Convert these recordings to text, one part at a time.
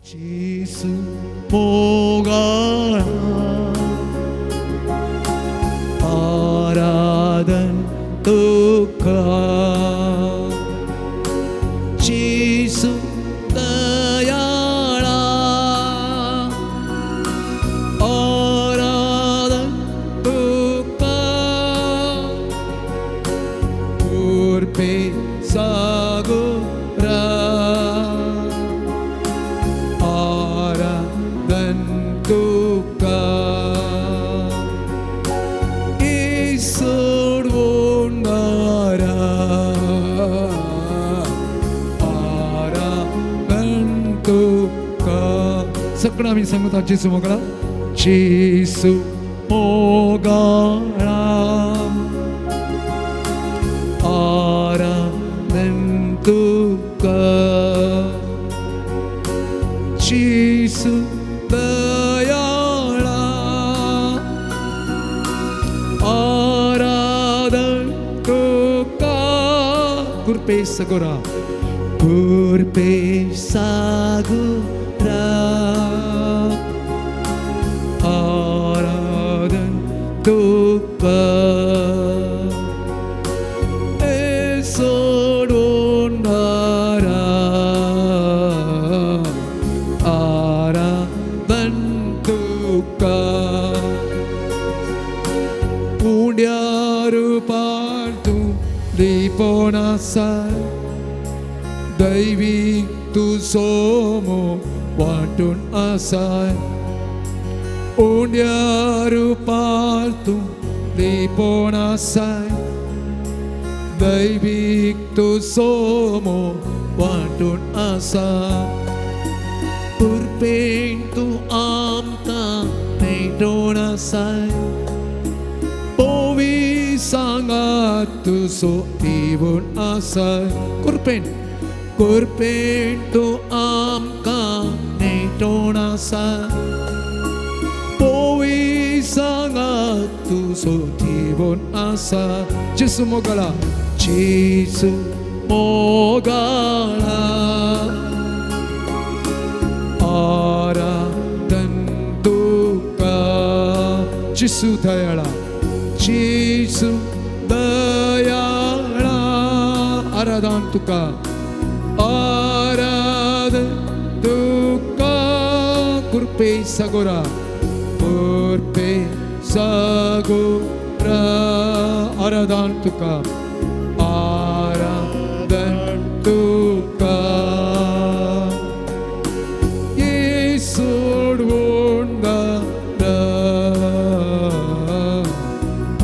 जेसू मोगाळा आराधन तुका जेसू दयाळा आराधन तुका कृपे सागोरा आराधन तुका सोडवणारा आराधन तुका. सगळं आम्ही सांगत जेसू मोगळा जेसू मोगाळा आराधन तुका जेसू दयाळा आराधन तुका कृपे सगोरा कृपे सागोरा आराधन तुका सोडवणारा आराधन तुका उड्या रुपार तूं लिपोवन आसा दैवीक तुजो मोग वांटून आसा उंड्या रुपार तूं लिपोवन आसा दैवीक तुजो मोग वांटून आसा कृपेन तूं आमकां मेटोवन आसा पोवी सांगात तुजो दिवन आसा कृपेन कृपेन तूं आमकां नेटोवन आसा पोवी सांगात तुजो दिवन आसा. जेसू मोगाळा जेसू मोगाळा आराधन तुका जेसू दयाळा जेसू दयाळा आराधन तुका आराधन तुका कृपे सागोरा कृपे सागोरा आराधन तुका आराधन तुका सोडवणारा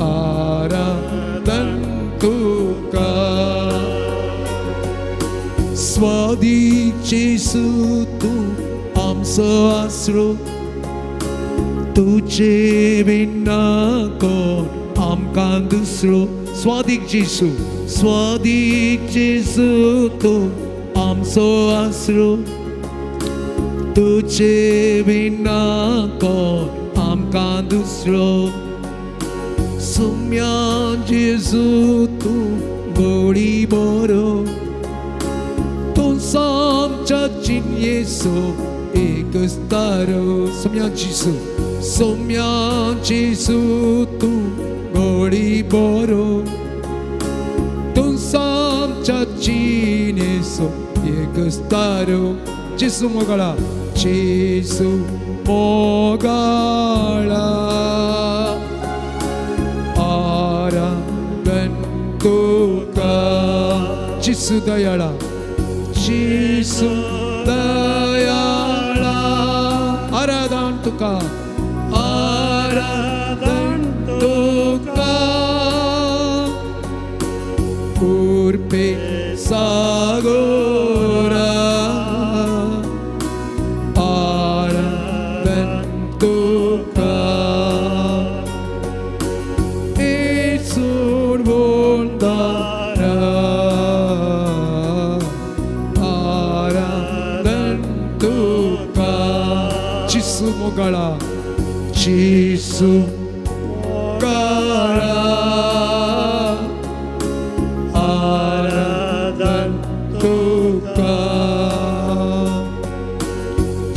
आराधन तुका स्वादीक जेसू तूं आमचो आसरो तुजे विना कोण आमकां दुसरो. स्वादीक जेसू स्वादीक जेसू तूं आमचो आसरो तुजे विना कोण आमकां दुसरो. सुम्या जेसू तूं गोडी बरो तूं आमच्या जिणयेचो एकच तारो. सुम्या जेसू सुम्या जेसू तूं गोडी बरो तूं आमच्या जिणयेचो एकच तारो. जेसू मोगाळा जेसू मोगाळा आराधन तुका जेसू दयाळा जेसू दयाळा आराधन तुका आराधन तुका कृपे सागोरा आराधन तुका सोडवणारा आराधन तुका जेसू मोगाळा जेसू मोगाळा आराधन तुका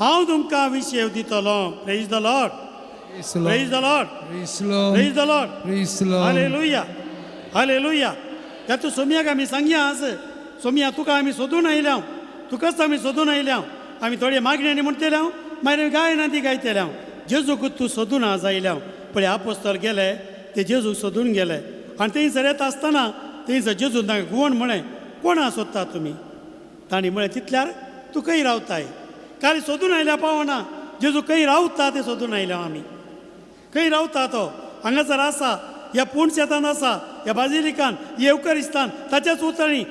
हांव तुमकां विशेव दितलो. Praise the Lord. Praise the Lord. Praise the Lord. Hallelujah. Hallelujah. त्यातून सोमयाक आमी सांगया आज सोमया तुका आमी सोदून आयल्या, तुकाच आमी सोदून आयल्या. आमी थोडे मागण्यांनी म्हणटले, मागीर गायना ती गायतले. जेजूक तूं सोदून आज आयल्या. पळय आपोस्तल गेले ते जेजूक सोदून गेले आनी थंयसर येता आसतना थंयसर जेजून तांकां गुवण म्हळें, कोणा सोदता तुमी? तांणी म्हळें, तितल्यार तूं खंय रावताय? काल सोदून आयल्या पावना. जेजू खंय रावता तें सोदून आयल्या आमी. खंय रावता तो? हांगासर आसा, ह्या पूण शेतान आसा, ह्या बाजिलिकान, येवकरिस्तान, ताच्याच उतरणी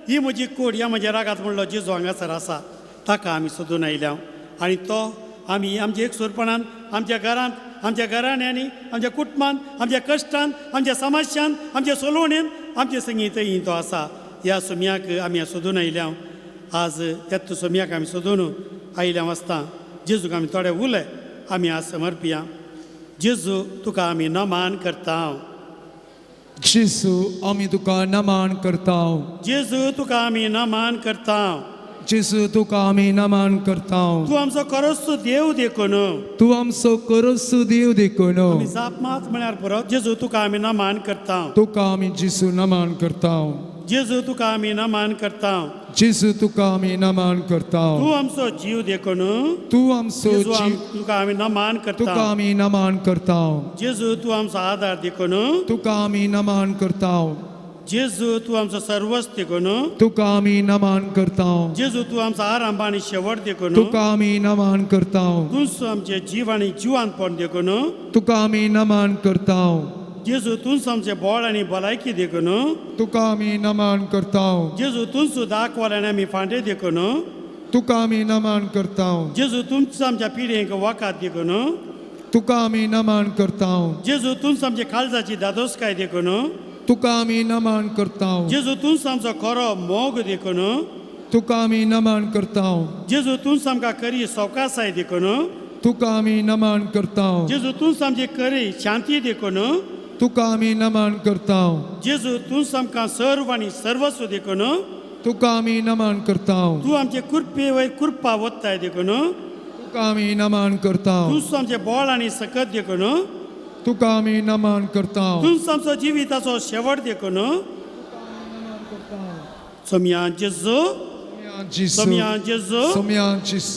ही म्हजी कूड ह्या म्हज्या रागात म्हणलो जेजू हांगासर आसा. ताका आमी सोदून आयल्या आनी तो आमी आमच्या एकसुरपणान, आमच्या घरांत, आमच्या घराण्यांनी, आमच्या कुटुंबान, आमच्या कश्टान, आमच्या समस्यान, आमच्या सोलोवणेन, आमच्या संगीत तो आसा. ह्या सोमयाक आमी सोदून आयल्या. आज त्याच सोमयाक आमी सोदून आयल्या आसता जेजूक आमी थोडे उलय आमी आज समर्पिया. जेजू तुका आमी नमान करता. जेजू आमी तुका नमान करता. जेजू तुका आमी नमान करता. जेजू तुका आमी नमान करता. तूं आमचो खरोच देव देखून. तूं आमचो खरोच देव देखून. आमी जाप मात म्हळ्यार पुरो. जेजू तुका आमी नमान करता. तुका आमी जेजू नमान करता. जेजू तुका आमी नमान करता. जेजू तुका आमी नमान करता. तूं आमचो जीव देखून. तूं आमचो जीव तुका आमी नमान करता. तुका आमी नमान करता. जेजू तूं आमचो आदार देखून. तुका आमी नमान करता. जेजू तूं आमचो सर्वस्व देखून. तुका आमी नमान करता. जेजू तूं आमचो आरंभ आनी शेवट देखून. तुका आमी नमान करता. तूंच आमचें जीव आनी जिवानपण देखून. तुका आमी नमान करता. जेजू तूंच आमचें बळ आनी भलायकी देखून. तुका आमी नमान करता. जेजू तूंच दाखवाल्यान आमी फांटे देखून. तुका आमी नमान करता. जेजू तूंच आमच्या पिढयेक वखाद देखून. तुका आमी नमान करता. जेजू तूंच आमच्या काळजाची दादोसकाय देखून. तुका आमी नमान करता. जेजू तूंच आमचो खरो मोग देखून. तुका आमी नमान करता. जेजू तूंच आमकां खरी सवकासाय देखून. तुका आमी नमान करता. जेजू तूंच आमची खरी शांती देखून. तुका आमी नमान करता. जेजू तूंच आमकां सर्व आनी सर्वस्व देखून. तुका आमी नमान करता. तूं आमचे कृपे वयर कृपा वत्ताय देखून. तुका आमी नमान करता. तूंच आमचें बळ आनी सकत देखून. तुका आमी नमान करता. तूंच आमचो जिविताचो शेवट देखून. सोमया जेजू, सोमया जेजू,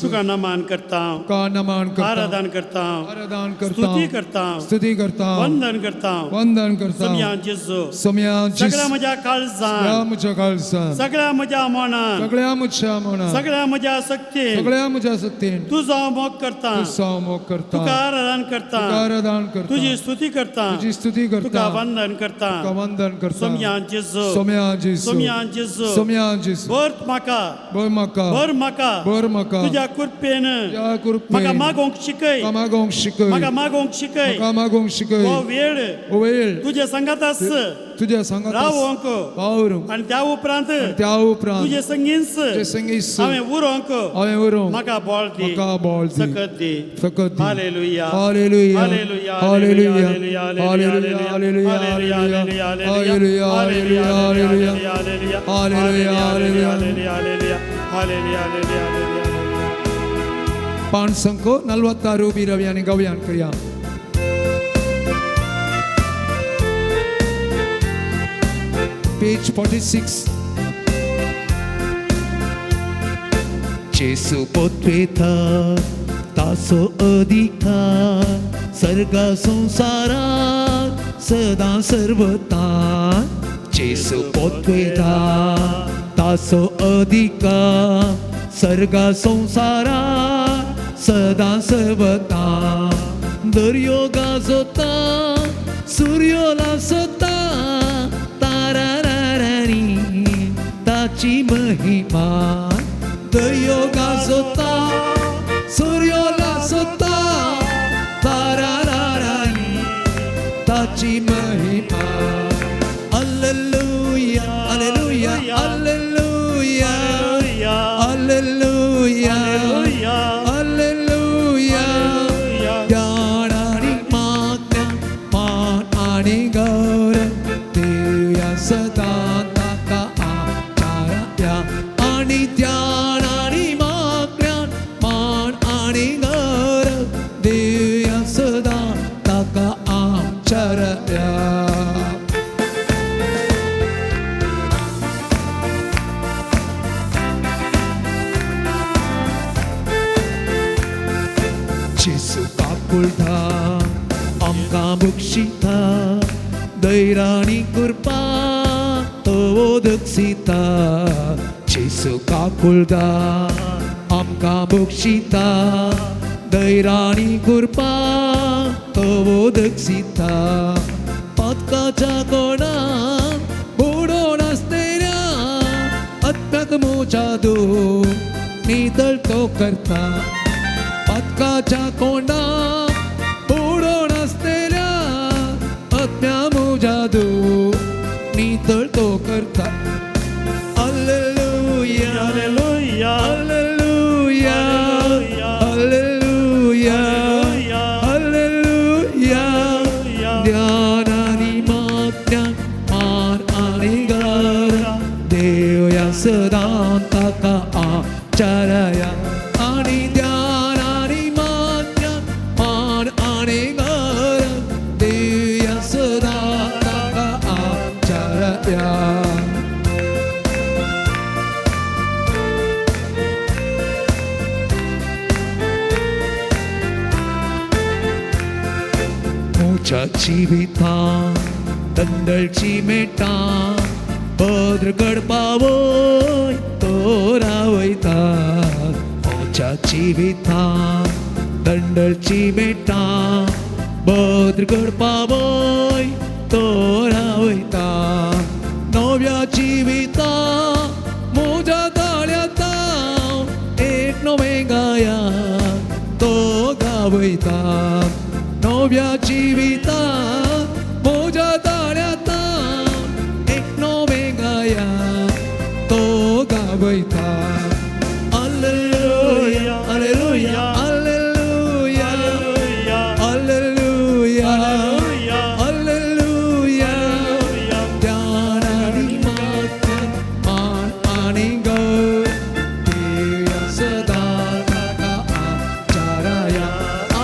तुका नमान करता. तुका नमान करता. आराधन करता. आराधन करता. स्तुती करता. स्तुती करता. वंदन करता. वंदन करता. सोमया जेजू, सोमया जेजू, सगळ्या म्हज्या काळजान, सगळ्या म्हज्या काळजान, सगळ्या म्हज्या मनान, सगळ्या म्हज्या मनान, सगळ्या म्हज्या शक्तीन, सगळ्या म्हज्या शक्तीन तुजो मोग करता. तुजो मोग करता. तुका आराधन करता. तुका आराधन करता. तुजी स्तुती करता. तुजी स्तुती करता. तुका वंदन करता. तुका वंदन करता. सोमया जेजू, सोमया जेजू, सोमया जेजू, सोमया जेजू, बर म्हाका, बर म्हाका, बर म्हाका, बर म्हाका, तुज्या कृपेन, तुज्या कृपेन म्हाका मागोवंक शिकय, म्हाका मागोवंक शिकय, म्हाका मागोवंक शिकय, म्हाका मागोवंक शिकय. हो वेळ, हो वेळ तुज्या सांगात आस, तुज्या सांगात रावोंक, वावरूंक आनी त्या उपरांत, त्या उपरांत तुजे संगीत, तुजे संगीत हांवें उरोंक, हांवें उरोंक म्हाका बळ दी, म्हाका बळ दी, सकत दी, सकत दी. Hallelujah, hallelujah, hallelujah, hallelujah, hallelujah, hallelujah, hallelujah, hallelujah, hallelujah, hallelujah, hallelujah, hallelujah, hallelujah, hallelujah. Hallelujah, hallelujah, hallelujah. पाणसंको 46 बिरव्याने गवयान करया. पेज 46. जेसू पोतवेता तासो अधिकार सर्गा संसारात सदां सर्वता. जेसू पोतवेता तासो अधिकार सर्गा संसारात सदां सर्वता. दर्यो गाजोता सूर्यो लासता तारारारानी ताची महिमा. दर्यो गाजोता सूर्यो लासता तारारारानी ताची महिमा. Alleluia, alleluia, alleluia, alleluia, alleluia. ज्ञान आणि मागण्या मान आणि गौरव देवया सदा ताका आचाराया. आणि ज्ञान आणि मागण्या मान आनी गौरव दिवया सदां ताका आचरया. जेजू काकुळटा आमकां बक्षिता दैराणी कृपा तो दक्षिता. जेजू काकुळटा आमकां बक्षिता दैराणी कृपा तो दक्षिता. पातकाच्या कोणाक बुडोवन आसतल्या आत्म्याक मोजा दो नितळ तो करता. पातकाच्या कोंडाक बुडोवन आसतल्या आत्म्या म्हज्या दो नितळ तो करता. Hallelujah, hallelujah, hallelujah, hallelujah, hallelujah. ज्ञान आनी माज्ञान मान आनी गौरव देवया सदां ताका आचरया. आनी ज्ञान आनी माज्ञान मान आनी गौरव देवया सदां ताका आचरया. म्हज्या जिवितां दंडळची मेटां पद्र कडपावय तो रावयता. म्हज्या जिवितां दंडळची मेटां बद्र कडपावय तो रावयता. नव्या जिवितां म्हज्या ताळ्यांत एक नवें गायन तो गावयता. नव्या जिविता म्हज्या ताळ्यांत एक नवें गायन तो गावयता. Hallelujah, hallelujah, hallelujah, hallelujah, hallelujah. ज्ञान आनी माज्ञान मान आनी गौरव देवया सदां ताका आचरया.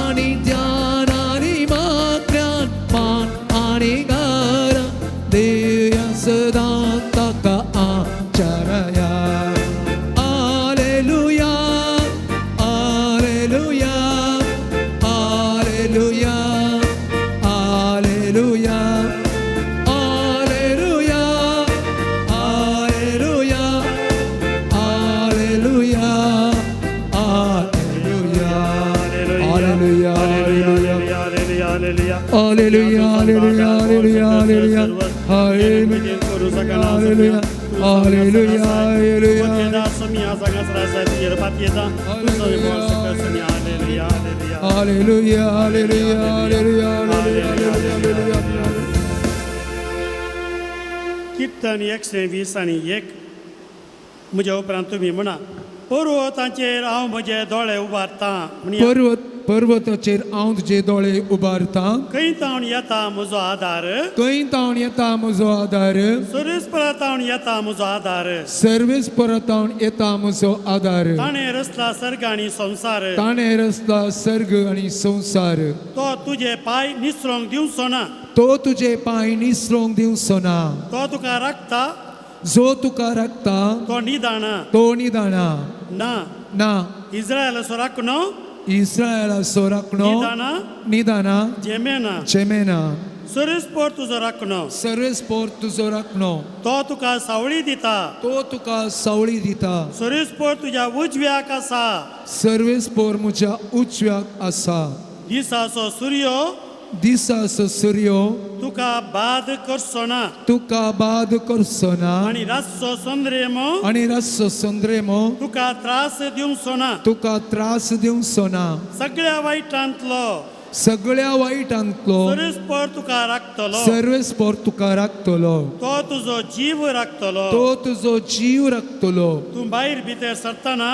आनी ज्ञान आनी माज्ञान मान आनी गौरव देवया सदां ताका आचरया. Hallelujah, hallelujah, hallelujah, hallelujah, hallelujah, hallelujah, hallelujah, hallelujah, hallelujah, hallelujah, hallelujah, hallelujah, hallelujah, hallelujah, hallelujah, hallelujah. Hallelujah, hallelujah, hallelujah, hallelujah. कीर्तन 120 1. म्हज्या उपरांत तुमी म्हणा, पर्वतांचेर हांव म्हजे दोळे उबारतां म्हणया. पर्वताचेर हांव तुजे दोळे उबारतां. खंय तावन येता म्हजो आदार? खंय तावन येता म्हजो आदार? सर्वेस्परा तावन येता म्हजो आदार. सर्वेस्परा तावन येता म्हजो आदार. ताणें रचला सर्ग आनी संवसार. ताणें रचला सर्ग आनी संवसार. तो तुजे पांय निसरोंक दिवचो ना. तो तुजे पांय निसरोंक दिवचो ना. तो तुका राखता. जो तुका राखता तो निदाना. तो निदाना. ना. ना. इस्रायलाचो राखणो. इस्रायलाचो राखणो. निदाना. निदाना. झेमेना. झेमेना. सर्वेस्पर तुजो राखणो. सर्वेस्पर तुजो राखणो. तो तुका सावळी दिता. तो तुका सावळी दिता. सर्वेस्पर तुज्या उजव्याक आसा. सर्वेस्पर म्हज्या उजव्याक आसा. दिसाचो सूर्य. दिसाचो सूर्य. तुका बाद करचो ना. तुका बाद करचो ना. आनी रातचो चंद्रेमो. आनी रातचो चंद्रेमो. तुका त्रास दिवचो ना. तुका त्रास दिवचो ना. सगळ्या वायटांतलो. सगळ्या वायटांतलो. सर्वेस्पर तुका राखतलो. सर्वेस्पर तुका राखतलो. तो तुजो जीव राखतलो. तो तुजो जीव राखतलो. तूं भायर भितर सरतना.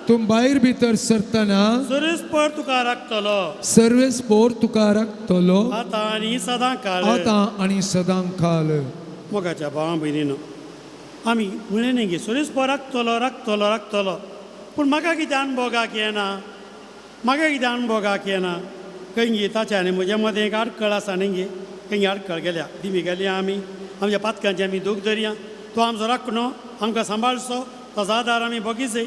तूं भायर भितर सरतना. सर्वेस्पर तुका राखतलो. सर्वेस्पर तुका राखतलो. आतां आनी सदां काळ. आतां आनी सदां काळ. मोगाच्या भावा भयणीनो, आमी म्हणलें न्ही की सर्वेस्पर राखतलो, राखतलो, राखतलो, पूण म्हाका कितें अणभोगाक येना. म्हाका कितें अणभोगाक येना खंय ताच्या आनी म्हज्या मदें एक आडखळ आसा न्ही गे खंय आडखळ गेल्या दिमी गेल्या आमी आमच्या पातकांची आमी दूख धरया. तो आमचो राखणो आमकां सांबाळचो ताचो आदार आमी बगीचय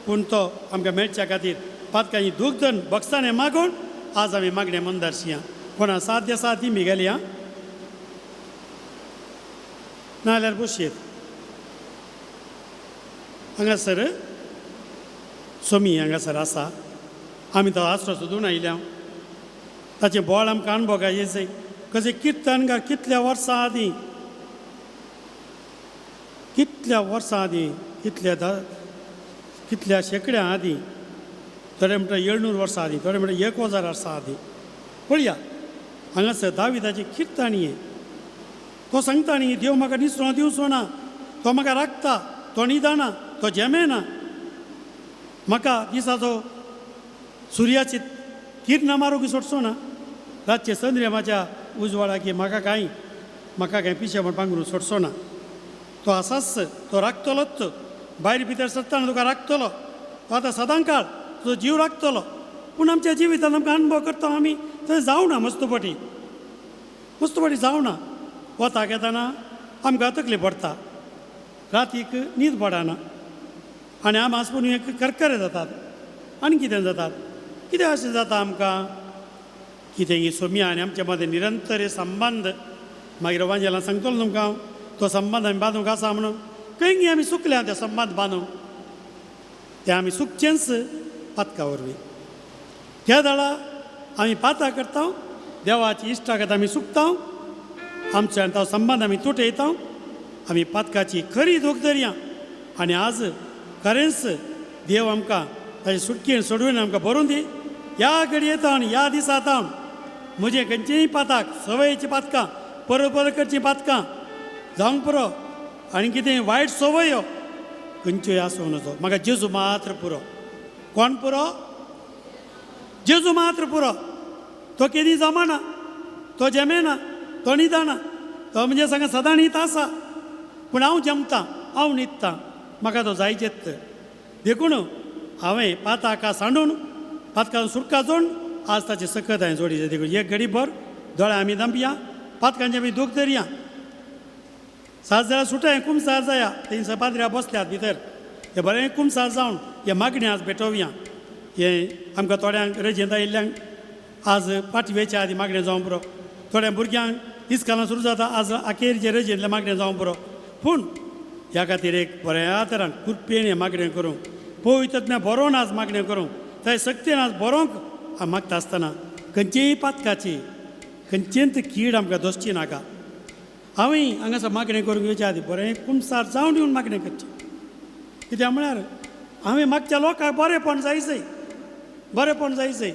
पूण तो आमकां मेळच्या खातीर पातकांची दूख धरून बक्षाणे मागून आज आमी मागणें मंदारशिया. कोणा सात दिसा दिमी गेल्या नाजाल्यार बसयेत हांगासर सोमी हांगासर आसा. आमी तो आसरो सोदून आयल्या ताचें बोळ आमकां अणभोगा येयचें कशें किर्तनकार कितल्या वर्सां आदीं कितल्या वर्सां आदीं कितल्या शेंकड्यां आदीं थोडे म्हणटा 700 वर्सां आदीं थोडे म्हणटा 1000 वर्सां आदीं. पळया हांगासर दाविदाची किर्तन हें तो सांगता न्ही देव म्हाका निसरो दिवचो ना तो म्हाका राखता तो न्हिदना तो जेमेना म्हाका दिसाचो सुर्याची किर्णां मारूंक सोडचो ना रातचे चंद्रमाच्या उजवाडाक म्हाका कांय पिशें म्हण पांगरून सोडचो ना. तो आसाच तो राखतलोच भायर भितर सरतना तुका राखतलो तो आतां सदांकाळ तुजो जीव राखतलो. पूण आमच्या जिवितांत आमकां अणभव करता आमी थंय जावना मस्तपटी मस्तपटी जावना वताक येतना आमकां तकली पडटा रातीक न्हीद पडना आनी आम आसपून एक करकरे जातात आनी कितें जातात कितें अशें जाता आमकां कितें ही सोम्या आनी आमच्या मदें निरंतर संबंद मागीर वांजेलां सांगतलो तुमकां हांव तो संबंद आमी बांदूंक आसा म्हणून खंय आमी चुकल्या ते संबंद बांदूंक ते आमी चुकचेंच पातका वरवीं. त्या दाळा आमी पातां करता देवाची इश्टागत आमी चुकता आमच्या आनी तो संबंद आमी तुटयता आमी पातकाची खरी दूख धरया आनी आज खरेंच देव आमकां ताचे सुटकेन सोडून आमकां बरोवन दी. ह्या घडयेत आनी ह्या दिसा तावन म्हजें खंयचेंय पाताक सवयेचीं पातकां परत परत करचीं पातकां जावंक पुरो आनी कितें वायट संवयो खंयच्योय आसूं नजो म्हाका जेजू मात्र पुरो. कोण पुरो? जेजू मात्र पुरो. तो केदी जमाना तो जमेना तो न्हिदना तो म्हणजे सांगा सदां न्हीद आसा पूण हांव जमतां हांव न्हिदतां म्हाका तो जायचेच. देखून हांवें पाताका सांडून पातकां सुटका जोडून आज ताचे सकत हांवें जोडीचें. देखून एक घडी भर दोळे आमी दांपया पातकांचे आमी दूख धरया. 7 जाणां सुटाय कुमसार जाया थंयसर पाद्र्या बसल्यात भितर हे बरें कुमसार जावन हे मागणें आज भेटोवया. हें आमकां थोड्यांक रजेंत आयिल्ल्यांक आज पाटवेच्या आदी मागणें जावंक पुरो थोड्या भुरग्यांक इस्कालां सुरू जाता आज अखेरचे रजेंतलें मागणें जावंक पुरो. पूण ह्या खातीर एक बऱ्या तरान कृपेन हें मागणें करूंक पवित्रज्ञ बरोवन आज मागणें करूंक थंय सक्तीन आज बरोवंक हांव मागता आसतना खंयचेय पातकाची खंयचेंत कीड आमकां दोसची नाका. हांवें हांगासर मागणें करूंक येवचे आदी बरें कुमसार जावन येवन मागणें करचें कित्याक म्हळ्यार हांवें मागच्या लोकांक बरेंपण जायचें बरेंपण जायचें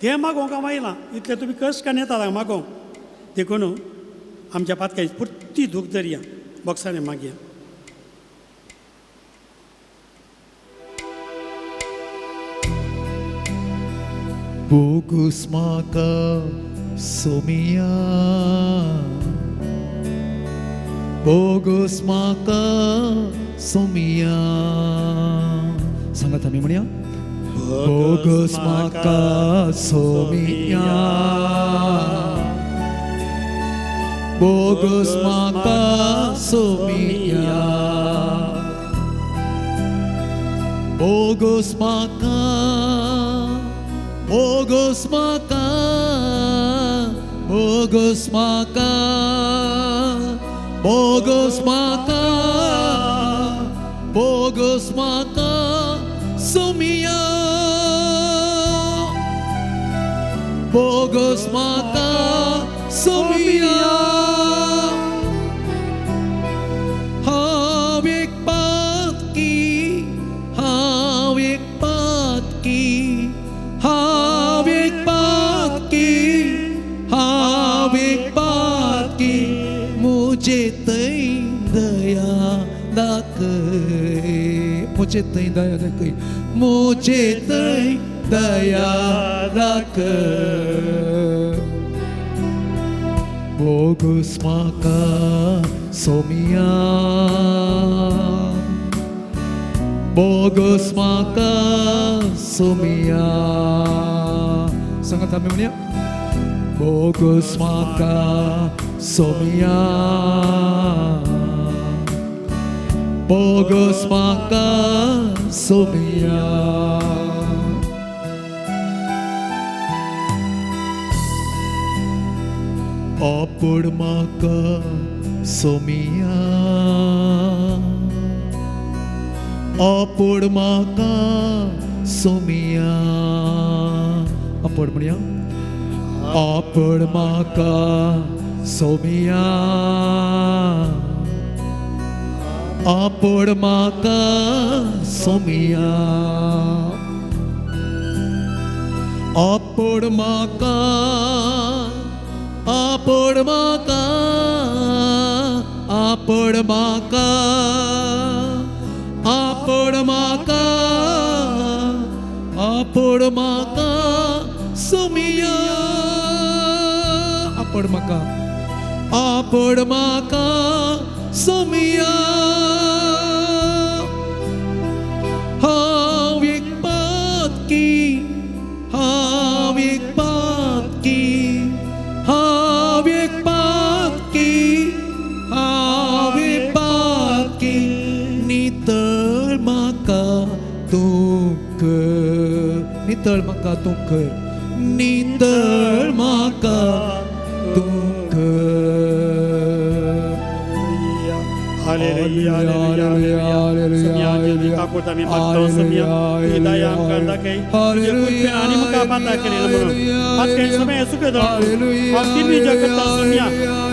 तें मागोवंक हांव आयलां इतलें तुमी कश्ट काडून येतात हांगा मागोवंक. देखून आमच्या पातकांची पुर्ती दूख धरया बॉक्सांनी मागया. बोगुस म्हाका सोमिया बोगुस म्हाका सोमिया सांगात आमी म्हणया बोगुस म्हाका सोमिया बोगुस म्हाका सोमिया बोगुस म्हाका बोगुस म्हाका बोगुस म्हाका बोगुस म्हाका बोगुस म्हाका सोमिया बोगुस म्हाका सोमिया. हांव एक पातकी हांव एक पातकी हांव एक पातकी हांव एक पातकी मुझे थंय दया दाखय मुझे थंय दया दाखय मुझे थंय दया दाखय. बोगुस म्हाका सोमिया बोगस म्हाका सोमिया. सांगात आमी म्हणया, बोगस म्हाका सोमिया, बोगस म्हाका सोमिया. आपोड म्हाका सोमिया, आपोड म्हाका सोमिया. आपोड म्हणया, आपोड म्हाका सोमिया, आपोड म्हाका सोमिया, आपोड म्हाका, आपोड म्हाका, आपोड म्हाका, आपोड म्हाका, आपोड म्हाका सोमिया. आपोड म्हाका, आपोड म्हाका सोमिया. हांव एक पातकी, हांव एक पातकी, हांव एक पातकी, हांव एक पातकी, नितळ म्हाका तूं कर, नितळ म्हाका तूं कर, नितळ म्हाका तूं कर. Hallelujah, hallelujah, hallelujah. सोमया काकूट आमी मागता सोमया, तुजी दया आमकां दाखय, तुजे कृपेन आनी मुखार पाता केली म्हणून पातकेन सोम्या सुखद हांव तिन्ही जग करता सोमया.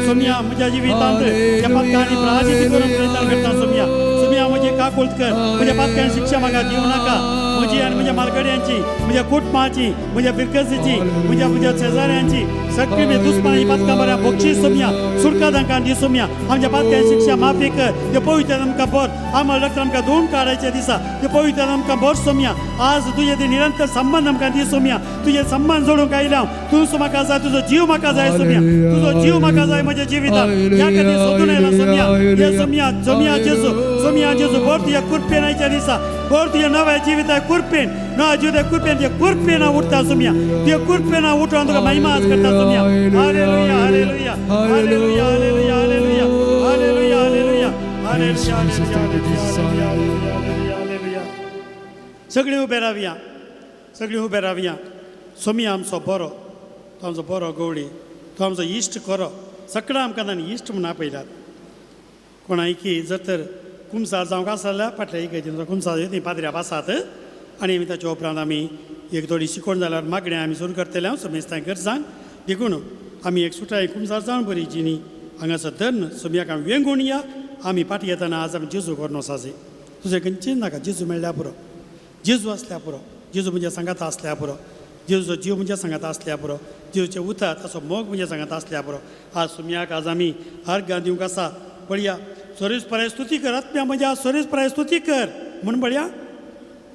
सोमया म्हज्या जिवितांत त्या पातकांनी प्राजित करून प्रयत्न करता सोमया. सोमया म्हजी काकूट कर, म्हज्या पातकांनी शिक्षा म्हाका दिवं नाका. म्हजी आनी म्हज्या मालगड्यांची, म्हज्या कुटुंबाची, म्हज्या फिरकसीची, म्हज्या म्हज्या शेजाऱ्यांची सगळी मी दुस्मानी पातकां बऱ्या बक्षीस सोमया, सुटका तांकां दी सोमया. आमच्या पातकांची शिक्षा माफी कर, ते पवित्र आमकां बर, आमकां रक्त आमकां धुवून काडायच्या दिसा ते पवित्र आमकां बर सोमया. आज तुजे ते निरंतर संबंद आमकां दी सोमया, तुजे संबंद जोडूंक आयल्या तूं म्हाका जाय, तुजो जीव म्हाका जाय सोमया, तुजो जीव म्हाका जाय म्हज्या जिवितांत, ह्या खातीर सोदून आयला सोमया. हे सोमया, सोमया जेजू, सोमया जेजू, बर तुज्या कृपेन आयच्या दिसा, बर तुज्या नव्या जिविता कृपेन, नव्या जिविता कृपेन, तुज्या कृपेन उठता सोमया, तुज्या कृपेन उठून तुका महिमा आज करता Somaiya. Hallelujah, hallelujah, hallelujah, hallelujah, hallelujah, hallelujah, hallelujah, hallelujah, hallelujah, hallelujah. सगळीं उबे रावया, सगळीं उबे रावया. सोमया आमचो बरो, तो आमचो बरो गवळी, तो आमचो इश्ट खरो. सगळ्या आमकां ताणें इश्ट म्हूण आपयल्यात. कोणायकी जर तर कुमसार जावंक आसा जाल्यार फाटल्या इगर्जेंचो कुमसार ती पाद्र्या आसात आनी आमी ताच्या उपरांत आमी एक थोडी शिकवण जाल्यार मागणें आमी सुरू करतले हांव समेस्तां गरजांक. देखून आमी एक सुटाय कुमसार जावन बरी जिनी हांगासर धर्न सोमयाक आमी वेंगून या. आमी फाटीं येतना आज आमी जेजू करून वचाचे, तुजें खंयचें नाका, जेजू मेळ्ळ्या पुरो, जेजू आसल्या पुरो, जेजू म्हज्या सांगाता आसल्या पुरो, जेजूचो जीव म्हज्या सांगाता आसल्या पुरो, जेजूचें उतर ताचो मोग म्हज्या सांगाता आसल्या पुरो. आज सोमयाक आज आमी अर्घां दिवंक आसा. पळया, सोरेस पराय स्तुती कर, आत्म्या म्हज्या सोरेस पराय स्तुती कर म्हूण पळया.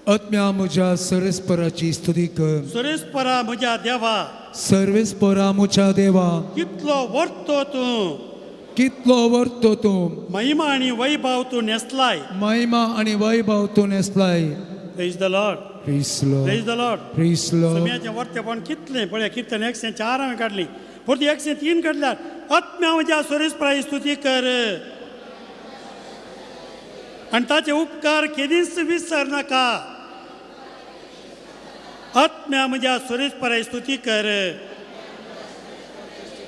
आत्म्या म्हज्या सर्वेस्पराची स्तुती कर, सोरेस्परा म्हज्या देवा, सर्वेस्परा म्हज्या देवा, कितलो वर्तो तूं, कितलो वर्तो तूं, महिमा आनी वैभव तूं न्हेसलाय, महिमा आनी वैभव तूं न्हेसलाय. Praise the Lord, praise Lord, praise the Lord, praise Lord. सोम्याचें वर्तेपण कितलें पळया. किर्तन 104 हांवें काडली, परती 103 काडल्यार. आत्म्या म्हज्या सोरेस्पराची स्तुती कर आनी ताचे उपकार केदींच विसर नाका. आत्म्या म्हज्या सोरेस्पराची स्तुती कर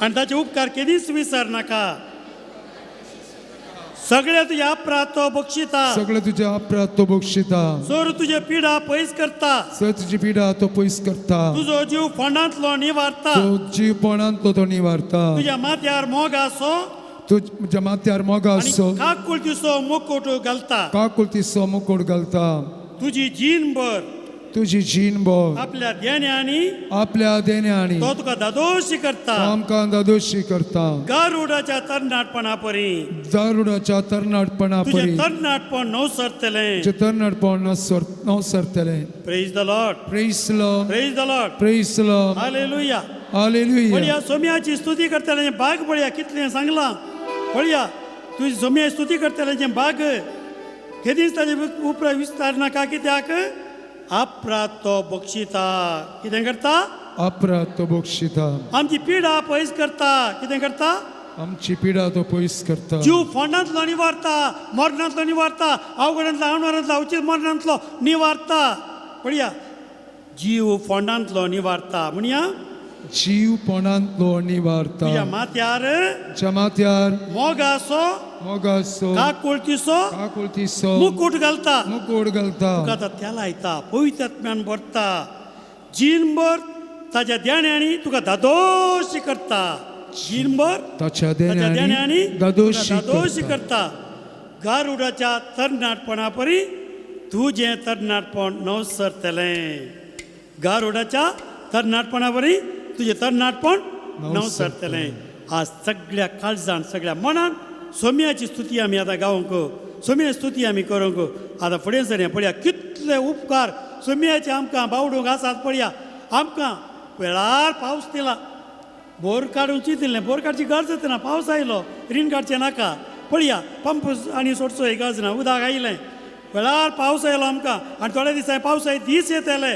आनी ताचे उपकार केदींच विसर नाका. सगळे तुजे अपराध तो बक्षिता, सगळे तुजे अपराध तो बक्षिता, सोर तुजे पिडा पयस करता, सर तुजी पिडा तो पयस करता, तुजो जीव फोंडांतलो निवारता, तो जीव फोंडांतलो तो निवारता, तुज्या माथ्यार मोग आसो, तुज्या माथ्यार मोग आसो, काकुळतीचो मुकुट घालता, काकुळतीचो मुकुट घालता, तुजी जीणभर, तुजी जीणभर आपल्या देण्यांनी, आपल्या देण्यांनी तो तुका दादोशी करता, आमकां दादोशी करता, गारुडाच्या तरणाटपणा परी, गारुडाच्या तरणाटपणा परी, तुजें तरणाटपण नवसरतलें, तुजें तरणाटपण नवसरतलें. Praise the Lord, praise Lord, praise the Lord, praise Lord. Hallelujah, hallelujah. पळया सोम्याची स्तुती करतल्याचें भाग पळया कितलें सांगलां. पळया तुजी सोम्याची स्तुती करतल्याचें भाग. केदींच ताजे उपरांत विस्तार नाका कित्याक अपराध तो बक्षिता. कितें करता? अपराध तो बक्षिता. आमची पिडा पयस करता. कितें करता? आमची पिडा तो पयस करता. जीव फोंडांतलो निवारता, मरणांतलो निवारता, अवघडांतलो आवणारांतलो अवचीत मरणांतलो निवारता. पळया, जीव फोंडांतलो निवारता म्हणया, जीव फोंडांतलो निवारता. तुज्या माथ्यार, तुज्या माथ्यार मोगासो, मोगासो, काकुळतीसो, काकुळतीसो मुकूट घालता, मुकूट घालता. तुका आतां तेलायता, पवित्र आत्म्यान भरता, जीणभर ताच्या देण्यांनी तुका धादोशी करता. जीणभर ताच्या ताच्या देण्यांनी धादोशी धादोशी करता. गारुडाच्या तरणाटपणा परी तुजें तरणाटपण नवसरतलें. गारुडाच्या तरणाटपणा परी तुजें तरणाटपण नवसरतलें. आज सगळ्या काळजान सगळ्या मनान सोम्याची स्तुती आमी आतां गावंक, सोम्याची स्तुती आमी करूंक. आतां फुडें सरया. पळया कितले उपकार सोम्याचे आमकां बावडूंक आसात. पळया आमकां वेळार पावस दिला, बोर काडून चिंतिल्लें, बोर काडची गरज ना, पावस आयलो, रीण काडचें नाका. पळया पंप आनी सोडचो ही गरज ना, उदक आयलें, वेळार पावस आयलो आमकां. आनी थोड्या दिसांनी पावसा दीस येतले.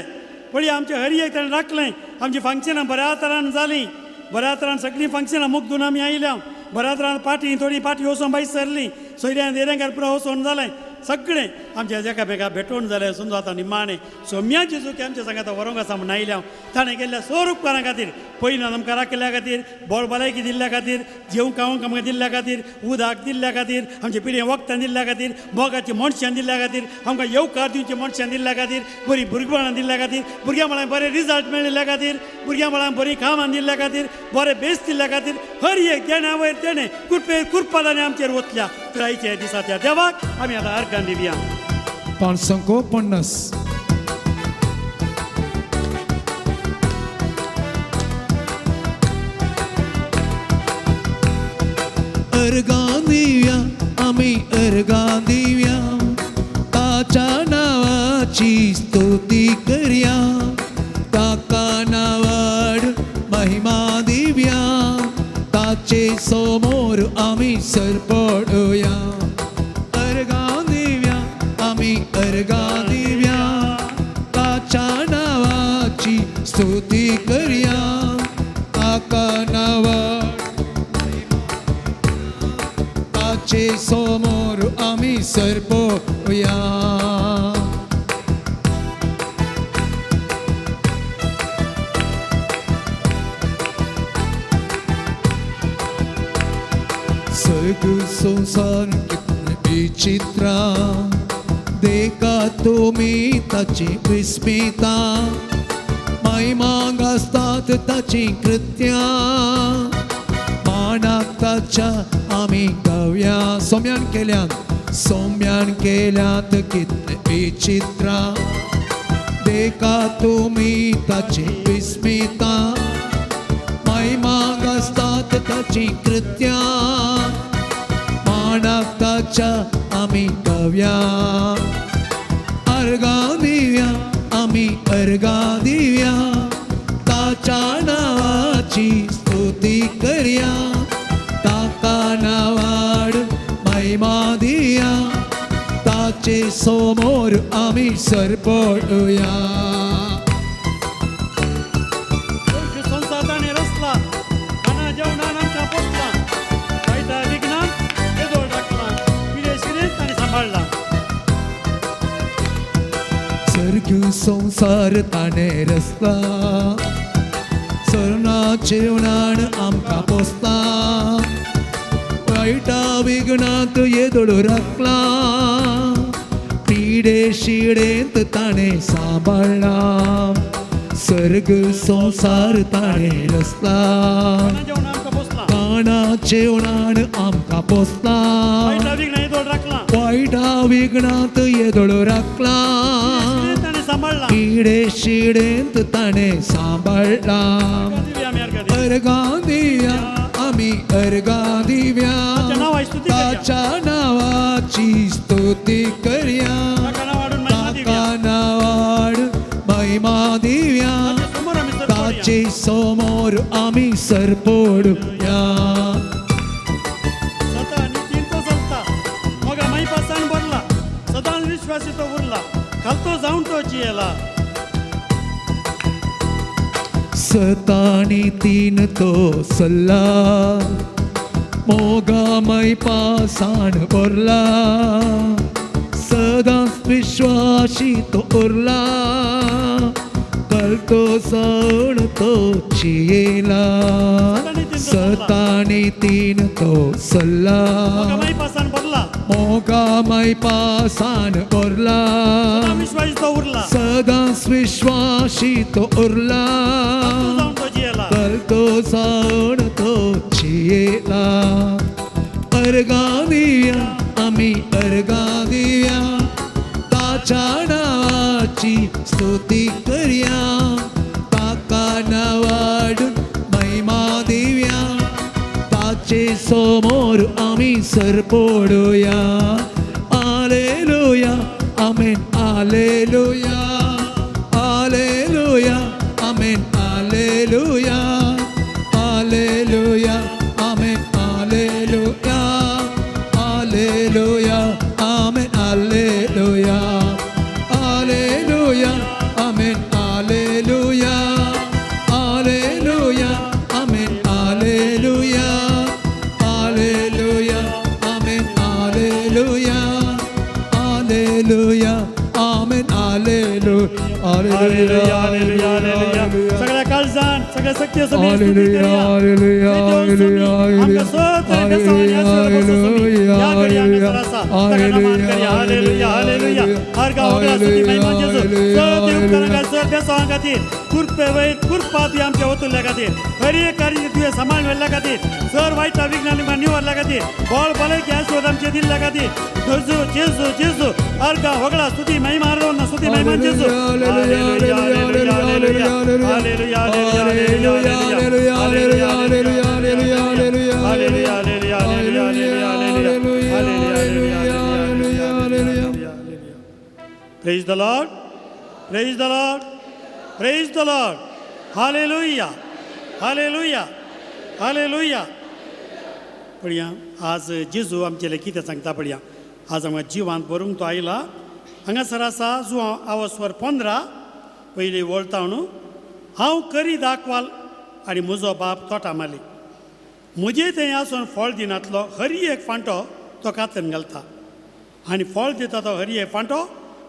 पळया आमच्या हरयेक ताणें राखलें, आमची फंक्शनां बऱ्या तरान जालीं, बऱ्या तरान सगळीं फंक्शनां मुगदून आमी आयल्या. बऱ्या तरान पाटी थोडी पाटी वचोन भायर सरली, सोयऱ्यान देऱ्यांकार पुरो वचोन जालें सगळें आमच्या एकामेका भेटोवन जालें. समजा आतां निमाणें सोम्याची चुकी आमच्या सांगाता व्हरूंक आसा म्हूण आयल्या. ताणें केल्ल्या सोर उपकारां खातीर, पयलीं आमकां राखिल्ल्या खातीर, बोळ भलायकी दिल्ल्या खातीर, जेवण खावंक आमकां दिल्ल्या खातीर, उदक दिल्ल्या खातीर, आमचे पिडे वखदां दिल्ल्या खातीर, मोगाची मनशां दिल्ल्या खातीर, आमकां येवकार दिवची मनशां दिल्ल्या खातीर, बरीं भुरगेपणां दिल्ल्या खातीर, भुरग्यां मळां बरे रिजल्ट मेळिल्ल्या खातीर, भुरग्यां मळां बरीं कामां दिल्ल्या खातीर, बरे बेस दिल्ल्या खातीर, हर एक देण्या वयर देणें कृपे कृपादाने आमचेर वतल्या. त्रायच्या दिसा त्या देवाक आमी आतां अर्घान दिवया. 550. अर्घां दिवया आमी, अर्घां दिवया, ताच्या नांवाची स्तुती करया, ताका नांवाड महिमा दिवया, ताचे समोर आमी सरपडुया. अर्घां दिवया आमी, अर्घां दिवया, ताच्या नांवाची स्तुती करया, ताका नांवाड ताचे समोर आमी सरपडुया. स्वर्ग संसार कितले विचित्रा, देखा तुमी ताची विस्मिता, महिमा गाजतात ताची कृत्यां, मानाक ताच्या आमी गावया. सोम्यान केल्यात, सोम्यान केल्यात कितले विचित्रा, देखा तुमी ताची विस्मिता, महिमा गाजतात ताची कृत्यां, मानाक ताच्या आमी गावया. अर्घां दिवया आमी, अर्घां दिवया, ताच्या नांवाची स्तुती करया, ताका नांवाड महिमा दिया, ताचे समोर आमी सरपडुया. संसार ताणें रचला, खाणा जेवणान आमकां पोसला, वायटा विघ्नान येदोळ राखला, पिडे शिरेन ताणें सांबाळ्ळा. स्वर्ग संसार ताणें रचला, सरना जेवणान आमकां पोसता, वायटा विघ्नांत येदोळ राखला, पिडे शिडेंत ताणें सांबाळ्ळा. स्वर्ग संसार ताणें रचला, खाणा जेवणान आमकां पोसला, वायटा विघ्नांत येदोळ राखला, किडे शिडेंत ताणें सांबाळ्ळा. अर्घां दिवया आमी, अर्घां दिवया, ताच्या नांवाची स्तुती करया, ताका नांवाड महिमा दिवया, ताचे समोर आमी सरपडुया. सल्ला खालतो जावन तो जियेला. सतानी तीन तो सल्ला मोगामय पासान उरला सदांच विश्वासी तो उरला कलतो सण तो चियेला. सतानी तीन तो सल्ला मोगामय पासान भरला मोगामय पासान उरला विश्वासी तो उरला सदांच विश्वासी तो उरला कलतो सण तो चियेला. अर्गा दिव्या आमी अर्गा दिव्या ताच्या नावाची स्तुती करया ताका नावाडून महिमा दिव्या ताचे समोर आमी सरपडुया. आलेलुया आमेन आलेलुया आलेलुया आमेन आलेलुया आलेलुया आमेन आलेलुया आलेलुया आमेन आलेलुया आलेलुया आमेन आलेलुया आलेलुया आमेन आलेलुया आलेलुया आमेन आलेलुया आलेलुया आमेन आलेलुया. Hallelujah hallelujah hallelujah. सगळ्या काळजान सगळ्या शक्ती hallelujah hallelujah hallelujah hallelujah hallelujah. हर गांव खातीर कृपे वयर कृपा ती आमच्या वतुल्ल्या खातीर हर एक कार्य तुवें सांबाळून व्हेल्ल्या खातीर सर वायट विघ्नां निवडल्या खातीर बळ भलायकी आशीर्वाद आमचे दिल्ल्या खातीर जेजू जेजू जेजू. हर गांव होगळा स्तुती महिमा आरोन स्तुती महिमा जेजू. Hallelujah hallelujah hallelujah hallelujah hallelujah hallelujah hallelujah hallelujah hallelujah hallelujah hallelujah. Praise the Lord, praise the Lord, praise the Lord. Hallelujah, hallelujah, hallelujah. पळया आज जेजू आमचे कितें सांगता पळया. आज आमकां जिवांत भरूंक तो आयला. हांगासर आसा जुवांव आवस्वर 15 पयली वळता न्हू. हांव करी दाखवाल आनी म्हजो बाप तोटा माली म्हजे थंय आसून फळ दिनातलो हरी एक फांटो तो कातन घालता आनी फळ दिता तो हरी एक फांटो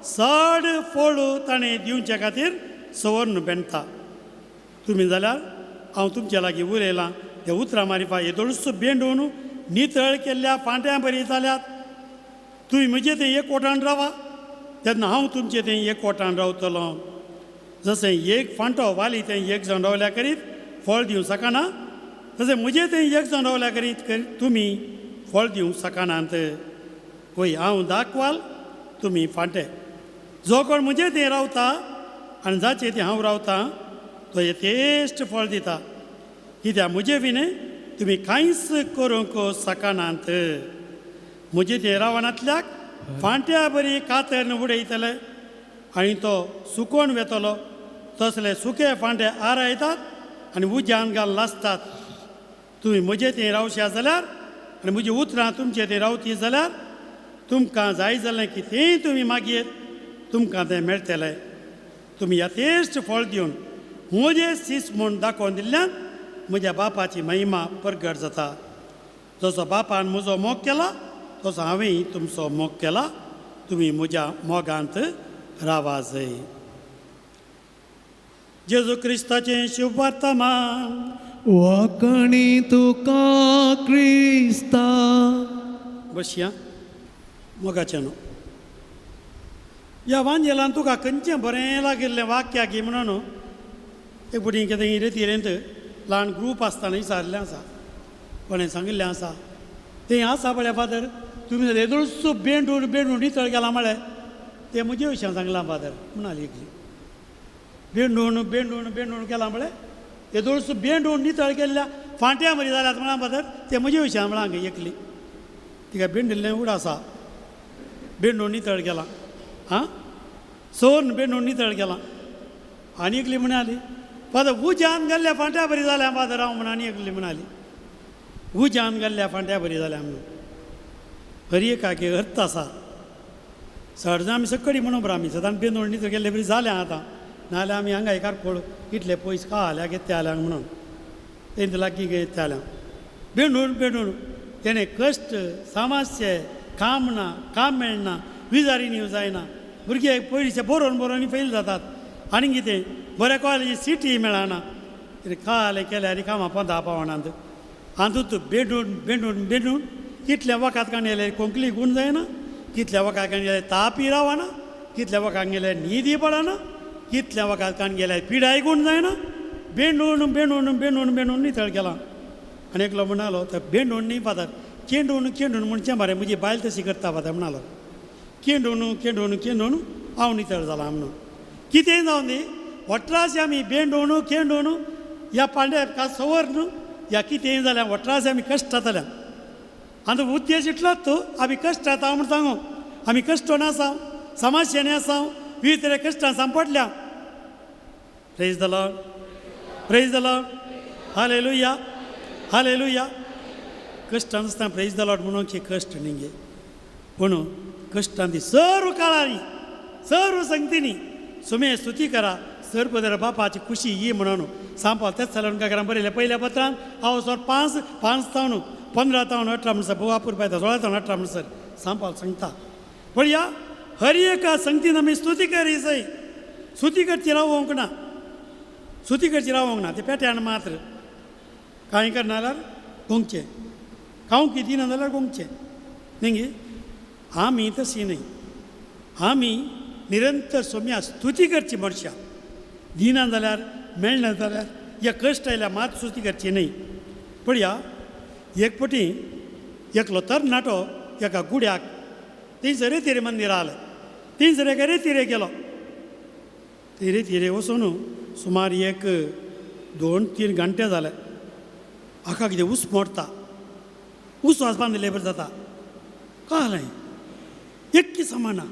चड फळ ताणें दिवचे खातीर सवर्ण बेणता. तुमी जाल्यार हांव तुमचे लागीं उलयलां त्या उतरां मारिफा येदोळसो बेंडून नितळ केल्ल्या फांट्यां बरी जाल्यात. तुमी म्हजे थंय एकवटान रावा तेन्ना हांव तुमचे थंय एकवटान रावतलो. जशें एक फांटो वाली थंय एक जावन रावल्या करीत फळ दिवंक शकना तशें म्हजे थंय एक जावन रावल्या करीत तुमी फळ दिवंक शकनात. वय हांव दाखवाल तुमी फांटे. जो कोण म्हजे थंय रावता आनी जाचे थंय हांव रावता तो यथेश्ट फळ दिता. कित्याक म्हजे विणे तुमी कांयच करूंक शकनात. म्हजे थंय रावणांतल्याक फांट्या बरी कातर उडयतले आनी तो सुकोवन वेतलो. तसले सुके फांटे आरायतात आनी उज्यान घाल लासतात. तुमी म्हजे थंय रावशा जाल्यार आनी म्हजी उतरां तुमचे थंय रावती जाल्यार तुमकां जाय जालें कितेंय तुमी मागीर तुमकां तें मेळटलें. तुमी यथेश्ट फळ दिवन म्हजें सीस म्हूण दाखोवन दिल्ल्यान म्हज्या बापाची महिमा परगट जाता. जसो बापान म्हजो मोग केला तसो हांवें तुमचो मोग केला. तुमी म्हज्या मोगांत रावा जाय. जेजू क्रिस्ताचें शुभवर्तमान. वाकणी तुका क्रिस्ता. बसया मोगाचें न्हू. ह्या वांजेलान तुका खंयचें बरें लागिल्लें वाक्य गी म्हणून एक फावटी कितें रेतीरेंत ल्हान ग्रूप आसतना विचारिल्लें आसा कोणें सांगिल्लें आसा तें आसा पळय फादर तुमी येदोळसो बेंडून बेंडून नितळ गेला म्हळें तें म्हजे विशयान सांगलां फादर म्हणाली एकली. बेंडून बेंडून बेंडून गेला म्हळें येदोळसो बेंडून नितळ केल्ल्या फांट्या मरी जाल्यात म्हळां फादर तें म्हजे विशयान म्हळां एकली. तिका बेंडिल्लें उड आसा बेंडून नितळ गेला आं सोन बेंडून नितळ गेला. आनी एकली म्हणाली फादर उज्यान गेल्ल्या फांट्या बरी जाल्या फादर हांव म्हण. आनी एकली म्हणाली उज्यान गेल्ल्या फांट्या बरी जाल्या म्हणून. हर एकाक अर्थ आसा. चड आमी सकडी म्हणून बरो आमी सदांच बेंदोळ न्ही गेल्ले बरी जालें आतां, नाजाल्यार आमी हांगा एकार कोळ इतले पयस का आल्या घेत आल्या म्हणून तेंचे लागीं घेत आल्या. बेंडून बेंडून तेणें कश्ट समस्ये काम ना, काम मेळना, विजारी न्यू जायना, भुरगे पयलींचे बरोवन बरोवन फेल जातात आनी कितें बऱ्या कॉलेजी सिटी मेळना. कितें कालें केलें आनी कामां पोंदा पावनात. हातूंत बेंडून बेंडून बेंडून कितल्या वखद काण गेले कोंकली गूण जायना, कितल्या वखद काण गेले तापी रावना, कितल्या वखद गेले न्हिदी पडना, कितल्या वखद काण गेले पिडाय गूण जायना. बेंडून बेंडून बेंडून बेंडून नितळ केला. आनी एकलो म्हणालो तर बेंडून न्ही फादर, केंडून केंडून म्हणचें मरे म्हजी बायल तशी करता फादर म्हणालो. केंडून केंडून केंडून हांव नितळ जाला म्हणून. कितेंय जावं दी वट्रासे आमी बेंडून केंडून ह्या पांड्या का सवर न्हू ह्या कितेंय जाल्यार वट्रासे आमी कश्ट जातल्या. आनी उद्देश इतलोच तो आमी कश्ट जाता म्हूण सांगू, आमी कश्टोन आसा, समस्यांनी आसा, विविध तरे कश्टां सांपडल्या. Praise the Lord, praise the Lord, hallelujah, hallelujah. कश्टान आसतना प्रेज the Lord म्हणून की कश्ट न्ही गे, पूण कश्टान ती सर्व काळांनी सर्व संगतींनी सुमे स्तुती करा सर्व बापाची खुशी ही म्हणून सांपाल. तेच सलोनकारान बरयलें पयल्या पत्रान हांव सर 5 5 तावन 15 तावन 18 म्हणसर बोवापूर पायता 16 तावन 18 म्हणसर सांपाल सांगता. पळया हर एका संगतीन आमी स्तुती करी जाय. स्तुती करची रावोंक ना, स्तुती करची रावोंक ना, ते पेट्यान मात्र कांय करना जाल्यार गोंगचें, खावंक दिना जाल्यार गोंगचें न्ही गे. आमी तशी न्ही, आमी निरंतर सोम्या स्तुती करची मनशां. दिना जाल्यार मेळना जाल्यार या कश्ट आयल्यार मात स्तुती करची न्ही. पळया एक पटी एकलो तरणाटो एका गुड्याक थंयसर रेतिरे मंदिर आलें, थंयसर एका रेतिरे गेलो. ते रेतिरे वचून सुमार 1 2 3 घंटे जाले. हाका कितें ऊस मोडटा, ऊस वाजपान लेबर जाता. कळ्ळें एक्की समाना,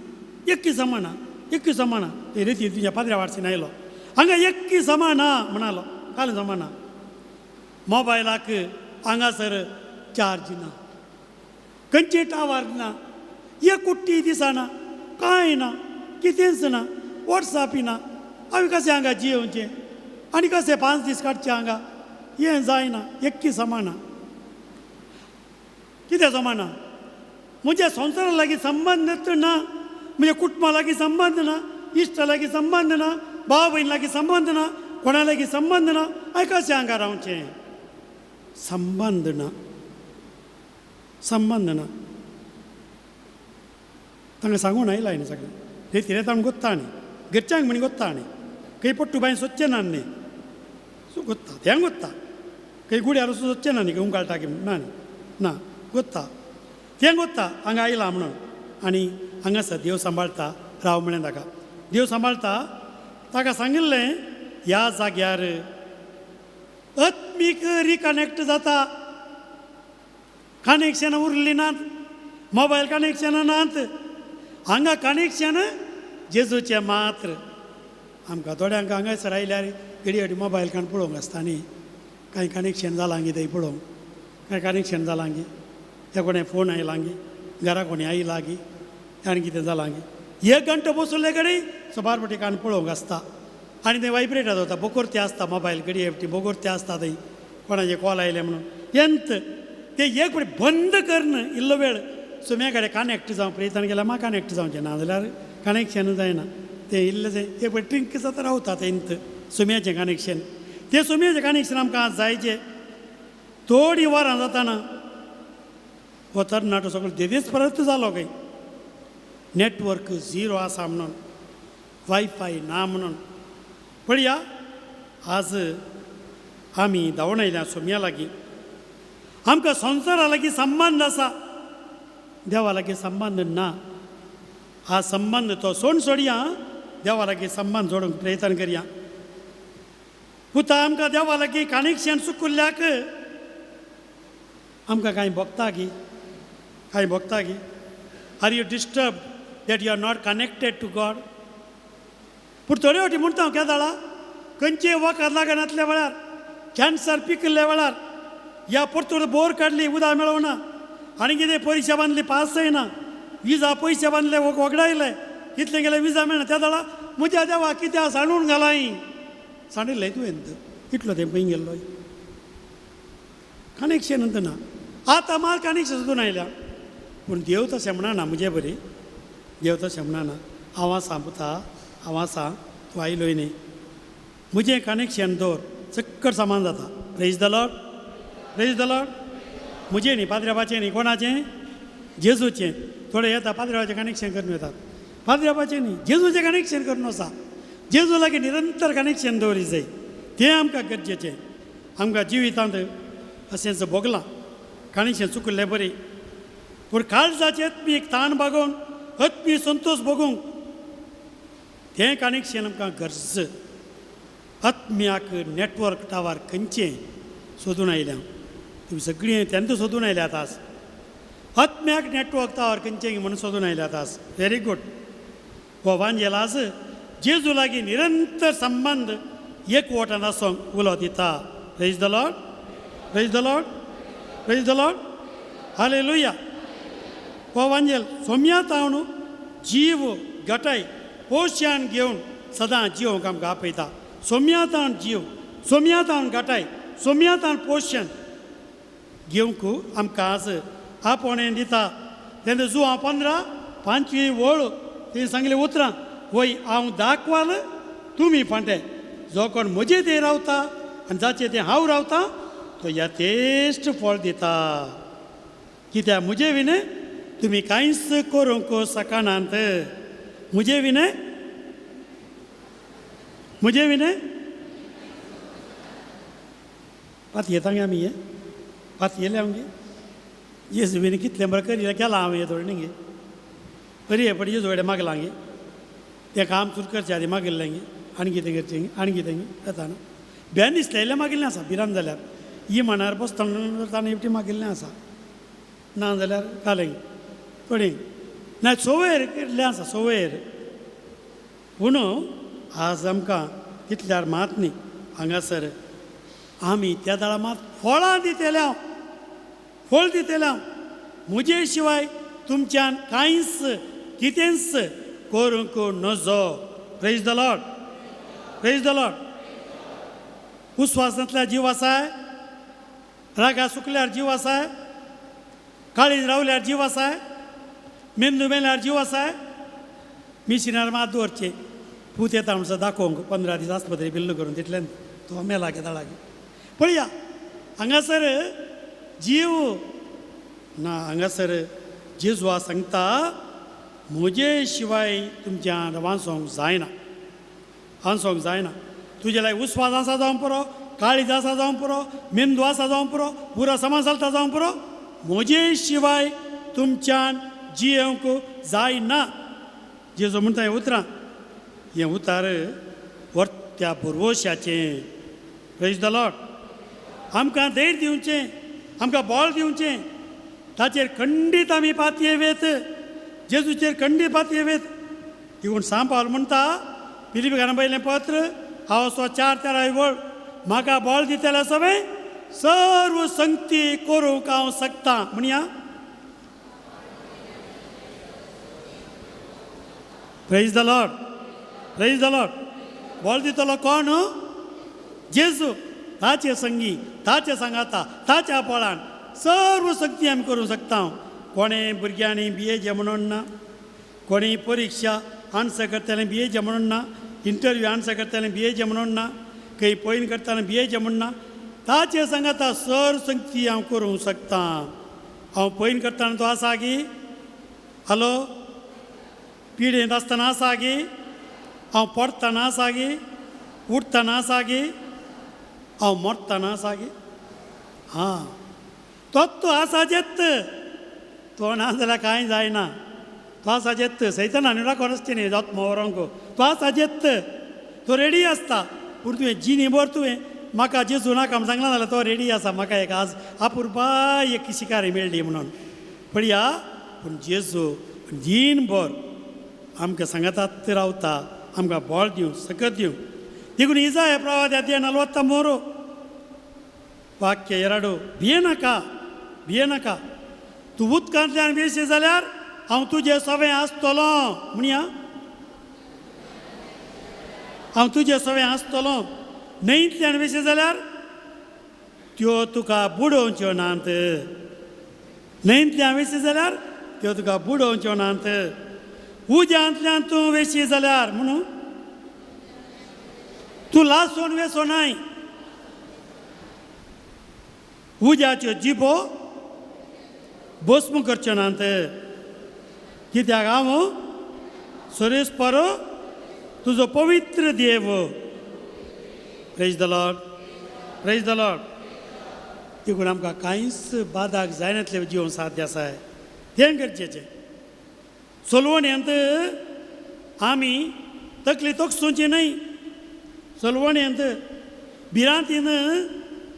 एक्की समाना, एक्की समाना. ते रेती तुज्या पाद्र्या वाडसीन आयलो हांगा एक्की समाना म्हणालो. काल समाना मोबायलाक हांगासर चार्ज ना, खंयचे टावर ना, एक कुट्टी दिसना, कांय ना, कितेंच ना, वॉट्सॅप ना. हांवें कशें हांगा जियोवचें आनी कशें 5 दीस काडचें हांगा, हें जायना. एक्की समाना. कितें समाना? म्हज्या संवसारा लागीं संबंद ना, म्हज्या कुटुंबा लागीं संबंद ना, इश्टा लागीं संबंद ना, भाव भयण लागीं संबंद ना, कोणा लागीं संबंद ना. हांवें कशें हांगा रावचें? संबंद ना, संबंद ना. तांकां सांगून आयला न्ही सगळें रेती रेताण गोत्ता न्ही, घरच्यांक म्हण गोत्ता न्ही, खंय पट्टू बांय सोदचें ना न्ही, सो गोत्ता तें गोत्ता, खंय गुड्यार वचून सोदचें ना न्ही, खंय उंकाळटा की ना न्ही ना गोत्ता तें गोत्ता हांगा आयला म्हणून. आनी हांगासर देव सांबाळटा राव म्हणलें ताका. देव सांबाळटा ताका सांगिल्लें ह्या जाग्यार आत्मीक रिकनेक्ट जाता. कनेक्शनां उरलीं नात, मोबायल कनेक्शनां नात, हांगा कनेक्शन जेजूचें मात्र. आमकां थोड्यांक हांगासर आयल्यार घडी घडी मोबायल काण पळोवंक आसता न्ही, कांय कनेक्शन जालां गी थंय पळोवंक, कांय कनेक्शन जालां गी, त्या कोणें फोन आयला गी, घरा कोणी आयला गी, आनी कितें जालां गी. 1 घंटो बसले कडेन सुमार फावटी कान पळोवंक आसता आनी तें वायब्रेट जाता, बोकोरते आसता मोबायल घडये फावटी बोकोरते आसता थंय कोणाचे कॉल आयले म्हणून. एंत ते एक फावटी बंद करून इल्लो वेळ सुम्या कडेन कनेक्ट जावं प्रयत्न केल्यार म्हाका कनेक्ट जावचें ना जाल्यार कनेक्शन जायना. तें इल्लें एक फावटी ट्रिंक जाता रावता तेंत सुम्याचें कनेक्शन. तें सुम्याचें कनेक्शन आमकां आज जायचें. थोडीं वरां जाताना हो तरणाटो सगळो देदेच परत जालो खंय. नेटवर्क झिरो आसा म्हणून, वायफाय ना म्हणून. पळया आज आमी धांवून आयल्या सोम्या लागीं. आमकां संवसारा लागीं संबंद आसा, देवा लागीं संबंद ना. हा संबंद तो सोड सोडया, देवा लागीं संबंद जोडूंक प्रयत्न करया. पुता आमकां देवा लागीं कनेक्शन चुकुल्ल्याक आमकां कांय भोगता गी, कांय भोगता गी? Are you disturb that you are not connected to God? पूण थोडे फावटी म्हणटा हांव केदाळा खंयचे वखद लागनातल्या वेळार, कॅन्सर पिकिल्ल्या वेळार, या परतून बोर काडली उदक मेळोना, आनी कितें परिक्षा बांदली पास जायना, विजा पयशे बांदले वगडायले कितले गेले विजा मेळना त्या दळा म्हज्या देवा कित्या सांडून घालाय सांडिल्लें तुवें कितलो तें पळय गेल्लो कनेक्शन ना. आतां मात कनेक्शन सोदून आयल्या. पूण देव तशें म्हणना म्हजे बरी, देव तशें म्हणना. हांव आसा पुता, हांव आसा, तूं आयलोय न्ही, म्हजें कनेक्शन दवर, चक्कर सामान जाता. Praise the Lord, praise the Lord. म्हजें न्ही, पाद्र्याबाचें न्ही, कोणाचें? जेजूचें. थोडे येता पाद्र्याबाचें कनेक्शन करून येतात, पाद्र्याबाचें न्ही, जेजूचें कनेक्शन करून आसा. जेजू लागीं निरंतर कनेक्शन दवरी जाय, तें आमकां गरजेचें. आमकां जिवितांत अशेंच भोगलां, कनेक्शन चुकल्लें बरी. पूण काळजाचें आत्मीक ताण बागोवन आत्मीक संतोश भोगूंक तें कनेक्शन आमकां गरज. आत्म्याक नेटवर्क टावर खंयचें सोदून आयल्या तुमी सगळीं, तेन्ना सोदून आयल्यात आज. आत्म्याक नेटवर्क टावर खंयचें म्हणून सोदून आयल्यात आज. Very good. हो वांजेल आज जेजू लागीं निरंतर संबंद एकवटान आसूंक उलो दिता. Praise the Lord, praise the Lord, praise the Lord, hallelujah. हो वांजेल सोम्या तावन जीव गटाय पोशान घेवन सदां जिवंक आमकां आपयता. सोम्या तावन जीव, सोम्या तावन गटाय, सोम्या तावन पोशण घेवंक आमकां आज आपोवणें दिता. तेन्ना जुवां 15 5वी वळ ती सांगली उतरां, वय हांव दाखवाल तुमी फांटे, जो कोण म्हजे ते रावता आनी जाचे तें हांव रावता तो यथेश्ट फळ दिता. कित्याक म्हजे विणे तुमी कांयच करूंक शकनात. म्हजे विणे, म्हजे विणे पातयेता गे आमी, हें पातयेले हांव गे जेजू विणे कितलें बरें करी केलां हांवें हें थोडें न्ही गे, बरी हे पड जेजू कडेन मागलां गे, तें काम सुरू करचें आदी मागिल्लें गे, आनी कितें करचें आनी कितें जाता न्हू. बेन दिसलें मागिल्लें आसा भिरांत जाल्यार ही मणार बसतना ताणें एकटी मागिल्लें आसा, ना जाल्यार घालें थोडी ना सोवयर केल्लें आसा सोवयर. पूण आज आमकां तितल्यार मात न्ही, हांगासर आमी त्या दळा मात फळां दितले हांव, फळ दितले हांव. म्हजे शिवाय तुमच्यान कांयच कितेंच करूंक नजो. Praise the Lord, praise the Lord. उस्वासांतल्या जीव आसाय, रागा सुकल्यार जीव आसाय, काळीज रावल्यार जीव आसाय, मेंदू मेल्यार जीव आसाय. मिशिनार मात दवरचें पूत येता म्हणसर दाखोवंक 15 दीस आस्पत्रे बिल्ल करून तितल्यान तो मेला गे तळागे. पळया हांगासर जीव ना, हांगासर जेजू सांगता म्हजे शिवाय तुमच्यान वाचोंक जायना, वाचोंक जायना. तुजे लाय उस्वास आसा जावं पुरो, काळीज आसा जावं पुरो, मेंदू आसा जावं पुरो, पुरो समाज चलता जावं पुरो, म्हजे शिवाय तुमच्यान जियेवंक जायना. जेजू म्हणटा हें उतरां, हें उतार वर्त्या भरवशाचें. Praise the Lord. आमकां धैर्य दिवचें, आमकां बळ दिवचें, ताचेर खंडीत आमी पातयेवेत, जेजूचेर खंडीत पातयेवेत. देखून सांव पावल म्हणटा फिलिपीकारां पयलें पत्र हांव 4-13 वळ, म्हाका बळ दितले सगळें सर्व संगती करूंक हांव शकता. म्हणया praise the Lord, praise the Lord. बळ दितलो कोण? जेजू. ताचे संगी, ताचे सांगाता, ताच्या बळान सर्व शक्ती आमी करूंक शकता. कोणें भुरग्यांनी बियेचें म्हणून ना, कोणी परिक्षा आन्सर करतलें बियेचें म्हणून ना, इंटरव्यू आन्सर करतलें बियेचें म्हणून ना, खंय पॉयंट करतना बियेचें म्हणून ना, ताचे सांगाता सर्व शक्ती हांव करूंक शकता. हांव पॉयंट करतना तो आसा गी? हॅलो, पिडेंत आसतना आसा गी? हांव पडटना आसा गी? उठतना आसा गी? हांव मरतना आसा गी? हां, तो आसा जेत, तो ना जाल्यार कांय जायना. तो आसा जेत, सैताना आनी राखोन आसचे न्ही जात मोवरोंक. तो आसा जेत, तो रेडी आसता. पूण तुवें जिनी भर तुवें म्हाका जेजू नाका म्हूण सांगलां जाल्यार तो रेडी आसा, म्हाका एक आज अपुरबाय एक शिकारी मेळ्ळी म्हणून. पळया, पूण जेजू जीन भर आमकां सांगातात रावता, आमकां बळ दिवं, सकत दिवं. देखून इजाय प्रवाद्या 43 वाक्य 2, भिये नाका, भिये नाका. तूं उदकांतल्यान वेशी जाल्यार हांव तुजे सवें आसतलो म्हणया, हांव तुजे सवें आसतलो. न्हंयतल्यान वेशी जाल्यार त्यो तुका बुडोवच्यो नात, न्हंयतल्यान वेशी जाल्यार त्यो तुका बुडोवच्यो नात. उज्यांतल्यान तूं वेशी जाल्यार म्हणून तूं लासून वेसो नाय. उज्याच्यो जिबो भस्म करच्यो नात, कित्याक हांव सुरेश परो तुजो पवित्र देव. Praise the Lord, praise the Lord. देखून आमकां कांयच बादाक जायनातलें जिवन साध्य आसा, तें गरजेचें. चलवणेंत आमी तकली तोखसुची न्हय, चलवणेंत भिरांतीन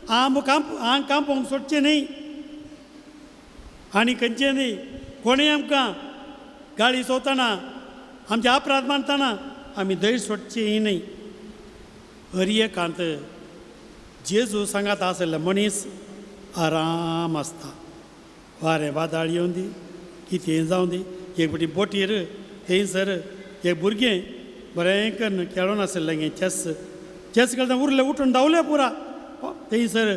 आम आंग कांपोवंक सोडचें न्हय. आनी खंयचें न्हय कोणूय आमकां गाळी सोदतना आमचे अपराध मानतना आमी धैर्य सोडचें न्हय. हर एकांत जेजू सांगात आसले मनीस आराम आसता. वारें वादळ येवन दी, कितें जावं दी. एक फावटी बोटीर थंयसर एक भुरगें बरें करून खेळोन आसलें गे चॅस, चॅस खेळटा उरलें उठून धांवलें पुरा. थंयसर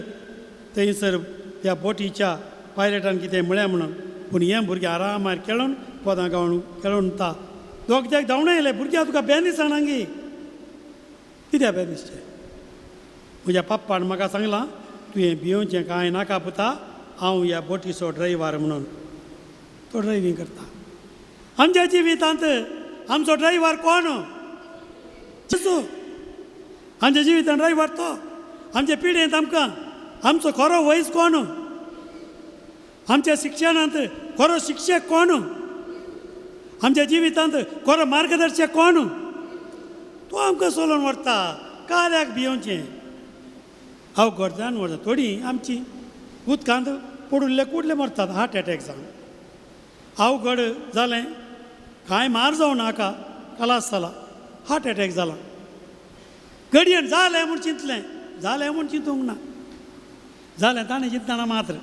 थंयसर त्या बोटीच्या पायलटान कितें म्हळें म्हणून, पूण हें भुरगें आरामार खेळोन पदां गावन खेळोन ता दोग त्याक धांवणें येयलें. भुरग्यां तुका बेन दिसना गे, कित्याक बेन दिसचें? म्हज्या पप्पान म्हाका सांगलां तुवें भियोवचें कांय नाका पुता, हांव ह्या बोटीचो ड्रायव्हर म्हणून. तो ड्रायव्हींग करता. आमच्या जिवितांत आमचो ड्रायव्हर कोण? जेजू. आमच्या जिवितांत ड्रायव्हर तो. आमच्या पिढयेंत आमकां आमचो खरो वयस कोण? आमच्या शिक्षणांत खरो शिक्षक कोण? आमच्या जिवितांत खरो मार्गदर्शक कोण? तो आमकां चलोवन व्हरता. कार्याक भियोवचें हांव गरजान व्हरता. थोडीं आमची उदकांत पडुल्ले कुडले मरतात हार्ट एटॅक जावन. अवघड जालें, कांय मार जावं नाका, कलास जाला, हार्ट एटॅक जाला. घडयेन जालें म्हूण चिंतलें, जालें म्हूण चिंतूंक ना, जालें ताणें चिंतना मात्र.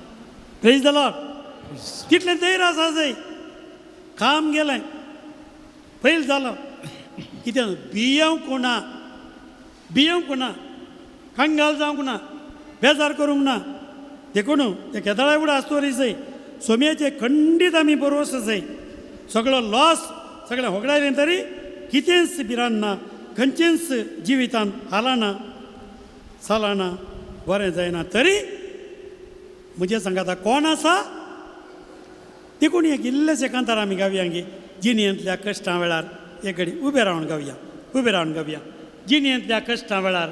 Praise the Lord. तितलें धैर्य आसा जाय. काम गेलें, फैल जालो. कितें भियेवंक ना, भियेवंक ना, कंगाल जावंक ना, बेजार करूंक ना. देखून ते केदळाय उडा आसतोरी जाय सोम्याचे खंडीत आमी बरोवस जाय. सगळो लॉस सगळें होगडायलें तरी कितेंच भिरांत ना, खंयचेंच जिवितान हालना चलना, बरें जायना तरी म्हजें सांगाता कोण आसा. देखून एक इल्लेशें कांतार आमी गावया गे. जिणेंतल्या कश्टां वेळार एक घडी उबें रावन गावया, उबें रावन गावया. जिणेंतल्या कश्टां वेळार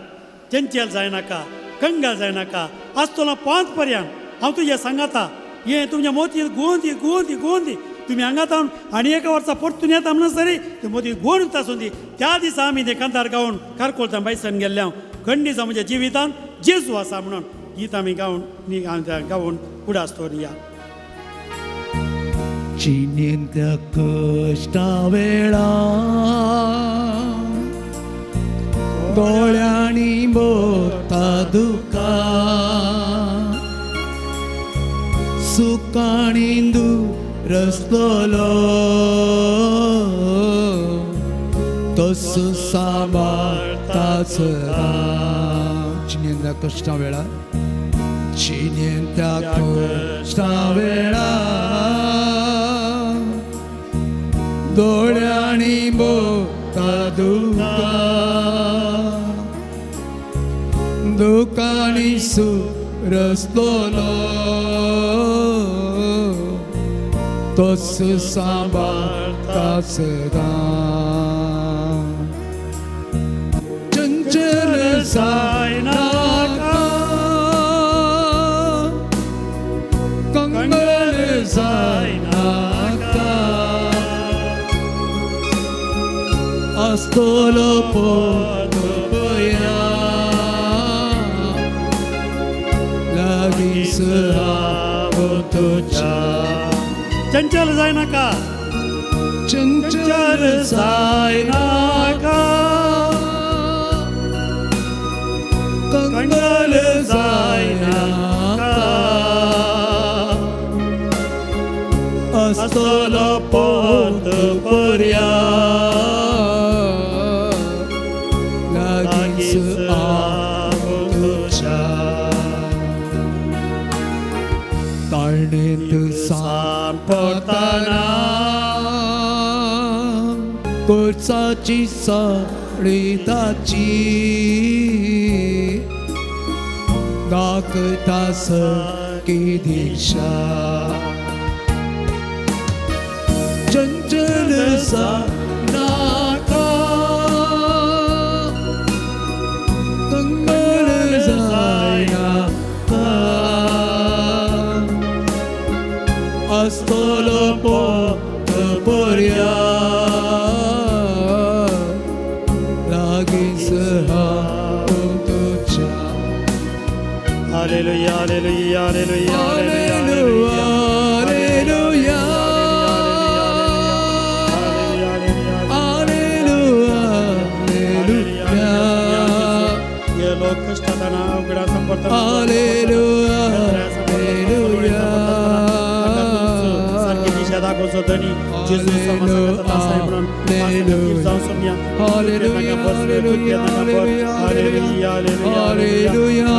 चंचल जायनाका, कंगाल जायनाका, आसतलो पांच पर्यंत हांव तुजें सांगाता. हें तुमच्या मोती गोंदी गोंदी गोंदी तुमी हांगा जावन आनी एका वर्सा परतून येता म्हणून सरी ती मोती गोंद आसूं दी. त्या दिसा आमी ते कांतार गावन कारकोलता बायसन गेल्ले हांव खंडीसा म्हज्या जिवितान जेजू आसा म्हणून गीत आमी गावन गावन उडास दवरुया. जिणेंतल्या कश्टां वेळार दोळ्यांनी भरता दुकां, सुकाणी दुरसतलो तसो सांबाळता सदां. जिणेंतल्या कश्टां वेळार, जिणेंतल्या कश्टां वेळार दोळ्यांनी भरता दुकां, दुकांनी सुरसतलो तसो सांबाळता सदां. चंचल जायनाका, कंगाल जायनाका, आसतलो पोतोया लागींच हांव तुज्या. चंचल जायनाका, चंचल जायनाका, कंगाल जायनाका, आसतलो जिणेंत सांपडटना कोर्साची सळिताची दाखता सकी दिशा चंचल सा नाका कंगल जायना आसतलो पोत पर्या लागींच हांव तुज्या. Hallelujah, hallelujah, hallelujah, hallelujah, hallelujah, hallelujah, hallelujah. हे लोक कष्टाताना अवघडा संपर्क हालेलुया, हालेलुया. सारखी दिशा दाखवचो धनी जेजू जावं Saumya. Hallelujah, hallelujah, hallelujah, hallelujah,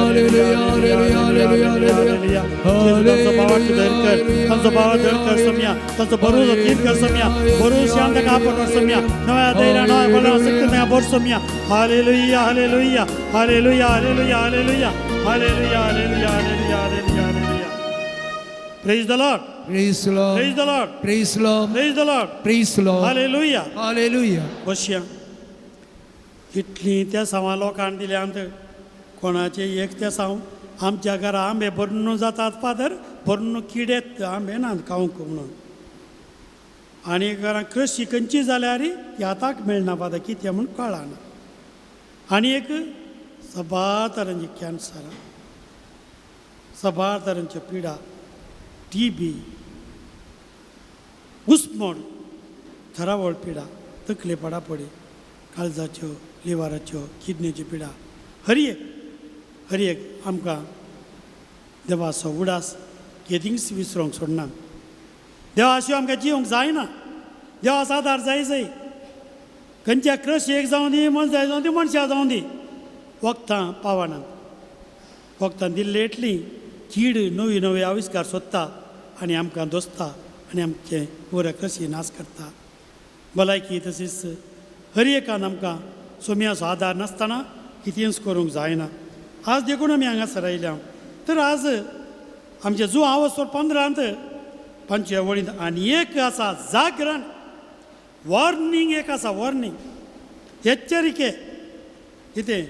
hallelujah, hallelujah, तांचो भावार्थ धर कर, तांचो भावार्थ धर कर सोम्या, तांचो बरो तीर कर सोम्या, बरो श्याम ताका आपण सोम्या, नव्या धैर्या नव्या बळा शक्ती ताका भर Saumya. Hallelujah, hallelujah, hallelujah, hallelujah, hallelujah, hallelujah, hallelujah, hallelujah, hallelujah, hallelujah. Praise the Lord. Praise the Lord. Praise the Lord. Praise the Lord. Praise the Lord. Praise the Lord. Hallelujah. Hallelujah. बसया. इतलीं त्या सावां लोकांक दिल्यांत कोणाचे एक ते साव आमच्या घरा आंबे भरून जातात फादर, भरून किडेत आंबे नात खावंक म्हणून. आनी घरां कृशी खंयची जाल्यार ती हाताक मेळना फादर, कितें म्हूण कळना. आनी एक सबार तरांची कॅन्सर, सबार तरांच्यो पिडा, टीबी, घुसमोड, थरावळ पिडा, तकले पडापडी, काळजाच्यो, लिव्हराच्यो, किडनीच्यो पिडा, हर एक हर एक आमकां देवाचो उडास केदींच विसरोंक सोडना. देवा शिवाय आमकां जिवंक जायना, देवाचो आदार जाय जाय. खंयच्या क्रशेक जावं दी, मनशाक जावं दी, मनशां जावं दी, वखदां पावनात. वखदां दिल्ली एटली कीड नवी नवी आविश्कार सोदता आनी आमकां दोसता आनी आमचें पुराय क्रशी नाश करता. भलायकी तशीच हर एकान आमकां सोम्याचो आदार नासतना कितेंच करूंक जायना. आज देखून आमी हांगासर आयल्या. तर आज आमचें जो आवसर 15 5व्या वळींत आनी एक आसा जागरण, वॉर्निंग एक आसा, वॉर्निंग, एच्चरिके. कितें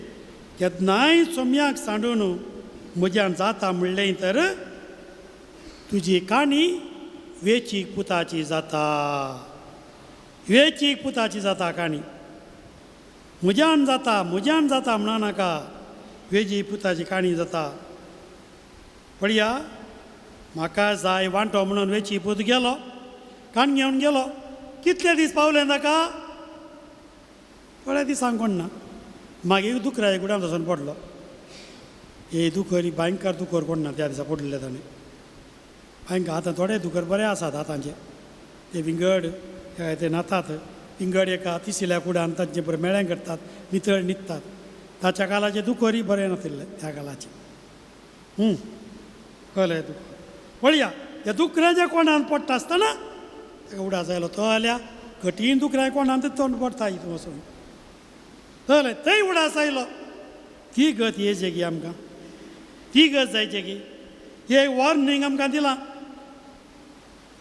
केन्नाय सोम्याक सांडून म्हज्यान जाता म्हणलें तर तुजी काणी वेचीक पुताची जाता, वेचीक पुताची जाता काणी. म्हज्यान जाता, म्हज्यान जाता म्हणा नाका, वेजी पुताची काणी जाता. पळया म्हाका जाय वांटो म्हणून वेची पूत गेलो, काण घेवन गेलो. कितले दीस पावले ताका थोड्या दिसांक कोण ना. मागीर दुकरा गुडान वचून पडलो. हे दुकर भयंकर दुकर कोण ना त्या दिसा पडलेले ताणें. भयंकर आतां थोडे दुकर बरे आसात आतांचे, ते विंगड ते न्हातात, विंगड एका तिसऱ्या कुडान तांचे बरें मेळ्ळें करतात, नितळ न्हिदतात. ताच्या कालाचे दुकरय बरें नाशिल्ले त्या कालाचे. कळ्ळें दुकर. पळया त्या दुकराच्या कोणान पडटा आसतना ताका उडास आयलो. तो जाल्यार कठीण दुकरां कोणान तोंड पडटा हितून वचून, कळ्ळें, थंय उडास आयलो. ती गत येयची गी आमकां, ती गत जायची गी. हे वॉर्निंग आमकां दिलां.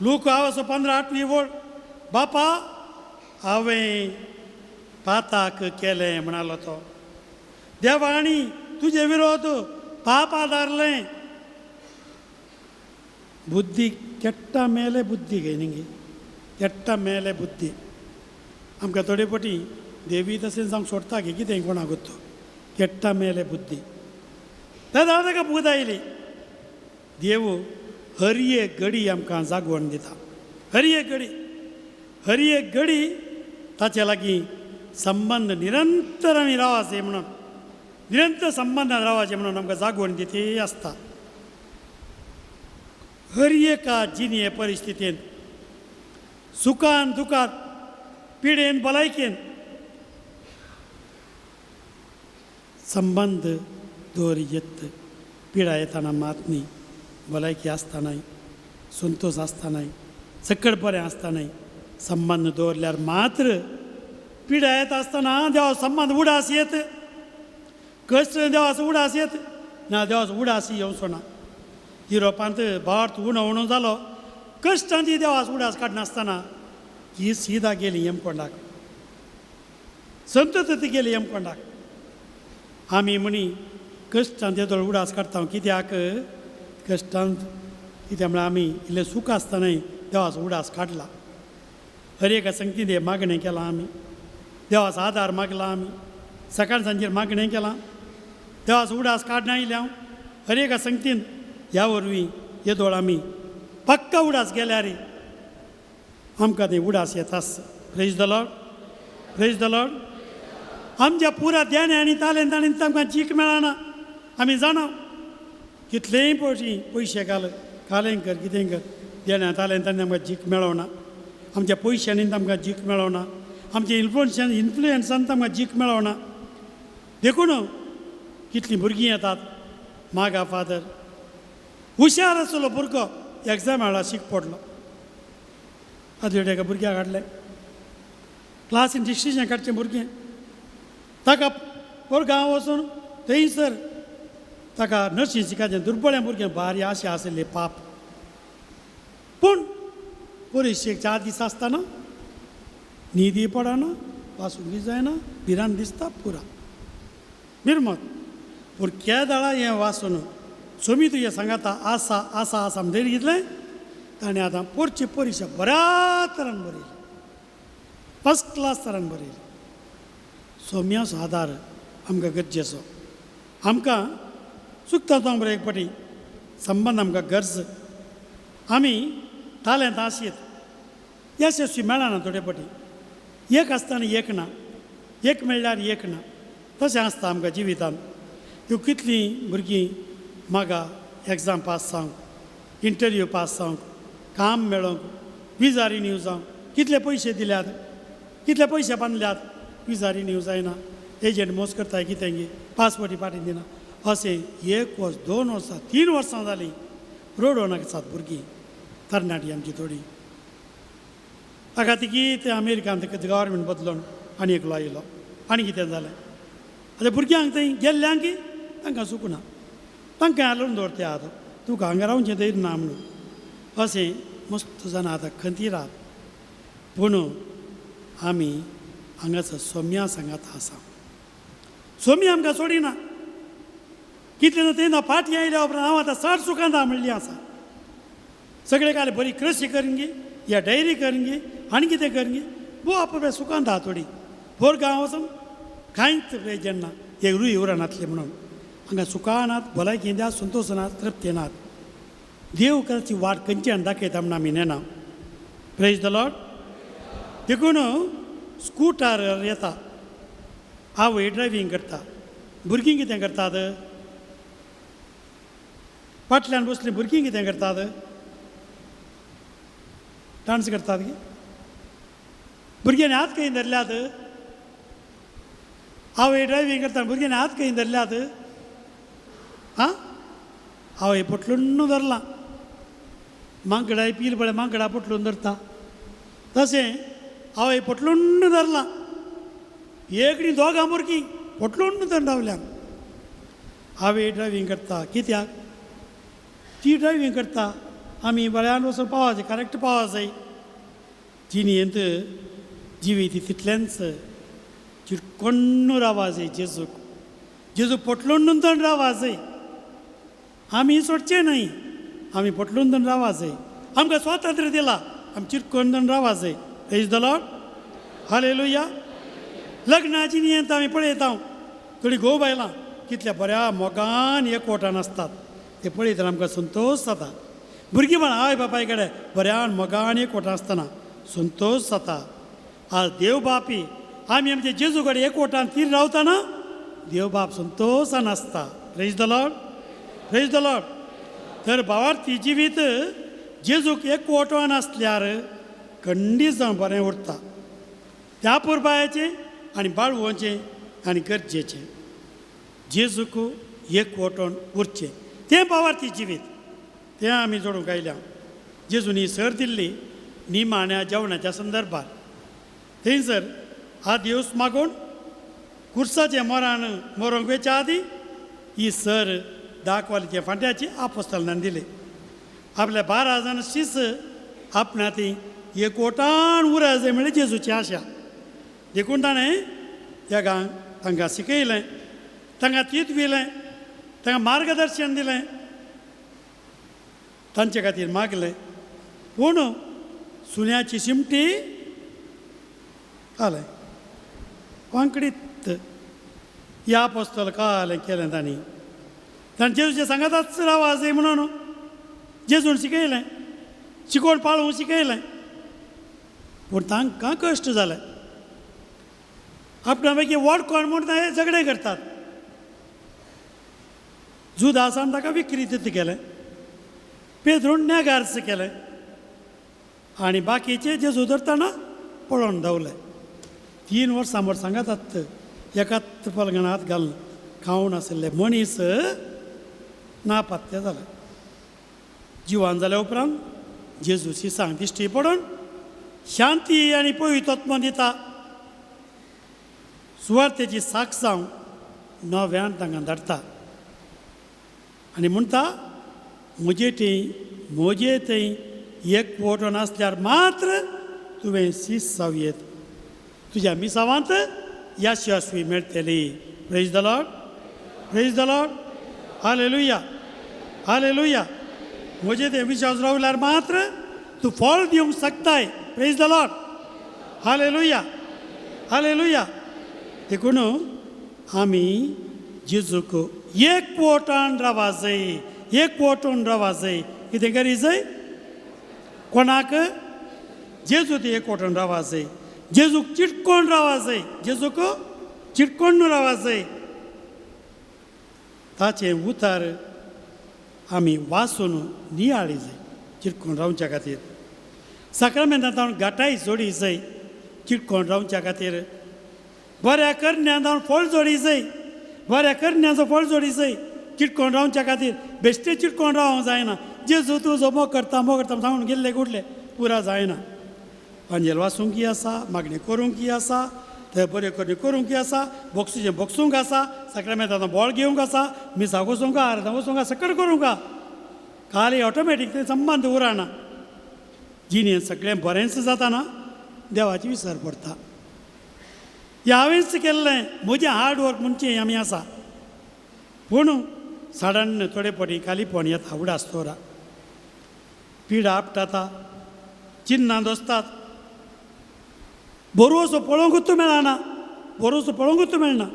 लूक आवसो 15 8वी वळ, बापा हांवें पाताक केलें म्हणालो तो, देवाणी तुजे विरोध पाप आदारलें. बुद्धी केट्टा मेले बुद्धी गे न्ही, केट्टा मेले बुद्धी. आमकां थोडे पटी देवी तशें जावंक सोडटा गे कितें कोणाक तो केट्टा मेले बुद्धी. तेन्ना ताका बूद आयली. देव हर एक घडी आमकां जागवण दिता, हर एक घडी, हर एक घडी ताचे लागीं संबंद निरंतर आमी रावाचे म्हणून, निरंतर संबंदान रावाचे म्हणून आमकां जागवण दिती आसता. हर एका जिणे परिस्थितींत, सुखान दुखान, पिडेन भलायकेन संबंद दवर येत. पिडा येताना मात न्ही, भलायकी आसतनाय. संतोश आसतनाय सकड बरें आसतनाय संबंद दवरल्यार मात्र पिडा येत आसतना देवा संबंद उडास येत, कश्ट देवाचो उडास येत ना, देवाचो उडास येवचो ना. युरोपांत भारत उणो उणो जालो, कश्टांत देवाचो उडास काडनासतना ही सिदा गेली हेमकोंडाक, संतत ती गेली हेमकोंडाक. आमी म्हणी कश्टांत येदोळ उडास काडटा, कित्याक कश्टांत कित्याक म्हळ्यार आमी इल्लें सूख आसतनाय देवाचो उडास काडला. हर एका संगतीन हें मागणें केलां आमी, देवाचो आदार मागला आमी, सकाळ सांजेर मागणें केलां, देवाचो उडास काडना आयल्या हांव हर एका संगतीन. ह्या वरवीं येदोळ आमी पक्का उडास गेल्यार आमकां ते उडास येता. Praise the Lord, praise the Lord. आमच्या पुरा ध्यान आनी तालेंतांनी तांकां चीक मेळना. आमी जाणा कितलेय पयशे पयशे घाल कालें कर कितें कर, देण्या तालेंतांनी आमकां जीक मेळना, आमच्या पयशांनी आमकां जीक मेळना, आमच्या इन्फ्लुयन्सान आमकां जीक मेळना. देखून कितलीं भुरगीं येतात मागा फादर हुशार आसलो भुरगो एग्जाम वेळार शीक पडलो, आतां एका भुरग्याक हाडलें क्लासीन डिस्टिंक्शन काडचें भुरगें, ताका गांव वचून थंयसर ताका नर्सींग शिकाचें दुर्बळें भुरगें भारी आशा आशिल्ली पाप, पूण परिक्षेक 4 दीस आसतना न्हिदी पडना, वासूंक जायना, भिरांत दिसता पुरा निर्मत. पूण केदाळा हें वाचून सोमी तुजें सांगाता आसा आसा आसा म्हणटकीर कितलें ताणें आतां पोरची परिक्षा बऱ्या तरान बरयली, फर्स्ट क्लास तरान बरयली. सोम्याचो आदार आमकां गरजेचो, आमकां चुकता तो बरें एक फावटी संबंद आमकां गरज. आमी तालेंत आसयत यशस्वी मेळना थोडे फावटी, एक आसतना एक ना, एक मेळ्ळ्यार एक ना, तशें आसता आमकां जिवितांत. ह्यो कितलीं भुरगीं मागा एग्जाम पास जावंक, इंटरव्यू पास जावंक, काम मेळोंक, विजा रिन्यू जावंक कितले पयशे दिल्यात, कितले पयशे बांदल्यात, विजा रिन्यू जायना, एजंट मोस करता कितें गी, पासपोर्टी फाटीं दिना. अशें 1 वर्स 2 वर्सां 3 वर्सां जालीं रडोवन आसात भुरगीं तरणाटी आमची थोडी. ताका ती कितें अमेरिकान गव्हर्मेंट बदलून आनी एकलो आयलो आनी कितें जालें आतां भुरग्यांक थंय गेल्ल्यांक तांकां चुकना, तांकां हालोवन दवरता आतां तुका हांगा रावचें धैर्य ना म्हणून. अशें मस्त जाणां आतां खंती रात. पूण आमी हांगासर सोम्या सांगात आसा, सोमी आमकां सोडिना. कितलें ना तेन्ना फाटीं आयल्या उपरांत हांव आतां चड सुखांत म्हणली आसा. सगळे काल बरी कृषी करंगी या डायरी करंगी आनी कितें करंगी बो आपल्या सुखांत आहा थोडी फोर गांव वचून कांयच प्रयोजन ना, एक रुई उरनातली म्हणून हांगा सुखां नात, भलायकी द्या, संतोश नात, तृप्ती नात. देव कराची वाट खंयच्यान दाखयता म्हूण आमी नेणा. Praise the Lord. देखून स्कुटर येता, आवय ड्रायव्हींग करता, भुरगीं कितें करतात, फाटल्यान बसलीं भुरगीं कितें करतात, डांस करतात की भुरग्यांनी हात खंय धरल्यात, आवय ड्रायव्हींग करता भुरग्यांनी हात खंय धरल्यात, आं आवय पोटलून धरलां, मांकडाय पील पळय मांकडा पोटलून धरता तशें आवय पोटलून धरलां, एकडी दोगां भुरगीं पोटलून धरून रावल्यान. आवय ड्रायव्हींग करता कित्याक, ती ड्रायव्हींग करता आमी बऱ्यान वचून पावा जाय, करेक्ट पावा जाय. जिणेंत जिवीत तितलेंच चिटकोण्णू रावा जाय, जेजूक जेजू पोटलून धरून रावा जाय. आमी सोडचें न्हय, आमी पोटलून धरून रावा जाय. आमकां स्वातंत्र्य दिलां, आमी चिटकोन धरून रावा जाय. Praise the Lord, hallelujah. लग्नाची नियंत आमी पळयता, थोडी घोव बायलां कितल्या बऱ्या मोगान एकवटान आसतात, ते पळयतना आमकां संतोश जाता. भुरगीं म्हण आवय बापाय कडेन बऱ्यान मोगान एकवटान आसतना संतोश जाता. आज देव बापी आमी आमच्या जेजू कडेन एकवटान थीर रावतना देव बाप संतोशान आसता. Praise the Lord, praise the Lord. तर भावार्थी जिवीत जेजूक एकवटान आसल्यार खंडीत जावन बरें उरता. त्या पुरबायेचें आनी बाळवोचें आनी गरजेचें जेजूक एकवटून उरचें तें भावार्थी जिवीत, तें आमी जोडूंक आयल्या. जेजूनी सर दिल्ली निमाण्या जेवणाच्या संदर्भात. थंयसर आदिवस मागून कुर्साचे मोरान मरोंक वेच्या आदी ही सर दाखवालीच्या फांट्याची आपोस्तलान दिली. आपल्या 12 जाण शीस आपणा ती एकवटान उरा जाय म्हळ्यार जेजूची आशा. देखून ताणें एकांक तांकां शिकयलें, तांकां तीत विलें, तांकां मार्गदर्शन दिलें, तांचे खातीर मागलें. पूण सुण्याची शिमटी कालें वांकडीत ह्या पोस्तल कालें केलें तांणी. ताणें जेजूचें सांगाताच रावा जाय म्हणून जेजून शिकयलें, शिकोवन पाळूंक शिकयलें. पूण तांकां कश्ट जाले. आपणा मागीर व्हड कोण म्हूण ते झगडें करतात. जुदासान ताका विक्री केलें, पेद्रून नेगार्स केलें आनी बाकीचे जेजू धरतना पळोवन धांवले. 3 वर्सां म्हण सांगातात एकाच पलंगान हात घालून खावन आशिल्ले मनीस नापात्य जाले. जिवान जाल्या उपरांत जेजू शिसांक दिश्टी पडून शांती आनी पवित्र दिता. सुवार्थेची साक्ष जावन नव्यान तांकां धाडटा आनी म्हणटा म्हजे थंय म्हजे थंय एक वोटो नासल्यार मात्र तुवें शीस जावयेत, तुज्या मिसावांत यशस्वी मेळटली. Praise the Lord, praise the Lord, hallelujah, hallelujah. म्हजे ते विश्वास रावल्यार मात्र तूं फळ दिवंक शकताय. Praise the Lord, hallelujah, hallelujah. देखून आमी जेजूक एक वोटान रावा जाय, एक वोटून रावा जाय. कितें करी जाय? कोणाक? जेजू ते एक वोटून रावा जाय, जेजूक चिटकोन रावा जाय, जेजूक चिटकोन रावा जाय. ताचें उतार आमी वाचून नियाळी जाय चिटकोन रावच्या खातीर. साक्रामेंतान गाठाय जोडी जाय चिटकोन रावच्या खातीर. बऱ्या करण्यान जावन फळ जोडी जाय, बऱ्या करण्याचो फळ जोडी जाय चिटकोन रावच्या खातीर. बेश्टे चिटकोन रावंक जायना. जेजू तुजो मोग करता मोग करता सांगून गेल्ले गुडले पुरा जायना. अंजेल वाचूंक आसा, मागणी करूंक आसा, थंय बऱ्यो करणी करूंक आसा, बोक्सूचें बोक्सूंक आसा, साक्रामेंताचो बळ घेवंक आसा, मिसाक वचूंक, आरदां वचूंक, सकट करूंक. खाली ऑटोमॅटीक तें संबंद उरना. जिणेंत सगळें बरेंच जाताना देवाची विसर पडटा. हें हांवेंच केल्लें, म्हजें हार्ड वर्क म्हणचें आमी आसा. पूण साडान थोडे फावटी खालीपण येता, उडास दवरा, पिडा आपटाता, चिन्नां दोसतात, बरोसो पळोवंकूच मेळना, बरोसो पळोवंकूच मेळना.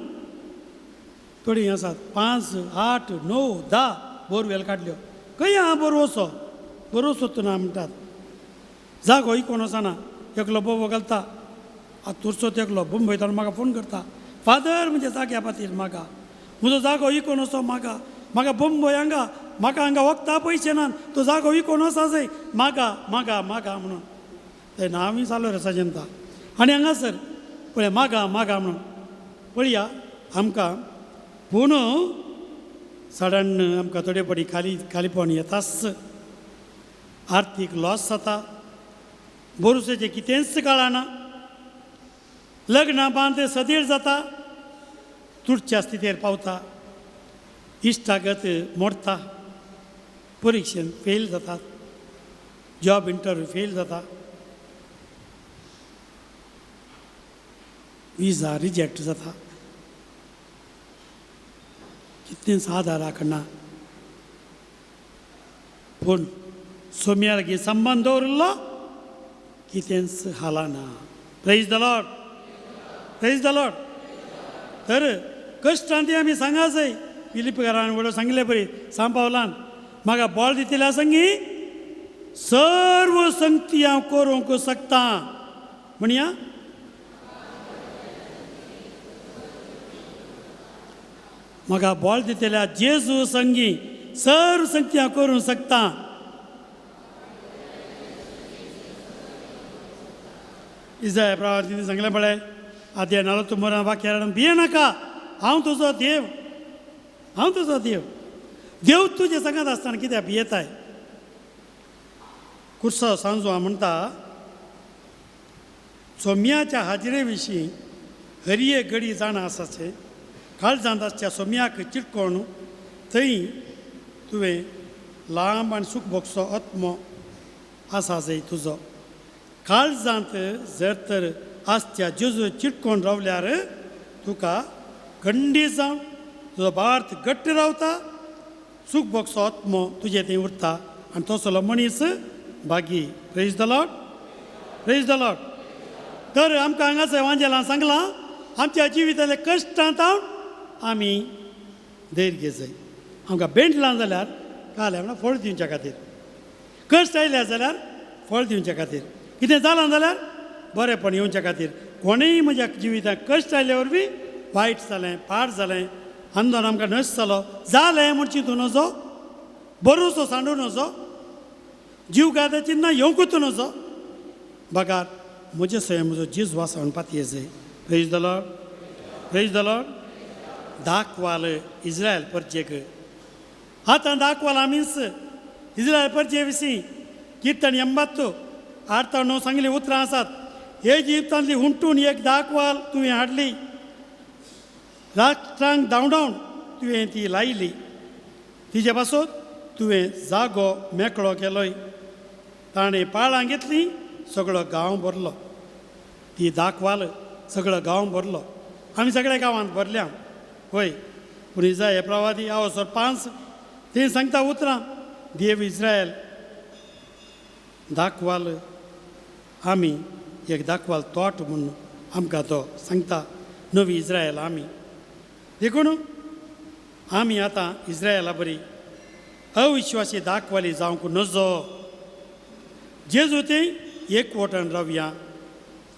थोडीं आसात 5, 8, 9, 10 बोरवेल काडल्यो, खंय आहा बरोसो बरोसो ना म्हणटात. जागो कोण वचना, एकलो बोबो घालता, आतां तुरसो एकलो मुंबयतान म्हाका फोन करता, फादर म्हणजे जाग्या खातीर म्हाका म्हजो जागो इकोन वचो, म्हाका म्हाका बंबय हांगा, म्हाका हांगा वखदां पयशे ना, तो जागो इकोन वचा जाय म्हाका म्हाका म्हाका म्हणून. ते नांवूय चालू रे सजनता आनी हांगासर पळय मागा मागा म्हणून पळया आमकां. पूण सडन आमकां थोडे फावटी खाली खालीपण येताच, आर्थीक लॉस जाता, बोरुसेचें कितेंच कळना, लग्नां बांद सदीळ जाता, तुटच्या स्थितीर पावता, इश्टागत मोडटा, परिक्षेन फेल जातात, जॉब इंटरव्यू फेल जाता, विजा रिजेक्ट जाता, कितलेंच आदाराक ना. पूण सोम्या लागीं संबंद दवरिल्लो कितेंच हालना. Praise the Lord, praise the Lord. तर कश्टान ती आमी सांगा जाय. फिलिपकारान व्हडलो सांगिल्ले परी सांपावलान म्हाका बळ दितल्या संगी सर्व संगती हांव करूंक शकता म्हणया. म्हाका बळ दितल्या जेजू संगी सर्व संगती हांव करूंक शकता. इजाय प्रवासींनी सांगलें पळय, आद्या नालो तुमरा वाक्यार भिये नाका, हांव तुजो देव, हांव तुजो देव. देव तुजें सांगत आसतना कित्याक भियेताय? कुर्सा सांजवा म्हणटा, सोम्याच्या हाजिरे विशीं हरये घडी जाणा आसाचें काळजांत आसच्या सोम्याक चिटकोण थंय तुवें लांब आनी सूख भोगचो आत्मो आसा जाय तुजो. काळजांत जर तर आसत्या जेजू चिटकोण रावल्यार तुका खंडीत जावन तुजो भार्थ घट्ट रावता, सूख भोगचो आत्मो तुजे थंय उरता आनी तसलो मनीस बागी. Praise the Lord, praise the Lord. तर आमकां हांगासर वांजेलान सांगलां, आमच्या जिवितांतल्या कश्टांत आमी धैर्य घेत जाय. आमकां बेंडलां जाल्यार काल म्हणल्यार फळ दिवच्या खातीर, कश्ट आयल्या जाल्यार फळ दिवच्या खातीर, कितें जालां जाल्यार बरेंपण येवच्या खातीर. कोणूय म्हज्या जिवितांत कश्ट आयल्या वरवीं वायट जालें, पाड जालें, आंदोलन आमकां नश्ट जालो, जालें म्हूण चिंतू नजो, बरोसो सांडू नजो, जीव गाता चिन्ना येवंकूच नजो, बगार म्हजे सय म्हजो जेजू आसा म्हणपाक ये जाय. Praise the Lord, praise the Lord. दाखवाल इस्रायल परजेक आतां दाखवाल मीन्स इस्रायल परजे विशीं किर्तन 80 8 ते 9 सांगली उतरां आसात. हे जिवितांतली हुंटून एक दाखवाल तुवें हाडली, राष्ट्रांक धांवडावन तुवें ती लायली, तिजे पासत तुवें जागो मेकळो केलोय, ताणें पाळां घेतली, सगळो गांव भरलो. ती दाखवाल सगळो गांव भरलो, आमी सगळ्या गांवांत भरल्या. वय पूण इस्रायल प्रवादी आवसर 5 ते सांगता उतरां, देव इस्रायल दाखवाल आमी एक दाखवाल तोट म्हूण आमकां तो सांगता, नवी इस्रायल आमी. देखून आमी आतां इस्रायला बरी अविश्वासी दाखवाली जावंक नजो. जेजू ते एक वटन रावया,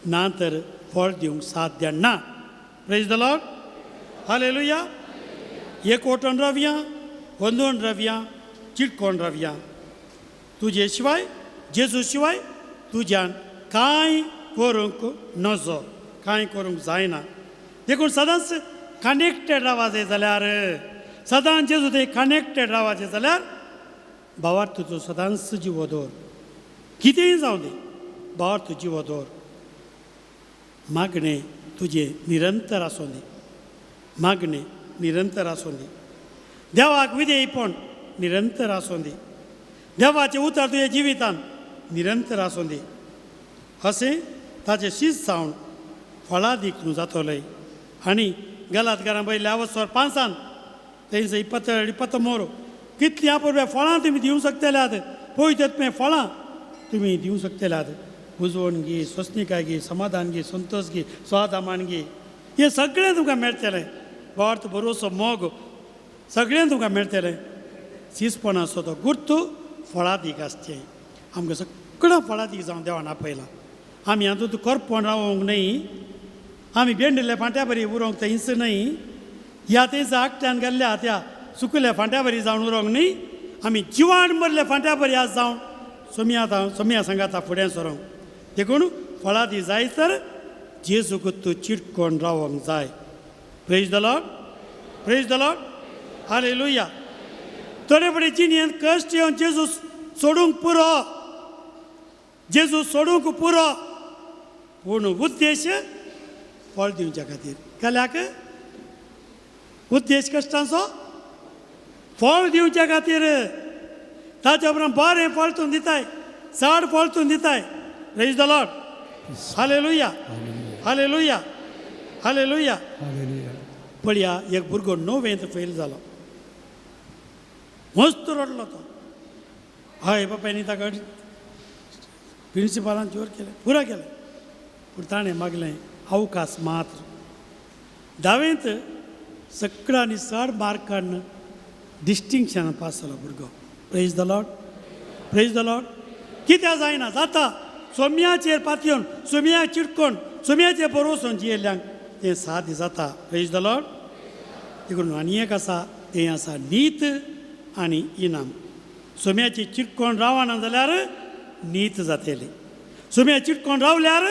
ना तर फळ दिवंक साध्य ना. Praise the Lord, hallelujah. एक वटन रावया, गोंदोवन रावया, चिटकोन रावया, तुजे शिवाय जेजू शिवाय तुज्यान कांय करूंक नजो, कांय करूंक जायना. देखून सदांच कनेक्टेड रावाचें जाल्यार, सदांच जेजू ते कनेक्टेड रावाचें जाल्यार भावार तुजो सदांच जिवो दवर, कितेंय जावं दी भावार तूं जिवो दवर. मागणें तुजें निरंतर आसूं दी, मागणें निरंतर आसूं दी, देवाक विधेयपण निरंतर आसूं दी, देवाचें उतर तुज्या जिवितान निरंतर आसूं दी. अशें ताचें शीत जावन फळादीक तूं जातलें. आनी गलातकारां पयल्या अवसर 5 तेंचे 22 23 कितलीं आपुरब्या फळां तुमी दिवंक शकतल्यात, पवित्र फळां तुमी दिवंक शकतल्यात. उजवण घे, सोंसणीकाय घे, समाधान घे, संतोष घे, स्वादामान घे, हें सगळें तुमकां मेळटलें. भावार्थ बरोसो मोग सगळें तुमकां मेळटलें. शिसपणाचो तो गुर्तू फळादीक आसचें. आमकां सगळें फळादीक जावन देवान आपयलां. आमी हातूंत करपण रावोंक न्हय, आमी बेंडिल्ल्या फांट्या बरी उरोंक थंयच न्हय, ह्या थंयच आकट्यान गेल्ल्या त्या सुकल्या फांट्या बरी जावन उरोंक न्हय, आमी जिवाण मरल्या फांट्या बरी आज जावन सोमया सोमया सांगाता फुडें सरोंक. देखून फळादी जाय तर जेजूक तूं चिटकोन रावोंक जाय. Praise the Lord, praise the Lord, hallelujah. थोडे फुडें जिणेंत कश्ट येवन जेजू सोडूंक पुरो, जेजू सोडूंक पुरो, पूण उद्देश फळ दिवच्या खातीर. केल्याक उद्देश कश्टांचो फळ दिवच्या खातीर. ताच्या उपरांत बरें फळ तूं दिताय, चड फळ तूं दिताय. Praise the Lord, hallelujah, hallelujah, hallelujah. पळया एक भुरगो 9वेंत फेल जालो, मस्त रडलो तो. हय बापायनी ताका प्रिंसिपालान जोर केलें, पुरा केलें, पूण ताणें मागलें अवकाश मात्र. 10वेंत सगळ्यांनी चड मार्क काडून डिस्टिंक्शनान पास जालो भुरगो. Praise the Lord, praise the Lord. कित्याक जायना जाता, सोम्याचेर पातयेवन, सोम्याक चिटकोन, सोम्याचेर बरोवसून जियेल्ल्यांक तें साध्य जाता. Praise the Lord. देखून आनी एक आसा तें आसा नीत आनी इनाम. सोम्याची चिटकोन रावना जाल्यार नीत जातली, सोम्या चिटकोन रावल्यार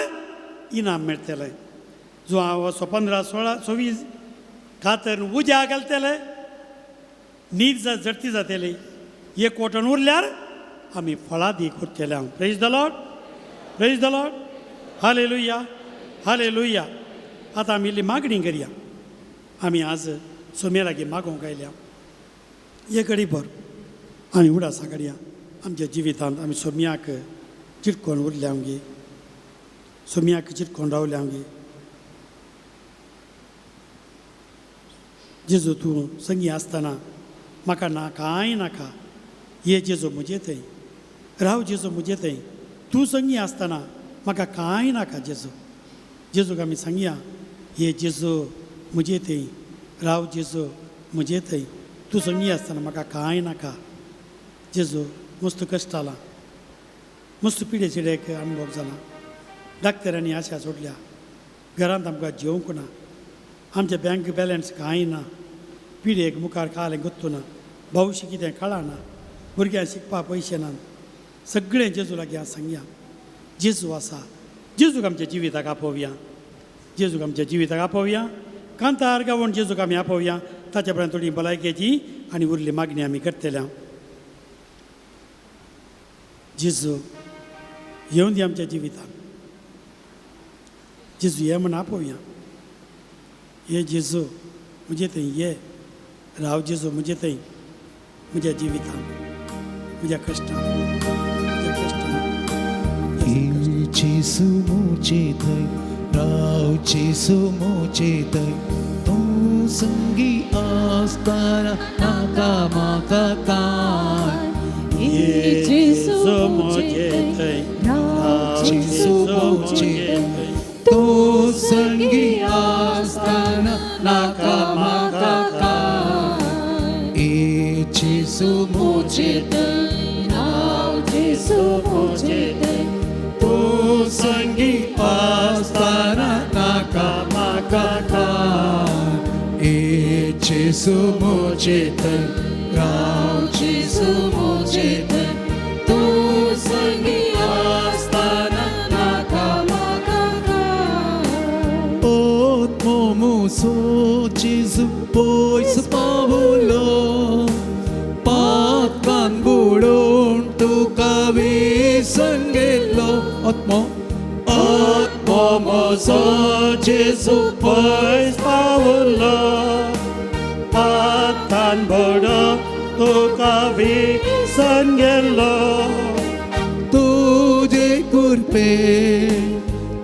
इनाम मेळटलें. जो हांव असो 15, 16, 26 कातर उज्या घालतले, नीत जडती जातली. एक वटण उरल्यार आमी फळादीक उरतले. Praise the Lord, praise the Lord, hallelujah, hallelujah. आतां आमी इल्ली मागणी करया. आमी आज सोम्या लागीं मागूंक आयल्या. एक घडी भर आमी उडासां काडया. आमच्या जिवितांत आमी सोम्याक चिटकोन उरल्या आमगे, सोम्याक चिटकोन रावल्या आमगे. जेजू तूं संगी आसतना म्हाका ना कांय नाका. ये जेजू म्हजे थंय राव, जेजू म्हजे थंय, तूं संगी आसतना म्हाका कांय नाका. जेजू, जेजूक आमी सांगया, ये जेजू म्हजे थंय राव, जेजू म्हजे थंय, तूं संगी आसतना म्हाका कांय नाका. जेजू मस्त कश्ट जाला, मस्त पिडे चिडेक अनुभव जाला. डाक्टरांनी आशा सोडल्या, घरांत आमकां जेवंक ना, आमचें बँक बॅलन्स कांय ना, पिडेक मुखार कालें गुत्तू ना, भविश्य कितें कळना, भुरग्यांक शिकपाक पयशे ना. सगळें जेजू लागीं सांगया. जेजू आसा, जेजूक आमच्या जिविताक आपोवया, जेजूक आमच्या जिविताक आपोवया. कांतार गावून जेजूक आमी आपोवया. ताच्या उपरांत थोडी भलायकेची आनी उरली मागणी आमी करतल्या. जेजू येवन दी आमच्या जिविताक. जेजू ये म्हण आपोवया. ये जेजू म्हजे थंय ये, राव जेजू म्हजे थंय, म्हज्या जिवितान, म्हज्या कश्टान, म्हज्या कश्टान. जेजू म्हजे थंय राव, जेजू म्हजे थंय, तूं संगी आसतना नाका म्हाका कांय. जेजू म्हजे थंय राव, जेजू म्हजे थंय, तूं संगी आसतना नाका म्हाका कांय. जेजू म्हजे थंय राव, जेजू म्हजे थंय, तूं संगी आसतना नाका म्हाका कांय. जेजू म्हजे थंय राव, जेजू म्हजे थंय, तूं संगी आसतना नाका म्हाका कांय. आत्मो म्हजो जेजू पयस पावलो, पातकान बुडोवन तुका विसरून गेलो. आत्मो, आत्मो म्हजो जेजू पयस पावलो, पातकान बुडोवन तुका विसरून गेलो. तुजे कृपे,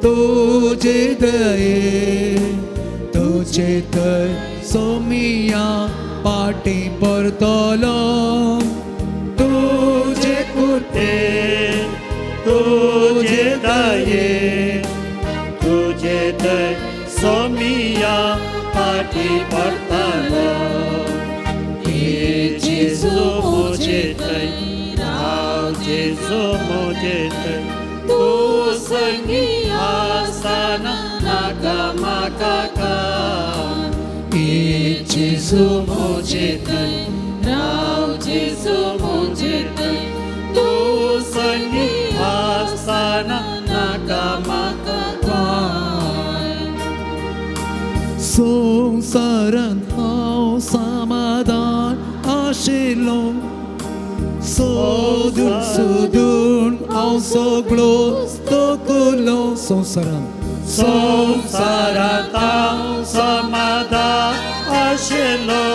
तुजे दये, तुजे थंय सोमिया पाटी परतलो. तुजे कृपे, तुजे दये, तुजे थंय सोमिया पाटी परतलो. जेजू म्हजे थंय राव, जेजू म्हजे थंय, तूं संगी आसतना नाका म्हाका कांय. जेजू म्हजे थंय राव, जेजू म्हजे थंय, तूं संगी आसतना नाका म्हाका कांय. संवसारांत हांव समाधान आशिल्लो, सोदून सोदून हांव सगळो तकलो. संवसारांत, संवसारांत हांव समाधान आशिल्लो,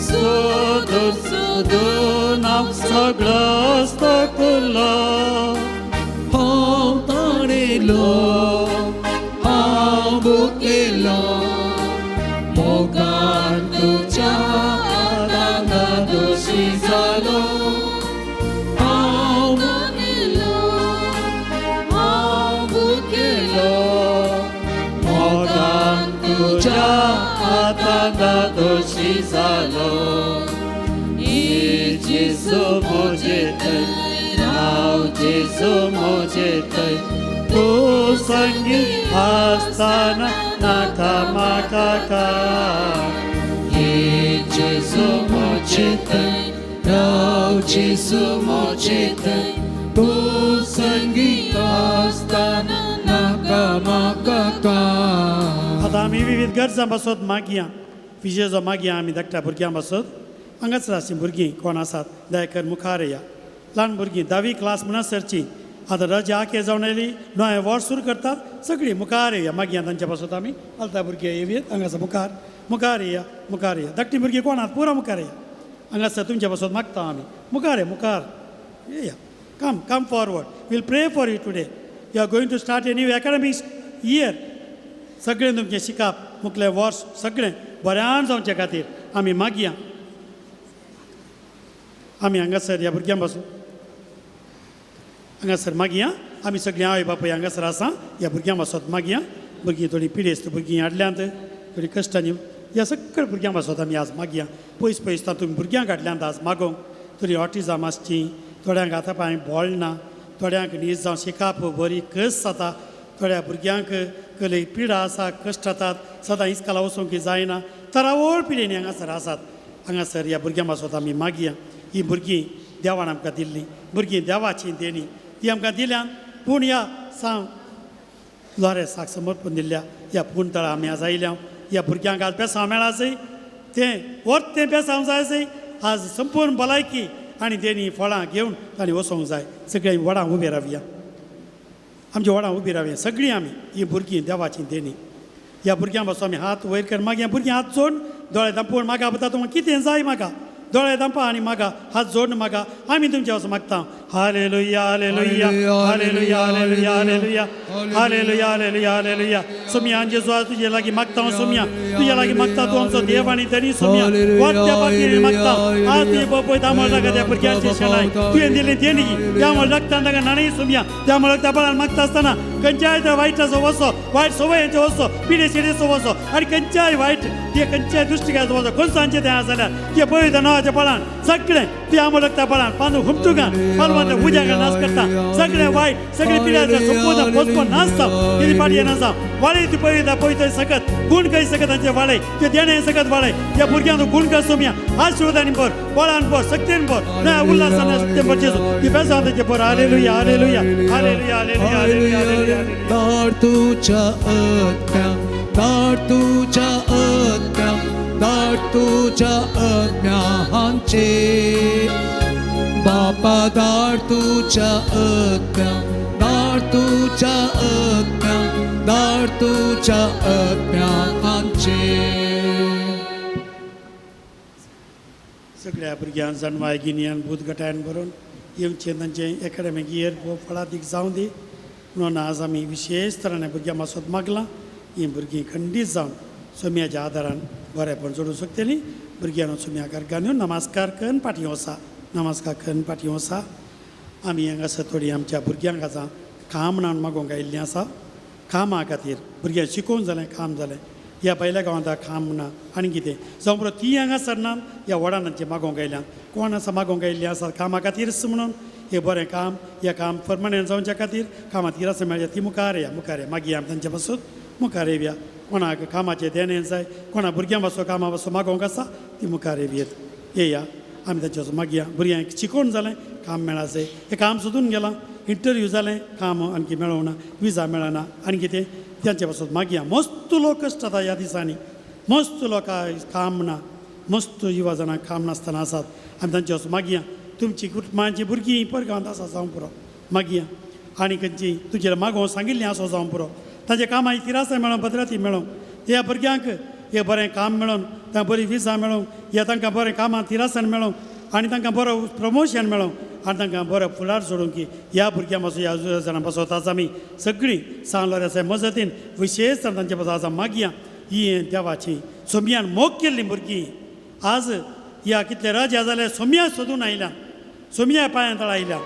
सोदून सोदून हांव सगळो तकलो. हांव ताणेलो, हांव भुकेलो, मोगान तुज्या हातान दोशी जालो. हांव ताणेलो, हांव भुकेलो, मोगान तुज्या हातान दोशी जालो. जेजू म्हजे थंय राव, जेजू म्हजे थंय, तूं संगी आसतना नाका म्हाका कांय. जेजू म्हजे थंय राव, जेजू म्हजे थंय, तूं संगी आसतना नाका म्हाका कांय. आतां आमी विविध गरजां पासत मागया, विशेश मागया आमी धाकट्या भुरग्यां पासत. हांगासर आसची भुरगीं कोण आसात दया कर मुखार या. ल्हान भुरगीं धावी क्लास म्हणसरची आतां रजा आखे जावन येयली नवें वर्स सुरू करतात सगळीं मुखार येया मागीर तांच्या पासत आमी आलता भुरगीं येवयेत हांगासर मुखार मुखार येया मुखार येया धाकटीं भुरगीं कोण आहात पुरो मुखार येया हांगासर तुमच्या पासत मागता आमी मुखार ये मुखार येया. Come, come forward. We'll pray for you today. You are going to start a new academic year. सगळें तुमचें शिकप मुखलें वर्स सगळें बऱ्यान जावचे खातीर आमी मागया. आमी हांगासर ह्या भुरग्यां पासून हांगासर मागया. आमी सगळीं आवय बापूय हांगासर आसा ह्या भुरग्यां पासत मागया. भुरगीं थोडीं पिडेस्त भुरगीं हाडल्यांत थोडीं कश्टांनी ह्या सगळ्या भुरग्यां पासत आमी आज मागया. पयस पयस तातूंत भुरग्यांक हाडल्यांत आज मागोवंक. थोडीं ऑटिझम आसचीं, थोड्यांक आतां पांय बोळ ना, थोड्यांक न्हीद जावं शिकप बरी कस जाता, थोड्या भुरग्यांक कसली पिडा आसा कश्ट जातात सदां इस्काला वचूंक जायना तरावळ पिडेनी हांगासर आसात. हांगासर ह्या भुरग्यां पासत आमी मागया. ही भुरगीं देवान आमकां दिल्लीं भुरगीं देवाची देणी ती आमकां दिल्यान पूण ह्या सांव लोरेसाक समर्पण दिल्ल्या ह्या पूण तळा आमी आज आयल्या. ह्या भुरग्यांक आज बेसांव मेळासय तें वर्तें बेसांव जायसय आज संपूर्ण भलायकी आनी देणी फळां घेवन तांणी वचोंक जाय. सगळीं वडां उबी रावया आमच्या वडां उबी रावया सगळीं आमी ही भुरगीं देवाची देणी. ह्या भुरग्यां पासून आमी हात वयर कर मागीर भुरगीं हात जोडून दोळे दांपून मागा पळता तुमकां कितें जाय मागा दोळे दांपा आनी मागा हात जोडून मागा आमी तुमच्या पासून मागता. Hallelujah hallelujah hallelujah hallelujah hallelujah hallelujah hallelujah hallelujah. Saumya जेजू आज तुजे लागीं मागता सोम्या तुज्या लागीं मागता तूं आमचो देव आनी धनी सोम्या वाट्या बाकीर मागता आज तुजे बापूय तांबळ जागा त्या भुरग्यांचे शेणाय तुवें दिली देणगी त्यामुळे रक्तान ताका नाणय सोम्या त्यामुळे रक्ता बळान मागता आसतना खंयच्याय त्या वायटाचो वसो वायट सवयांचो वसो पिडे शिडेचो वसो आनी खंयच्याय वायट ते खंयच्याय दृश्टिकाचो वसो कोणसांचे तें आसा जाल्यार ते पळयता नांवाच्या बळान सगळें ते आमळ रक्ता बळान पांदू हुमटुका पालवान उज्याक नाश करता सगळें वायट सगळें पिड्याचें संपूर्ण पोसपोन नाश जावं तेजी पाटी येना जावं वाळे ती पळयता पळयता सकत गुण करी सकत तांचे वाळे ते देणे सकत वाळे त्या भुरग्यांचो गुण कर सोम्या आशीर्वादांनी भर बळान भर शक्तीन भर ना उल्हासान ते भर जेजू ती बेसांव तांचे भर. Hallelujah hallelujah hallelujah hallelujah hallelujah hallelujah. धाड तुझ्या आत्म्या धाड तुझ्या आत्म्या धाड तुझ्या आत्म्या हांचे बापा धाड तुझ्या आत्म्या धाड तुझ्या आत्म्या धाड तुझ्या आत्म्या हांचे. सगळ्या भुरग्यांक जाणवाय गिन्यान बूद गटायन भरून येवचें तांचें एकाडेमीक इयर भोव फळादीक जावं दी म्हणून आज आमी विशेश तरान भुरग्यां मासोत मागलां. हीं भुरगीं खंडीत जावन सोम्याच्या आदारान बरेपण जोडूंक शकतलीं. भुरग्यांक सोम्या गार्गान येवन नमस्कार करून फाटीं वसा नमस्कार करून फाटीं वसा. आमी हांगासर थोडीं आमच्या भुरग्यांक आतां काम म्हणून मागोवंक आयिल्लीं आसा. कामा खातीर भुरग्यांक शिकोवन जालें काम जालें ह्या पयल्या गांवांत काम ना आनी कितें जावं पुरो ती हांगासर ना ह्या वडान तांचें मागोवंक आयल्यान कोण आसा मागोवंक आयिल्लीं आसा कामा खातीरच म्हणून हें बरें काम ह्या काम परमनंट जावच्या खातीर कामांत किरासां मेळया ती मुखार या मुखार या मागीर आमी तांचे पासून मुखार येवया. कोणाक कामाचें देणें जाय कोणा भुरग्यां पासून कामा पासून मागोवंक आसा ती मुखार येवयेत येया आमी तांचे पासून मागया. भुरग्यांक शिकोवन जालें काम मेळाचें हें काम सोदून गेलां इंटरव्यू जालें काम आणखी मेळोवना विजा मेळना आनी कितें तांचे पासून मागया. मस्त लोक कश्ट जाता ह्या दिसांनी मस्त लोकांक काम ना मस्त युवा जाणां काम नासतना आसात आमी तांचे पासून मागया. तुमची कुटुंबांची भुरगीं परगांवांत आसा जावं पुरो मागया आनी खंयची तुजेर मागोवंक सांगिल्लें आसो जावं पुरो तांच्या कामाची तिरासां मेळोन भद्राती मेळोंक ह्या भुरग्यांक हे बरें काम मेळोन तांकां बरी विजा मेळोंक ह्या तांकां बरें कामां तिरासान मेळोंक आनी तांकां बरो प्रमोशन मेळोंक आनी तांकां बरो फुडार सोडूंक की ह्या भुरग्यां पासून ह्या जाणां पासून आज आमी सगळीं सांग लोऱ्याच्या मजतीन विशेश तांचे पासून आज मागया. ही देवाची सोम्यान मोग केल्ली भुरगीं आज ह्या कितले राजा जाल्यार सोम्या सोदून आयल्या सोम्या पांयां तळा आयल्या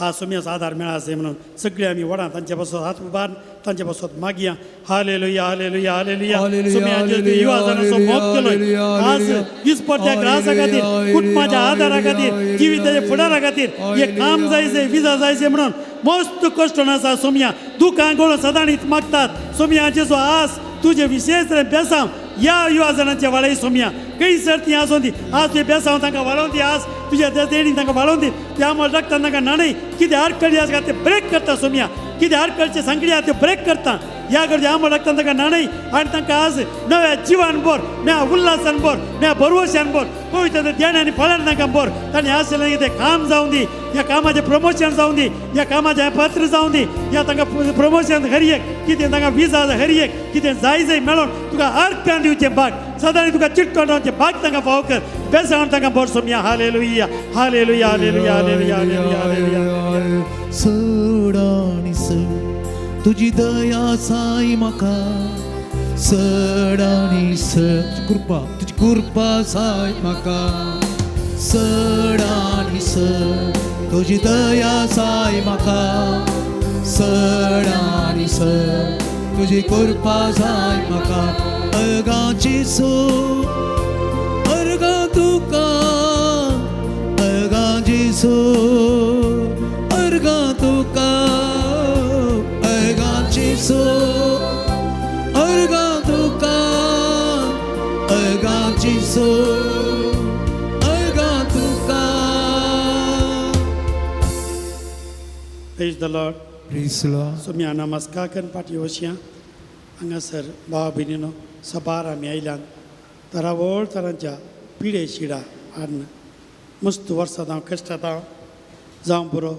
आज सोम्याचो आदार मेळासे म्हणून सगळीं आमी व्हडां तांचे पासून हात उबार तांचे पासून मागया. Hallelujah hallelujah hallelujah. सोम्याचे युवा जाणांचो मोग केलो आज दिसपट्ट्या ग्रासा खातीर कुटुंबाच्या आदारा खातीर जिविताच्या फुडारा खातीर हे काम जायचें विजा जायचें म्हणून मस्त कश्ट आसा सोम्या दुकान गोळो सदांच मागतात. सोम्याचे जो आस तुजे विशेश बेसांव ह्या युवा जाणांचे वाळय सोम्या खंयसर ती आसूं दी आज तुजें बेसांव तांकां वाळोवन दी आज तुज्या देणी तांकां वाळोवन दी त्यामुळे रक्तान तांकां नाणय कितें आडखळी आसा ते ब्रेक करता सोम्या कितें आडखळचे सांगडी आसा त्यो ब्रेक करता ह्या गरजे आंबो लागता तांकां न्हाणय आनी तांकां आज नव्या जिवान बोर, नव्या उल्हासान बोर, नव्या भरवश्यान बोर, पवित्र ध्यान आनी फळान तांकां बोर. तांणी आशिल्लें कितें काम जावं दी, ह्या कामाचें प्रमोशन जावं दी, ह्या कामाचें पत्र जावं दी, ह्या तांकां प्रमोशन हर एक कितें तांकां विजा हर एक कितें जाय जाय मेळोन तुका अर्कान दिवचें भाग, सदांच तुका चिटकोण रावचें भाग तांकां फावो कर. बेसाण तांकां बोर Somaiya. Hallelujah hallelujah hallelujah hallelujah hallelujah hallelujah. चड आनी चड तुजी दया साय म्हाका, चड आनी चड कृपा तुजी कृपा साय म्हाका, चड आनी चड तुजी दया साय म्हाका, चड आनी चड तुजी कृपा साय म्हाका. अर्गाची सो अर्गा तुका, अर्गाची सो अर्गा तुका, अर्गाची सो अर्गा तुका, अर्गाची सो अर्गा तुका. Praise the Lord. Praise the Lord. Saumya नमस्कार करून पाटी वशया. हांगासर भाव भयणीनो सबार आमी आयल्यान तरावळ तरांच्या पिडे शिडा हाडून मस्त वर्सां हांव कश्टात हांव जावं बरो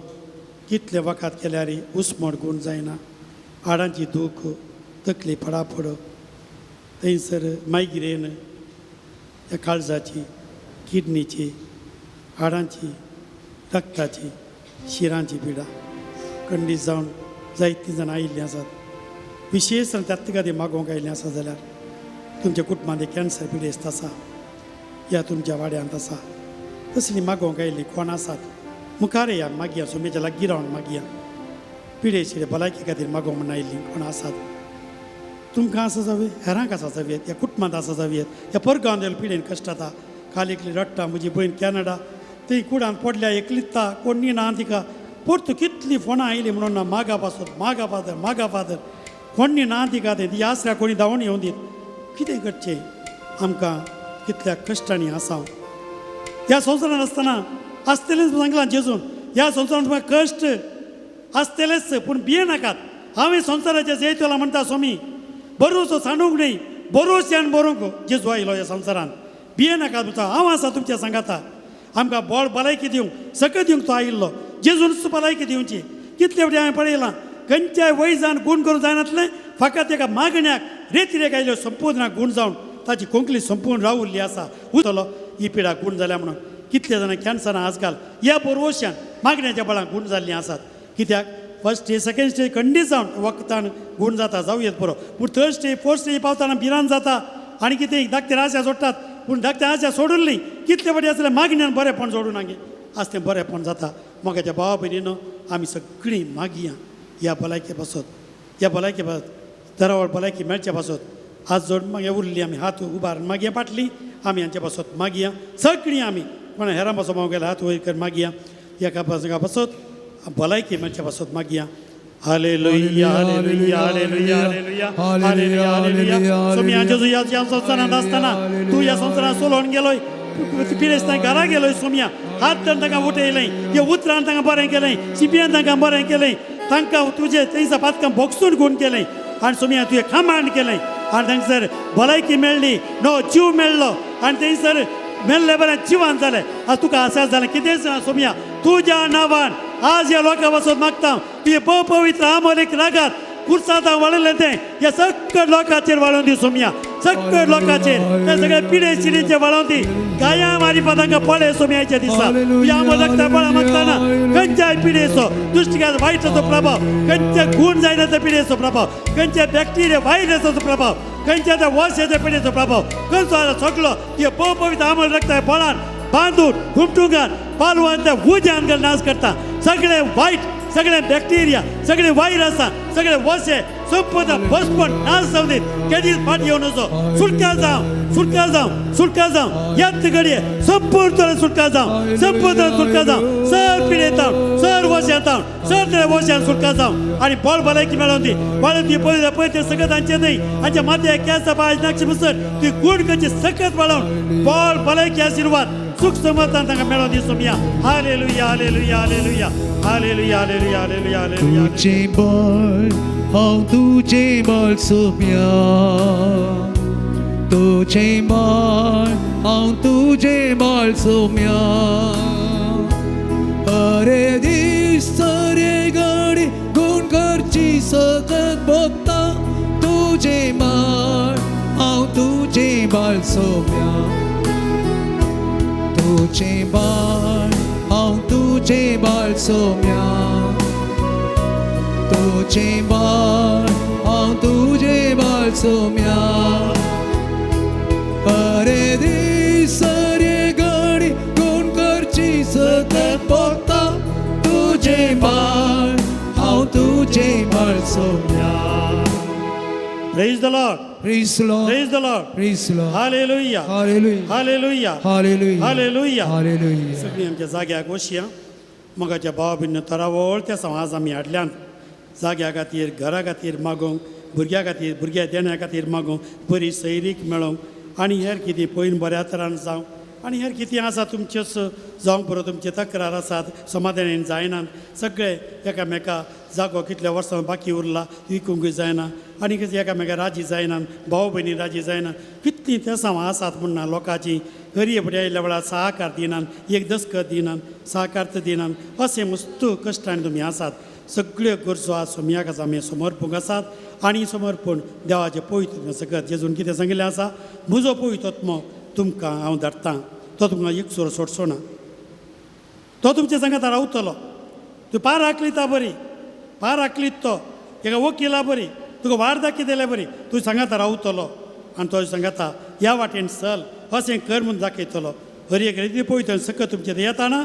कितले वखद केल्यार उस्मोड गूण जायना, हाडांची दूख, तकली फडाफड, थंयसर मायग्रेन, ह्या काळजाची, किडनीची, हाडांची, रक्ताची, शिरांची पिडा कंडीस जावन जायतीं जाणां आयिल्लीं आसात. विशेश त्यात खातीर मागोवंक आयिल्लीं आसा जाल्यार तुमच्या कुटुंबांत कॅन्सर पिडेस्त आसा या तुमच्या वाड्यांत आसा तसली मागोवंक आयिल्ली कोण आसात मुखार या मागया, सोमेच्या लागीं रावन मागया. पिडेशिल्ले भलायकी खातीर मागोवंक म्हूण आयिल्लीं कोण आसात तुमकां आसा जावं हेरांक आसा जावं ह्या कुटुंबांत आसा जावं ह्या परगांव पिडेन कश्ट जाता. काल एकली रडटा म्हजी भयण कॅनडा ती कुडान पडल्या एकलीच कोण ना तिका परतू कितली फोनां आयली म्हणून ना मागा पासत मागा फादर मागा फादर कोणी ना तिका तें ती आसऱ्या कोणी धांवून येवन दीत. कितें करचें आमकां कितल्या कश्टांनी आसा ह्या संवसारांत आसतना आसतलेंच सांगलां जेजून ह्या संवसारांत तुमकां कश्ट आसतलेच पूण भिये नाकात. हांवें संवसाराचें जैतला म्हणटा स्वामी बरोसो सांडूंक न्हय बरोसयान बरोवंक जेजू आयलो ह्या संवसारांत. भिये नाकात म्हणटा हांव आसा तुमच्या सांगाता. आमकां बळ भलायकी दिवंक सकत दिवंक तो आयिल्लो जेजूनच भलायकी दिवची. कितले फावटी हांवें पळयलां खंयच्याय वैजान गूण करूंक जायनातलें फकत एका मागण्याक रेतिरेक आयल्यो संपूर्ण गूण जावन ताची कोंकली संपूर्ण रावल्ली आसा उरतलो ही पिडा गूण जाल्या म्हणून. कितले जाणां कॅन्सरां आजकाल ह्या बरोवश्यान मागण्याच्या बळान गूण जाल्लीं आसात. कित्याक फर्स्ट स्टेज सेकेंड स्टेज खंडीत जावन वखदान गूण जाता जावं येत बरो पूण थर्ड स्टेज फोर्थ स्टेज पावतना भिरांत जाता आनी कितें धाकटे आशा सोडटात पूण धाकटे आशा सोडून न्ही कितले फावटी आसले मागण्यान बरेंपण सोडून आगे आज तें बरेंपण जाता. मोगाच्या भावा भयणीनो आमी सगळीं मागया ह्या भलायके पासत ह्या भलायके पासत दरावळ भलायकी मेळचे पासत हात जोड मागीर उरली आमी हात उबारून मागया पाटली आमी हांचे पासत मागया सगळीं आमी कोणा हेरां पासत मागूंक गेल्यार हात वयर कर मागया एका पासत भलायकी मेळचे पासत मागया. Hallelujah hallelujah hallelujah hallelujah hallelujah hallelujah. Saumya जेजू ह्या संवसारांत आसतना तूं ह्या संवसारांत सोलोवन गेलोय पिडेस्तां घरा गेलोय सोम्या हात धरून तांकां उठयलें ह्या उतरान तांकां बरें केलें शिपयान तांकां बरें केलें तांकां तुजें थंयसर पातकां भोगसून गूण केलें आनी सोम्या तुवें खामांड केलें आनी थंयसर भलायकी मेळ्ळी नवो जीव मेळ्ळो आनी थंयसर मेल्ले बरें जिवान जालें. आज तुका आसा जालें कितेंच ना सोम्या तुज्या नांवान आज ह्या लोकां पासून मागता तुजें भोव पवित्र आमोलीक रागात कुर्सांत वाळयलें तें ह्या सगळ्या लोकांचेर वाळोवन दी सोम्या सगळ्या लोकांचेर त्या सगळ्या पिडे शिडीचेर वाळोवन दी. गाया मारिपा तांकां पळय सोम्याच्या दिसा तुज्या आमोल रगता पळा मागतना खंयच्याय पिडेचो दुश्टिकाचो वायटाचो प्रभाव खंयच्या गूण जायना त्या पिडेचो प्रभाव खंयच्या बॅक्टेरिया व्हायरसाचो प्रभाव खंयच्या त्या वॉशाच्या पिडेचो प्रभाव खंयचो आसा सगळो तुजें भोव पवित्र आमोल रगता फळान बांदून हुमटुंगान पालवान त्या उज्यान नाश करता. सगळे वायट सगळे बॅक्टेरिया सगळे व्हायरस सगळे वसे संपूर्ण भस्मण नाश जावं दीत केदीच फाट येवन वचो. सुटका जावं सुटका जावं सुटका जावं यात घडये संपूर्ण सुटका जावं संपूर्ण सुटका जावं सर पिडेतावन सर वशांतावन सर त्या वशान सुटका जावं आनी बळ भलायकी मेळोवन दी वाळून ती पळय पळय ते सगळं तांचे न्हय हांच्या माथ्या केंसा पांय नाक्षी बसर ती गूण करची सकत वाळोवन बळ भलायकी आशिर्वाद सुख समर्थन तांकां मेळोवन दी Saumya. Hallelujah hallelujah hallelujah hallelujah hallelujah hallelujah hallelujah. तुझे बळ हांव तुजें बाळ सोम्या, तुजें बाळ हांव तुजें बाळ सोम्या. अरे दीस सरे घडी गुण करची सकत भोगता, तुजें बाळ हांव तुजें बाळ सोम्या, तुजें बाळ हांव तुजें बाळ सोम्या, तुजें बाळ हांव तुजें बाळ सोम्या. अरे दीस सरे घडी गुण करची सकत भोगता, तुजें बाळ हांव तुजें बाळ Saumya. Praise the Lord. Praise the Lord. Praise the Lord. Praise the Lord. Hallelujah. Hallelujah. Hallelujah. Hallelujah. Hallelujah. Hallelujah. सगळीं आमच्या जाग्याक वसया. मोगाच्या भावा भयणीनो, तरावळ त्या समाज आमी हाडल्यान जाग्या खातीर, घरा खातीर मागोवंक, भुरग्या खातीर, भुरग्या देण्या खातीर मागोवंक, बरी सैरीक मेळोवंक आनी हेर कितें पयन बऱ्या तरान जावं आनी हेर कितें आसा तुमच्योच जावंक बरो तुमचे तक्रार आसात समाधानान जायनात, सगळे एकामेका जागो कितल्या वर्सां बाकी उरला विकूंकूय जायना आनी कितें एकामेका राजी जायनात, भाव भयणी राजी जायना, कितलीं तेसांव आसात म्हण ना लोकांची हरये फुडें आयिल्ल्या वेळार सहकार दिनात, एक दस्खत दिनात, सहकार दिनात, अशें मस्त कश्टान तुमी आसात. सगळ्यो गरजो आज सोमयाक आसा आमी समर्पूंक आसात आनी समर्पण देवाचें पवित्र सकत जेजून कितें सांगिल्लें आसा, म्हजो पवित्र आत्मो तुमकां हांव धाडटां, तो तुमकां एकसुरो सोडचो ना, तो तुमच्या सांगाता रावतलो. तूं पार आकलिता बरी, पार आकलीत तो एका वकिला बरी, तुका वाड दाखयतले बरी, तूं सांगाता रावतलो आनी तो सांगाता ह्या वाटेन चल अशें कर म्हूण दाखयतलो. हर एक रिती पवित्र सकत तुमचें येताना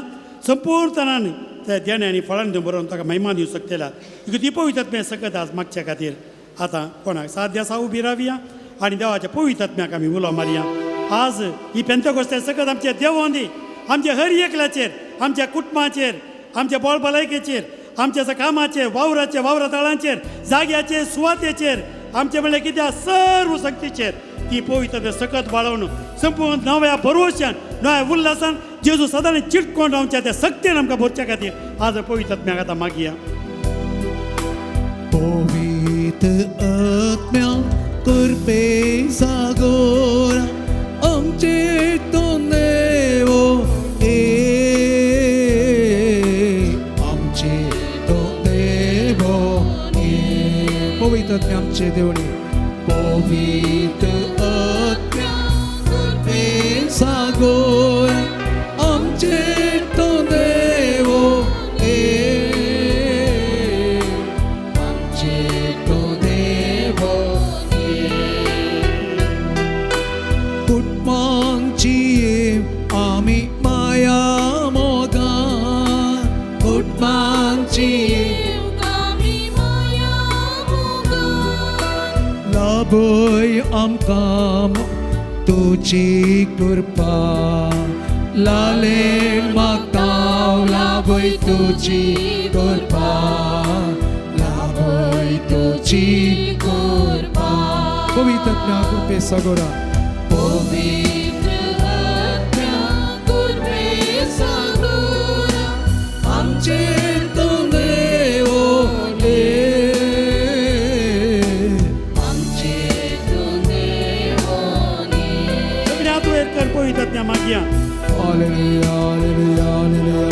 संपूर्णपणान त्या देणे आनी फळांनी बरोवन ताका महिमा दिवं शकतल्या. ती पवित्र आत्म्या सकत आज मागच्या खातीर आतां कोणाक सात दिसा उबी रावया आनी देवाच्या पवित्र आत्म्याक आमी उलो मारया. आज ही पेंतेकोस्ते सकत आमच्या देवोन दी, आमच्या हर एकल्याचेर, आमच्या कुटुंबाचेर, आमच्या बोळ भलायकेचेर, आमच्या कामाचेर, वावराचेर, वावरा तळांचेर, जाग्याचेर, सुवातेचेर, आमचे म्हणल्यार कित्याक सर्व शक्तीचेर ती पवित्र सकत वाळोवन संपूर्ण नव्या भरवशान, नव्या उल्हासान जेजू सदांच चिटकोन रावच्या त्या शक्तीन आमकां भरच्या खातीर आज पवित्र आत्म्याक आतां मागया. पवित्र आत्म्या कृपे सागोरा आमचे तो देवो ए, आमचे तो देवो ए. पवित्र आत्म्या आमचे देवणी, पवित्र आत्म्या कृपे सागोरा आमचे तो देवो ए, आमचे तो देवो ए. कुटुंबांची आमी माया मोगा, कुटुंबांची लाभय आमकां तुजी कृपा, लालेन मागता लाभय तुजी कृपा, लाभय तुजी कृपा. पवित्र आत्म्या कृपे सागोरा, पवित्र आत्म्या कृपे सागोरा आमचे तो देवो ए, आमचे तूं देवो ए. सगळ्या हात वयर कर, पवित्र आत्म्या मागया. Hallelujah, hallelujah, hallelujah.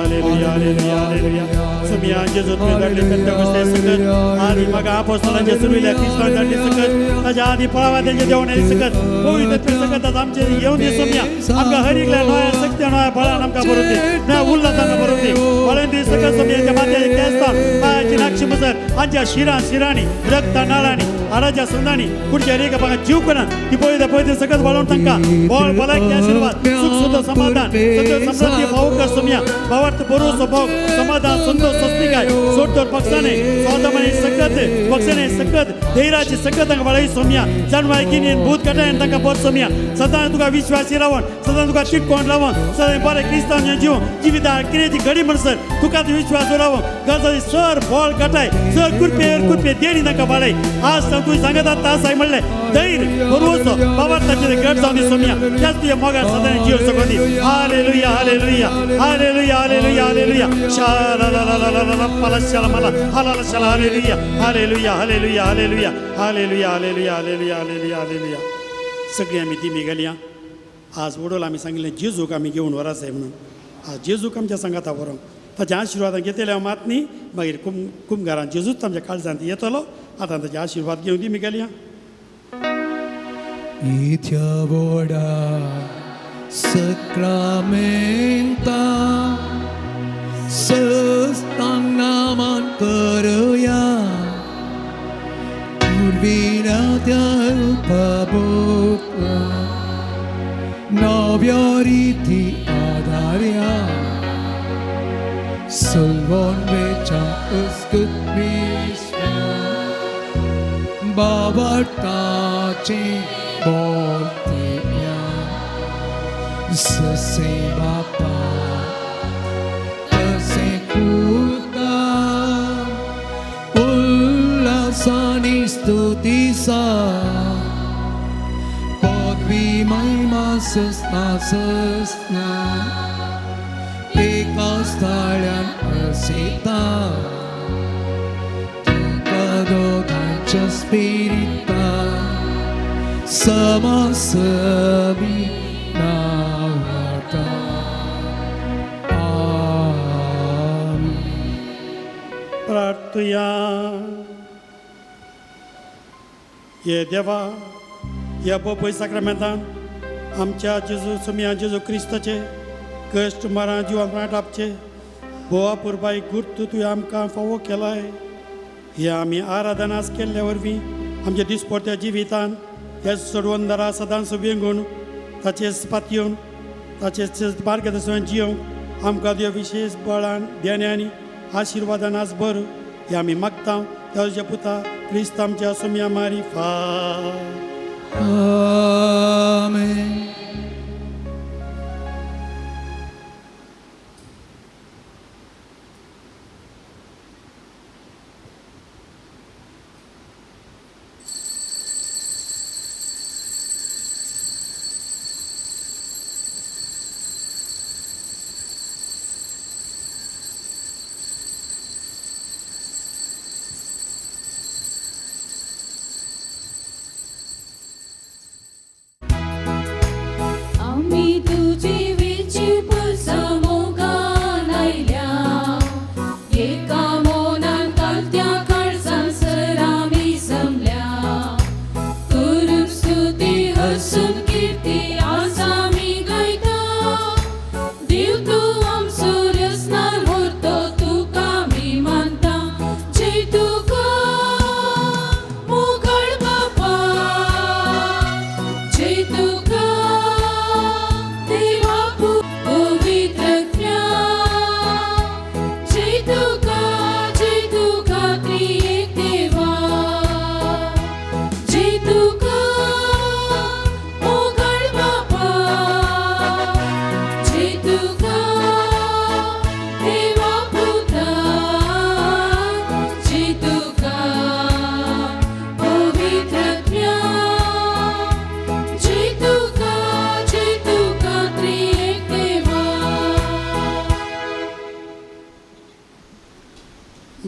Hallelujah, hallelujah, hallelujah. Saumya जेजू तुवें धाडले पेंतेकोस्ते सकत आदी म्हाका आपोस्तलांचे सुरविल्या क्रिस्तांव धाडले सकत ताच्या आदी पळावा तेंचे देवण आयले सकत पवित्र आत्म्या सकत आज आमचे येवन दी सोम्या. आमकां हर एकल्या नव्या शक्ती, नव्या बळान आमकां बरोवन दी, नव्या उल्हास आमकां बरोवन दी, बळान दी सकत सोम्याच्या माथ्याचे केंसां, पांयाची नाक्षी मसर, आमच्या शिरां शिरांनी, रक्ता नाळांनी, हाडाच्या सुंदांनी, कुडच्या रेखा भागात जीव करा ती पवित्र पवित्र सकत वाळोवन तांकां बळ, भलायकी, आशिर्वाद, सुख, सुख, समाधान, सत्य, समृद्धी भाव कर सोम्या. भावार्थ बरोसो भोग, समाधान, संतोष, स्वस्तिकाय, सोडतोड पक्षाने स्वादमाने सकत पक्षाने सकत धैर्याची सकत तांकां वाळय सोम्या. जाणवाय गिन्यान भूत कटायन तांकां बर सोम्या. सदां तुका विश्वासी रावन, सदां तुका चिटकोण रावन, सदां बरें क्रिस्तांव जीवन जिविता क्रियेची घडी म्हणसर तुका विश्वास रावन गजाली सर बळ कटाय चड कृपेर कृपे देणी तांकां वाडय. आज तुवें सांगत आसाय म्हणलें धैर्य बरोवचो बाबा ताचेर घट जावन दी सोम्या त्याच तुज्या मोगार सदां जियो सगळो दी. Hallelujah hallelujah hallelujah hallelujah hallelujah शाला पला शाला मला हलाला शाला hallelujah hallelujah hallelujah hallelujah hallelujah hallelujah hallelujah hallelujah hallelujah. सगळी आमी दिमी घालया. आज वडोल आमी सांगिल्लें जेजूक आमी घेवन व्हरात म्हणून. आज जेजूक आमच्या सांगाता व्हरोंक ताच्या आशिर्वादान घेतले हांव मात न्ही मागीर कुमगारान जेजूच आमच्या काळजांत येतलो. आतां ताचे आशिर्वाद घेवन दिमी घालया. इथ्या वडा सक्रामेंता सस्तांगनामान करया पूर्वीना त्या उपभोगला नव्या रीती आधार्या सलवोन वेच्या उस्कुत विश्वा बाबताचे बोलतिया ससे बापा तसे पुता उल्लासानी स्तुतीसा पदवी महिमा सस्ना सस्ना एका स्थाळ्यान असिता तुका दोगांच्या स्पिरिता समासमी नावाता. आमेन. प्रार्थुया. हे देवा ह्या बोपय साक्रामेंतान आमच्या जेजू सोम्या जेजू क्रिस्ताचे कश्ट मरां जिवान प्राण आपचे गोवा पुरबाय गुर्त तुवें आमकां फावो केलाय. हे आमी आराधनास केल्ल्या वरवीं आमच्या दिसपडत्या जिवितान ह्या सोडवंदरा सदांच वेंगून ताचेर पातयेवन ताचेर मार्गदर्शन जियोवंक आमकां देव विशेश बळान देण्यानी आशिर्वादान आज बर हे आमी मागता त्या पुता क्रिस्त आमच्या सोम्या मारिफात. आमेन.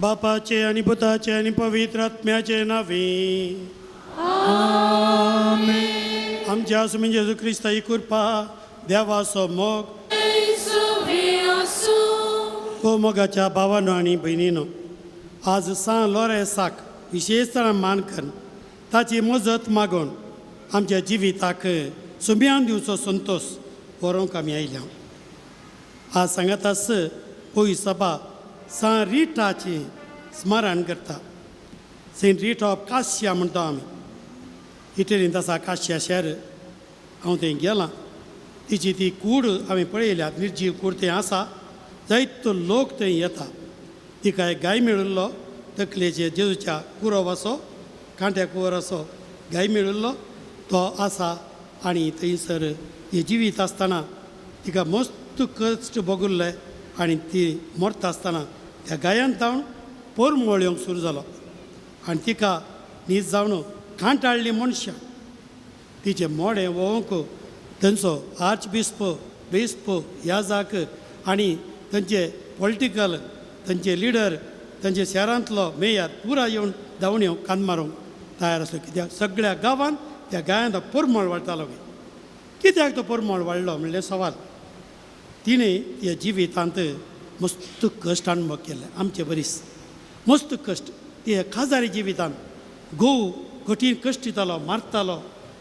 बापाचे आणि पुताचे आणि पवित्र आत्म्याचे नावे आमेन. आमच्या स्वामी जेजू क्रिस्ता ही कृपा देवाचो मोग तो मोगाच्या भावानो आणि भयणीनो आज सां लोरेसाक विशेष मान करून ताची मजत मागून आमच्या जिविताक सुम्यान दिवचो संतोष व्हरूंक आमी आयल्या. आज सांगातास पयस सभा सां रिटाचें स्मरण करता. सेंट रिटा ऑफ काश्या म्हणटा आमी. इटलींत आसा काश्या शहर. हांव थंय गेलां. तिची ती कूड हांवें पळयल्या निर्जीव कूड थंय आसा. जायतो लोक थंय येता. तिका एक गाय मेळिल्लो तकलेचे जेजूच्या कुरव असो कांट्या कुवर असो गाय मेळिल्लो तो आसा. आनी थंयसर ती जिवीत आसतना तिका मस्त कश्ट भोगुल्ले आनी ती मरता आसतना त्या गायान तावन पोरमोळ येवंक सुरू जालो आनी तिका न्हीद जावन कांटाळ्ळी मनशां. तिचें मोडें वोवंक थंयचो आर्च बिस्प बिस्प याजाक आनी थंयचे पॉलिटिकल थंयचे लिडर थंयचे शहरांतलो मेयर पुरा येवन धांवून येवंक कान मारूंक तयार आसलो. कित्याक सगळ्या गांवांत त्या गायांत पोरमोळ वाडटालो. कित्याक तो पोरमोळ वाडलो म्हणलें सवाल. तिणें त्या जिवितांत मस्त कश्ट अणभव केले आमचे बरीस मस्त कश्ट. ते खाजारी जिवितांत घोव कठीण कश्ट दितालो, मारतालो,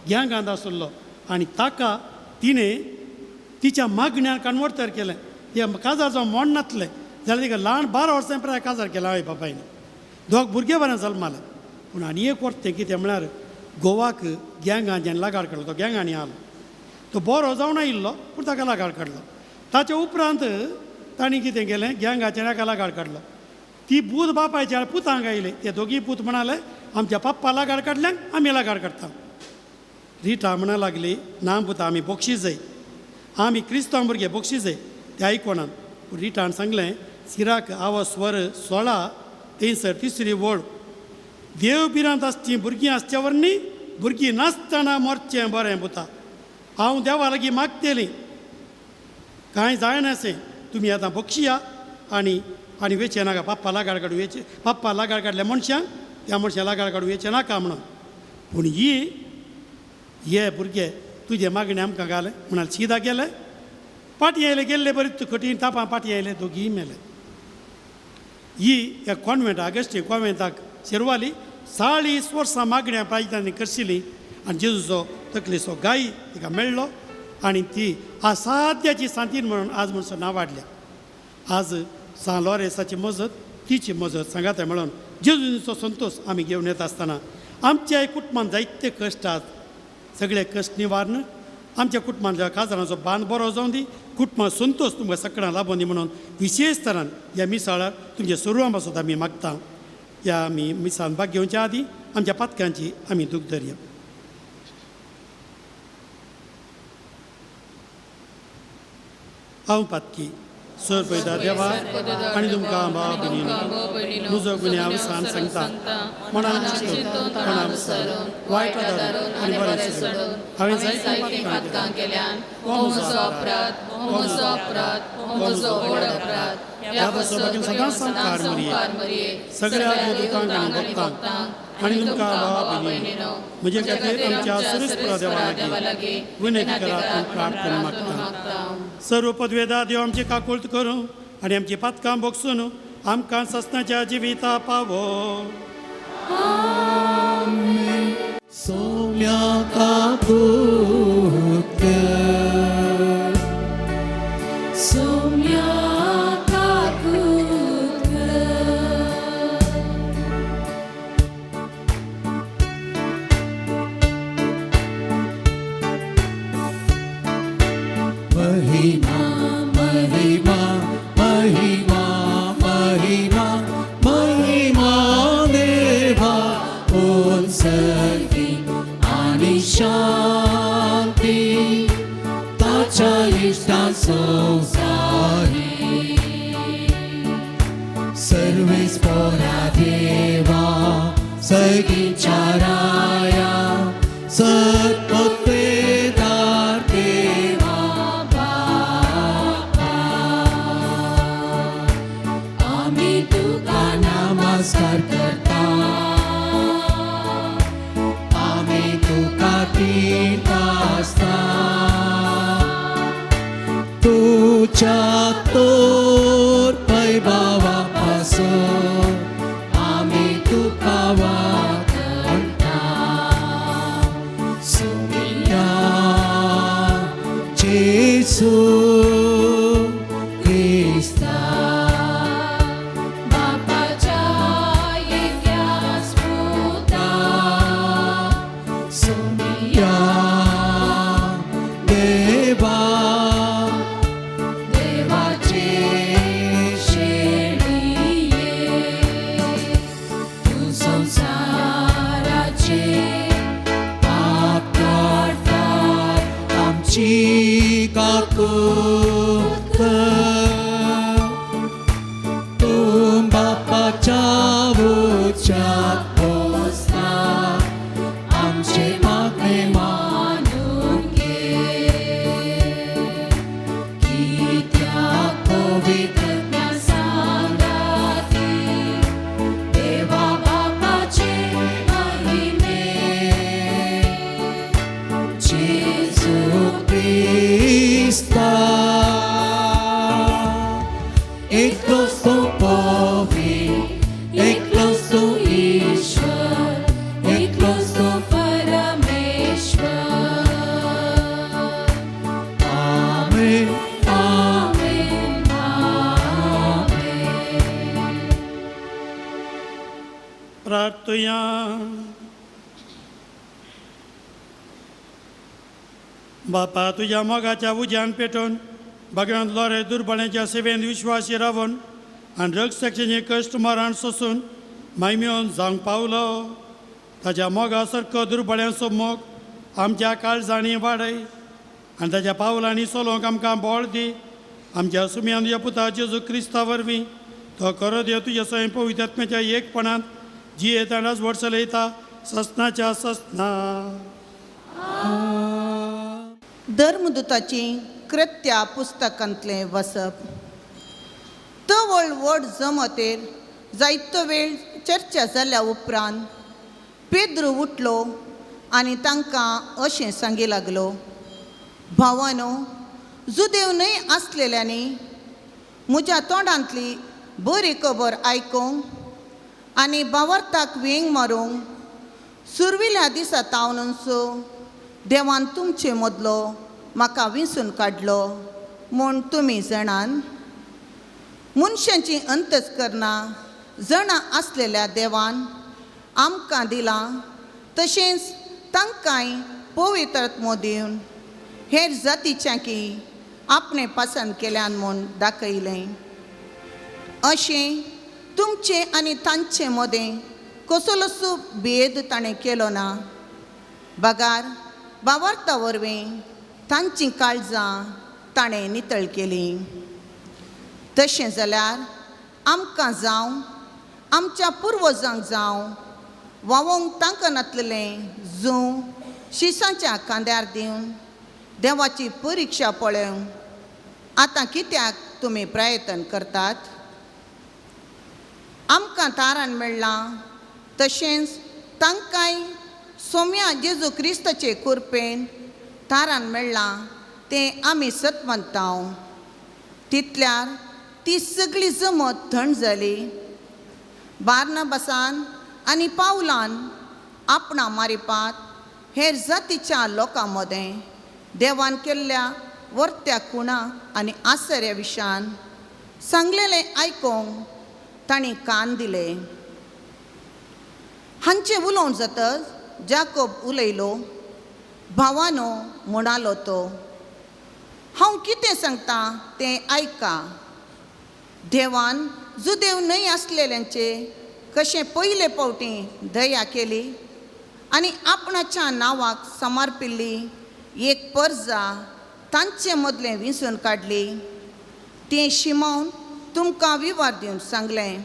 गँगांत आसलो आनी ताका तिणें तिच्या मागण्यान कन्वर्ट तयार केलें. ते काजार जावं मोड नासलें जाल्यार तिका ल्हान 12 वर्सां प्राय काजार केला आवय बापायन. दोग भुरगे बरें जल्माले. पूण आनी एक वर्तें कितें म्हळ्यार गोवाक गँगान जेन्ना लागाड काडलो तो गँगांनी आलो, तो बरो जावन आयिल्लो पूण ताका लागाड काडलो. ताच्या उपरांत तांणी कितें केलें, गँगाचेर एका लागाड काडलो. ती पूत बापायच्या पुतांक आयले, ते दोगीय पूत म्हणाले आमच्या पप्पा लागाड काडल्यान आमी लागाड काडटा. रिटा म्हणा लागली ना पुता आमी बक्षीस जाय, आमी क्रिस्तांव भुरगे बक्षीस जाय. ते आयकोणान पूण रिटान सांगलें सिराक आवाज स्वर 16 थंयसर तिसरी वळ, देव भिरांत आसची भुरगीं आसच्या वरनी भुरगीं नासतना मरचें बरें पुता, हांव देवा लागीं मागतली, कांय जायनासें, तुमी आतां बक्षिया आनी आनी वेचें नाका, पप्पा लागाड काडूं वेचें, पप्पा लागाड काडल्या मनशांक त्या मनशां लागाड काडूं वेचें नाका म्हणून. पूण ही हे भुरगे तुजे मागणें आमकां घालें म्हणाल शिदा गेले पाटी आयले गेल्ले बरी कठीण तापां पाटी आयले दोगीय मेले. ही ह्या कॉन्वेंट आगस्टी कॉन्वेंटाक शिरवाली 40 वर्सां मागण्या प्रायतांनी करशिली आनी जेजूचो तकलेचो गाय तिका मेळ्ळो आनी ती असाध्याची सांतीन म्हणून आज म्हणसर नांव वाडल्या. आज सान लॉरेसाची मजत तिची मजत सांगाता म्हणून जेजूचो संतोश आमी घेवन येता आसतना आमच्या कुटुंबान जायते कश्ट आसात, सगळे कश्ट निवारण आमच्या कुटुंबांतल्या काजरांचो बांद बरो जावन दी, कुटुंबां संतोश तुमकां सगळ्यांक लाबोवन दी म्हणून विशेश तरान ह्या मिसाळार तुमच्या सर्वां पासत आमी मागता. ह्या आमी मिसाळान भाग घेवच्या आदीं आमच्या पातकांची आमी दूख धरया. हांव पातकी सर पयता देवा आनी तुमकां भाव भयणीनो म्हजो गुन्यांव सांग सांगता मनान चिंतून मनान विसरून वायट आदारून आनी बरें सोडून हांवें जायतीं पातकां केल्यान. हो म्हजो अपराध, हो म्हजो अपराध, हो म्हजो व्हड अपराध. ह्या पासून सदांच संवकार मरये सगळ्या देवदूतांक आनी भक्तांक आनी तुमकां भाव भयणीनो म्हजे खातीर आमच्या सुरेस्परा देवा लागीं विनंती करात प्रार्थना मागता. सर्व पदवेदा देव आमची काकुळट करूं आनी आमची पातकां भोगसून आमकां ससनाच्या जिविता पावो. सोम्या काकुळट कर, सोम्या काकुळट कर. महिमा महिमा महिमा महिमा महिमा देवा उत्सर्गी आणि शांती ताच्या इष्टा संसारी सर्वेस पोरा देवा सगीच्या राया सत्पत्तेदार देवा बापा आमी तुका नमस्कार करता, आमी तुका दिता तुझ्या तोर पैबावा पासून आमी तुका वाकडता. सुमिया जेसू क्रिस्ता बापाच्या एकाच पुता सुमिया देवा देवाच्या एकलोच तूं पवित्र, एकलोच तूं ईश्वर, एकलोच तूं परमेश्वर. आमेन. आमेन, आमेन. प्रार्थुया. बापा, तुज्या मोगाच्या उज्यान पेटोवन भगवान लोरे दुर्बळ्यांच्या सेवेन विश्वासी रावन आनी रक्षाचें कश्ट मरण सोसून मायमेवन जावंक पावलो, ताच्या मोगा सारको दुर्बळ्यांचो मोग आमच्या काळजांनी वाडय आनी ताच्या पावलांनी चलोवंक आमकां बळ दी. आमच्या सुम्यान तुज्या पुता जेजू क्रिस्ता वरवीं तो करो देव तुज्या स्वयं पवित्र आत्म्याच्या एकपणांत जियेत आनी राजवट चलयता ससनाच्या ससना. धर्मदूताची कृत्या पुस्तकांतलें वसप. तवळ व्हड जमतेर जायतो वेळ चर्चा जाल्या उपरांत पेद्रू उठलो आनी तांकां अशें सांगी लागलो, भावानो, जुदेव न्हय आसलेल्यांनी म्हज्या तोंडांतली बरी खबर आयकूंक आनी भावार्थाक वेंग मारूंक सुरविल्या दिसा तावनसो देवान तुमचे मदलो म्हाका विंचून काडलो म्हूण तुमी जाणान. मनशांची अंतस्करणां जाणा आसलेल्या देवान आमकां दिलां, तशेंच तांकांय पवित्र आत्मो दिवन हेर जातीच्या की आपणें पसंत केल्यान म्हूण दाखयलें. अशें तुमचे आनी तांचे मदें कसलोसो भेद ताणें केलो ना, बगार भावार्था वरवीं तांचीं काळजां ताणें नितळ केलीं. तशें जाल्यार आमकां जावं आमच्या पुर्वजांक जावं व्हांवोंक तांकनातलें जूं शिसांच्या खांद्यार दिवन देवाची परिक्षा पळोवंक आतां कित्याक तुमी प्रयत्न करतात? आमकां तारण मेळ्ळां तशेंच तांकांय सोम्या जेजू क्रिस्ताचे कुरपेन तारण मेळ्ळां तें आमी सत मानता. तितल्यार ती सगळी जमत थंड जाली. बार्नाबासान आनी पावलान आपणा मारिपात हेर जातीच्या लोकां मदें देवान केल्ल्या वर्त्या खुणा आनी आसऱ्या विशान सांगलेलें आयकूंक तांणी कान दिले. हांचें उलोवन जातच जाकोब उलयलो, भावानो, म्हणालो तो, हांव कितें सांगता तें आयका. देवान जुदेव न्हय आसलेल्यांचे कशें पयले फावटी दया केली आनी आपणाच्या नांवाक समर्पिल्ली एक परजा तांचे मदलें विंचून काडली तें शिमोवन तुमकां विवार दिवन सांगलें.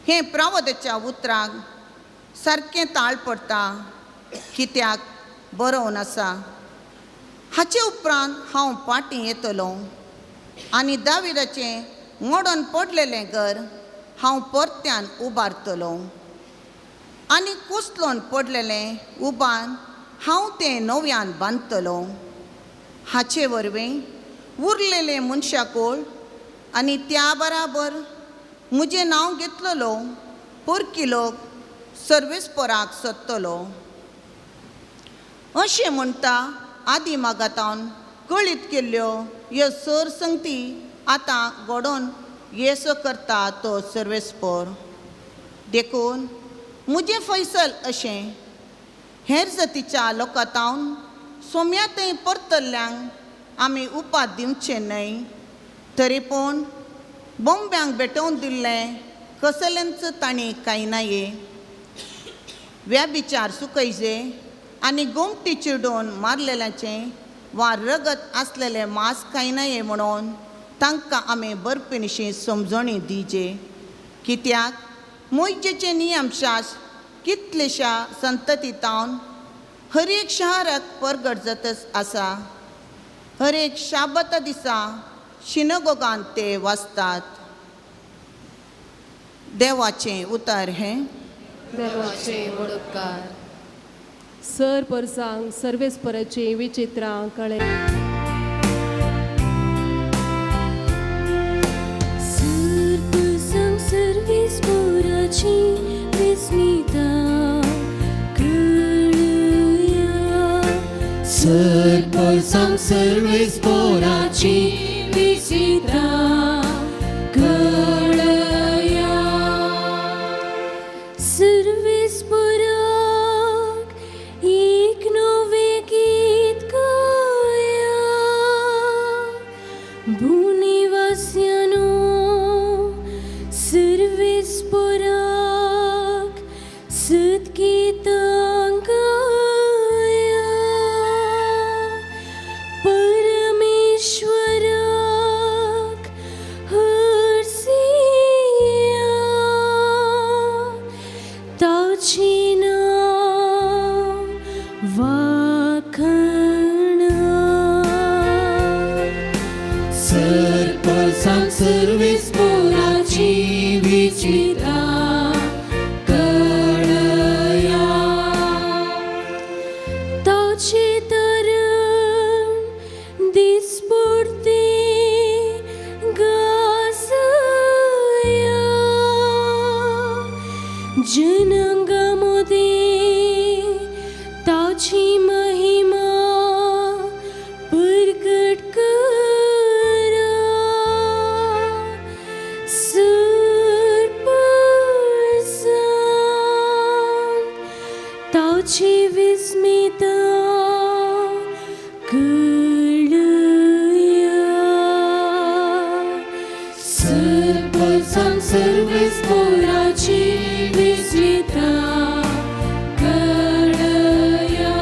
हें प्रावदाच्या उतराक सारकें ताळ पडटा कित्याक बरोवन आसा. हाचे उपरांत हांव पाटीं येतलो आनी दाविदाचें मोडून पडलेलें घर हांव परत्यान उबारतलो आनी कुसलोन पडलेलें उबान हांव तें नव्यान बांदतलो. हाचे वरवीं उरलेलें मनशाकोळ आनी त्या बराबर म्हजें नांव घेतलेलो परकी लोक सर्वेस्पराक सोदतलो. अशें म्हणटा आदी मागातावन कळीत केल्ल्यो ह्यो सर संगती आतां घडोवन येसो करता तो सर्वेस्पर. देखून म्हजें फैसल अशें हेर जातीच्या लोकां तावन सोम्या थंय परतल्ल्यांक आमी उपाद दिवचे न्हय, तरी पूण बोंब्यांक भेटोवन दिल्लें कसलेंच तांणी कांय नाये. व्याभिचार सुकयजे आनी गोमटी चिडून मारलेल्याचें वा रगत आसलेलें मांस कांय नाये म्हणून तांकां आमी बरपिणशी समजणी दिजे. कित्याक मोयजेचें नियमशास्त्र कितलेशा संतती तावन हर एक शहराक परगट जातच आसा. हर एक शाबता दिसा शिनगोगान ते वाचतात. देवाचें उतर हें. देवाचे व्हड उपकार. सर परसांक सर्वेस्पराचीं विचित्रां कळ्ळे. सर्वेस्पोराची विचित्रां कळया. सर्वेस्पोराक एक नवें गीत गाया, भुनिवास्यानो सर्वेस्पोराक सद्गीतां गाया. परमेश्वराक हरसिया, ताचें नांव वाखाणा. सरपसांक सर्वेस्पोराची विचित्रां कळया. ताचें तरण दिसपडतें गाजया, जनांगा मदें ताची महिमा परगट करा. सरपसांक ताची विस्मिता कळया. सरपसांक सर्वेस्पोराची विचित्रां कळया.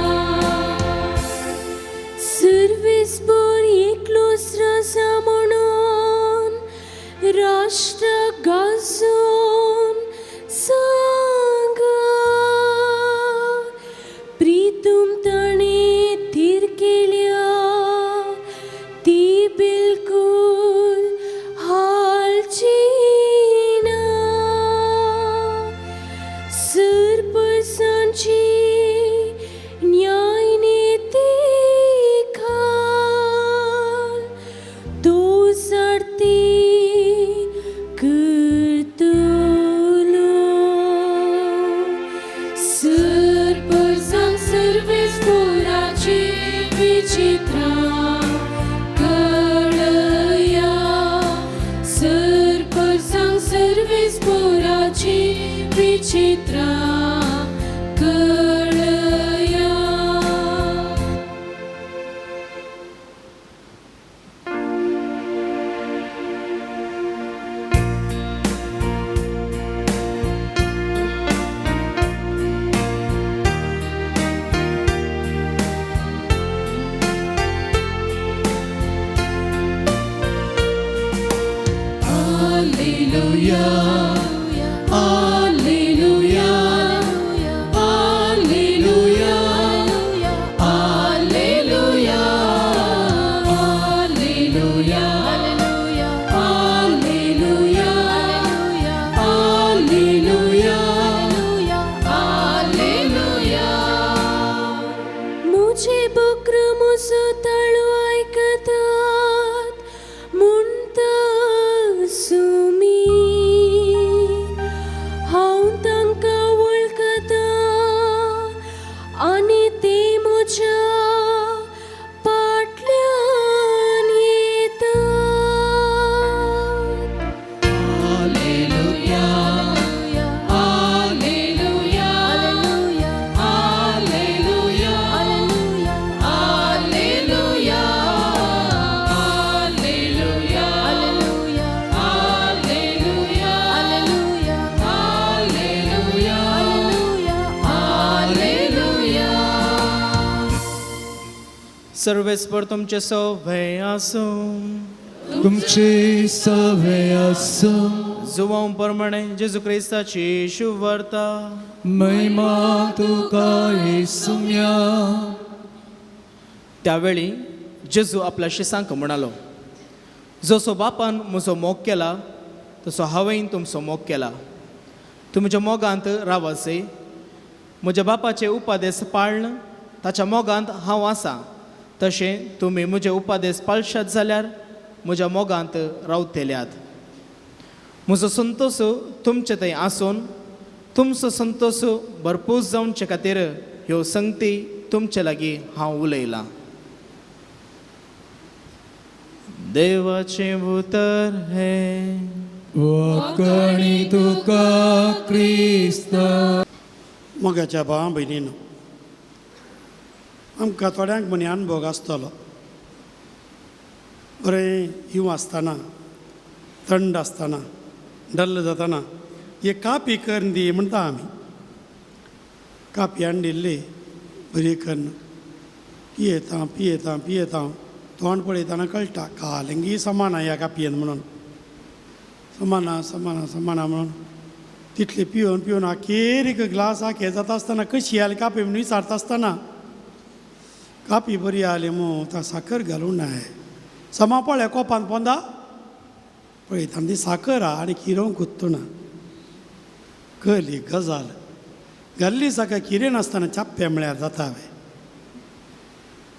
सर्वेस्पोर एकलोच आसा म्हणून राष्ट्र गाजोवन सांगा, प्रितूम ताणें थीर केल्या ती बिलकूल हालची ना. सरपसांची न्यायनिती खाल तो सारती करतलो. सरपसांक सर्वेस्पोराची विचित्रां कळया. सरपसांक सर्वेस्पोराची विचित्रां कळया. Alleluia, Alleluia, Alleluia, Alleluia, Alleluia, Alleluia, Alleluia, Alleluia. मुझे बक्र म्हजो ताळो आयकतात म्हणटा सुमी, हांव तांकां वळखतां आनी ते म्हज्या फाटल्यान येतात. Alleluia, Alleluia, Alleluia, Alleluia, Alleluia, Alleluia, Alleluia, Alleluia. सर्वेस्पर तुमचे सवय आसूं. तुमचे सवे आसूं. जुवांव प्रमाणे जेजू क्रिस्ताची शुभवार्ता. महिमा तुका येसुम्या. त्यावेळी जेजू आपल्या शिसांक म्हणालो, जसो बापान म्हजो मोग केला तसो हांवें तुमचो मोग केला. तुमच्या मोगांत रावासे. म्हज्या बापाचे उपादेस पाळन ताच्या मोगांत हांव आसा, तशें तुमी म्हजे उपादेस पाळशात जाल्यार म्हज्या मोगांत रावतल्यात. म्हजो संतोश तुमचे थंय आसून तुमचो संतोश भरपूर जावचे खातीर ह्यो संगती तुमचे लागीं हांव उलयलां. देवाचें उतर हें. वखणी तुका क्रिस्ता. मोगाच्या भावा भयणीनो, आमकां थोड्यांक म्हणी अनभोग आसतलो. बरें हिंव आसतना, थंड आसतना, डल्ल जातना एक कापी करून दी म्हणटा आमी. कापी हाडिल्ली बरी करून पियेता पियेता पियेता, तोंड पळयतना कळटा कालंगी समाना ह्या कापयेन म्हणून, समाना समाना समाना म्हणून तितली पिवन पिवन अखेर एक ग्लास आखे जाता आसतना कशी आली कापी म्हणून विचारता आसतना कापी बरी आली मू, ता साखर घालूं नाय. समा पळय कोपान पोंदा पळयता ती साखर आहा आनी किरोवंक गुत्तुना. कळ्ळी गजाल, घाल्ली साखर किरें नासतना चाप्पे म्हळ्यार जाता हांवें.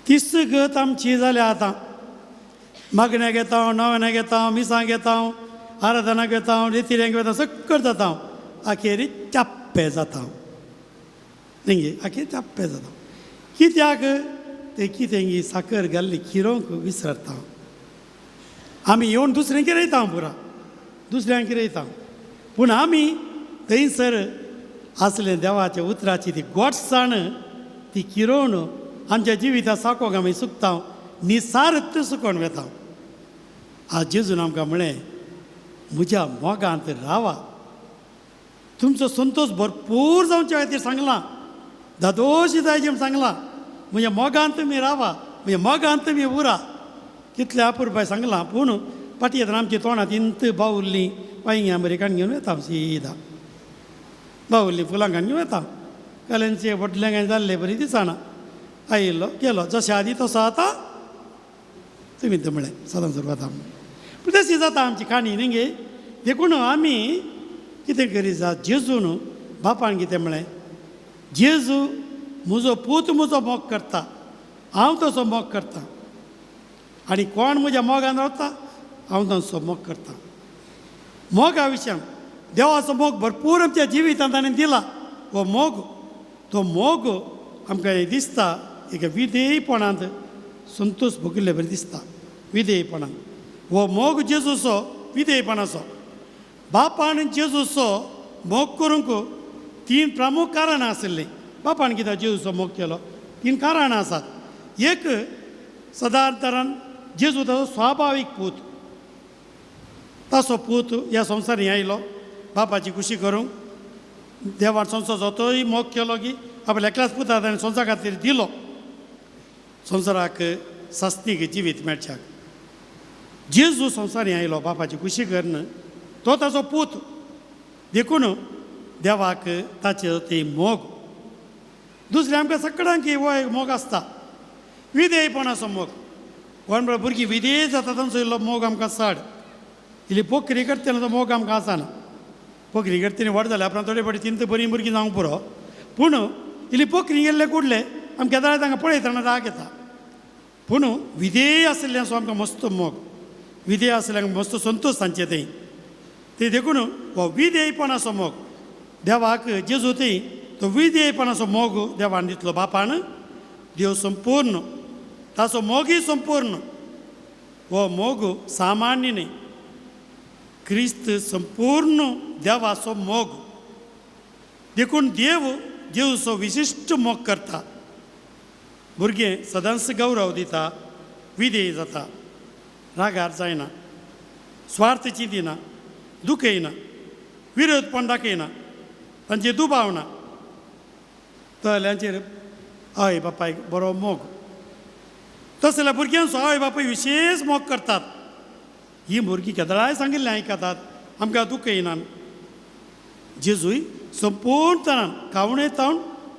तीच गत आमची जाल्या आतां. मागण्याक येता, नव्याक येता, मिसांक येता, आराधनाक येता, रेतिऱ्यांक येता, सक्कर जाता, अखेरी चाप्पे जाता न्ही, अखेर चाप्पे जाता. कित्याक ते कितें साखर घाल्ली किरोवंक विसरता. आमी येवन दुसऱ्यांक किरयता, पुरा दुसऱ्यांक किरयता, पूण आमी थंयसर आसले देवाच्या उतराची ती गोडसाण ती किरोवन आमच्या जिविता साकोक आमी सुकता, निसारत सुकोवन वेता. आज जेजून आमकां म्हळें, म्हज्या मोगांत रावा, तुमचो संतोश भरपूर जावचे खातीर सांगलां, दादोशी जायचे म्हूण सांगलां, म्हज्या मोगांत तुमी रावा, म्हज्या मोगांत तुमी उरा. कितले अपुरबाय सांगलां, पूण फाटीं येतना आमच्या तोंडांत इंत बावुल्लीं वांयग्यां बरी काडून घेवन वेता, सीदा बावुल्लीं फुलां काडून घेवन वेता. कालेंचे व्हडलें कांय जाल्लें बरी दिसना, आयिल्लो गेलो जशें आदी तसो आतां तुमी तर म्हळें सदां सुरवात. पूण तशी जाता आमची काणी न्ही गे. देखून आमी कितें करी जा, जेजून बापान कितें म्हळें, जेजू म्हजो पूत म्हजो मोग करता, हांव तसो मोग करता, आनी कोण म्हज्या मोगान रावता हांव तांचो मोग करता. मोगा विशयान देवाचो मोग भरपूर आमच्या जिवितांत ताणें दिला. हो मोग, तो मोग आमकां हें दिसता एक विधेयपणांत संतोश भोगिल्ले बरें दिसता. विधेयपणांत हो मोग जेजूचो विधेयपणाचो. बापान जेजूचो मोग करूंक तीन प्रमुख कारणां आशिल्लीं. बापान कित्याक जेजूचो मोग केलो, तीन कारणां आसात. एक, सदांतरान जेजू ताचो स्वाभावीक पूत, ताचो पूत ह्या संवसारांत आयलो बापाची खुशी करूंक. देवान संवसाराचो तोय मोग केलो की आपल्या एकल्याच पुता ताणें संवसारा खातीर दिलो, संवसाराक सासणीक जिवीत मेळच्याक. जेजू संवसारांत आयलो बापाची खुशी करून, तो ताचो पूत, देखून देवाक ताचो ती मोग. दुसरें, आमकां सगळ्यांक हो एक मोग आसता, विधेयपणाचो मोग. कोण म्हळ्यार भुरगीं विधेय जाता तांचो इल्लो मोग आमकां चड, इल्ली पोखरी करतना तो मोग आमकां आसना. पोखरी करतना व्हड जाल्या उपरांत थोडे फावटी तीन बरीं भुरगीं जावंक पुरो, पूण इल्ली पोखरी गेल्ले कुडले आमकां केदाळाय तांकां पळयतना राग येता. पूण विधेय आशिल्ल्याचो आमकां मस्त मोग, विधेय आशिल्ल्यांक मस्त संतोश तांचे थंय ते. देखून हो विधेयपणाचो मोग देवाक जेजू थंय तो विधेयपणाचो मोग देवान दितलो बापान. देव संपूर्ण, ताचो मोगूय संपूर्ण. हो मोग सामान्य न्ही, क्रिस्त संपूर्ण देवाचो मोग. देखून देव जेजूचो विशिश्ट मोग करता. भुरगें सदांच गौरव दिता, विधेय जाता, रागार जायना, स्वार्थ चिंतिना, दुखयना, विरोधपण दाखयना, तांचे दुबाव ना. तल्यांचेर आवय बापायक बरो मोग. तसल्या भुरग्यांचो आवय बापूय विशेश मोग करतात. ही भुरगीं केदळाय सांगिल्लें आयकतात, आमकां दुखयनात. जेजूय संपूर्ण तरान कावणे तावन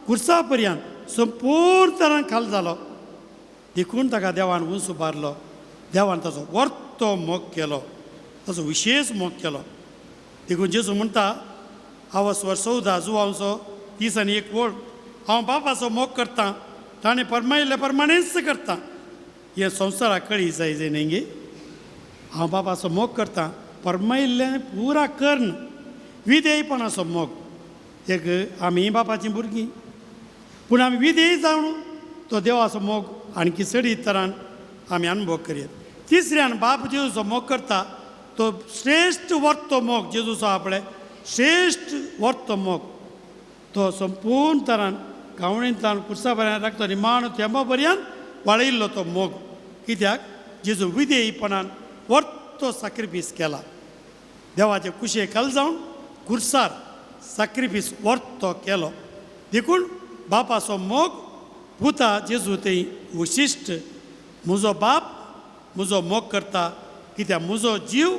कुर्सा पर्यंत संपूर्ण तरान खाल जालो. देखून ताका देवान उंच उबारलो, देवान ताचो वर्तो मोग केलो, ताचो विशेश मोग केलो. देखून जेजू म्हणटा, आवस्वर 14 जुवांचो 31 वळ, हांव बापाचो मोग करतां, ताणें परमायिल्ले प्रमाणेच करता. हें संवसाराक कळी जाय जाय न्ही गे, हांव बापाचो मोग करतां, परमायिल्लें पुरा कर्ण. विधेयपणाचो मोग. एक आमी बापाचीं भुरगीं, पूण आमी विधेय जावन तो देवाचो मोग आणखी चडीत तरान आमी अनुभव करयत. तिसऱ्यान बाप जेजूचो मोग करता तो श्रेश्ठ वर्तो मोग जेजूचो आपले श्रेश्ठ वर्तो मोग तो संपूर्ण तरान गावणींतल्यान कुर्सा पर्यंत राखतो निमाण तेंबा पर्यंत वाळयल्लो तो मोग. कित्याक जेजू विधेयीपणान वर्तो साक्रिफीस केला. देवाचे कुशे खाल जावन कुर्सार साक्रिफीस वर्तो केलो. देखून बापाचो मोग पुता जेजू थंय विशिश्ट. म्हजो बाप म्हजो मोग करता कित्याक म्हजो जीव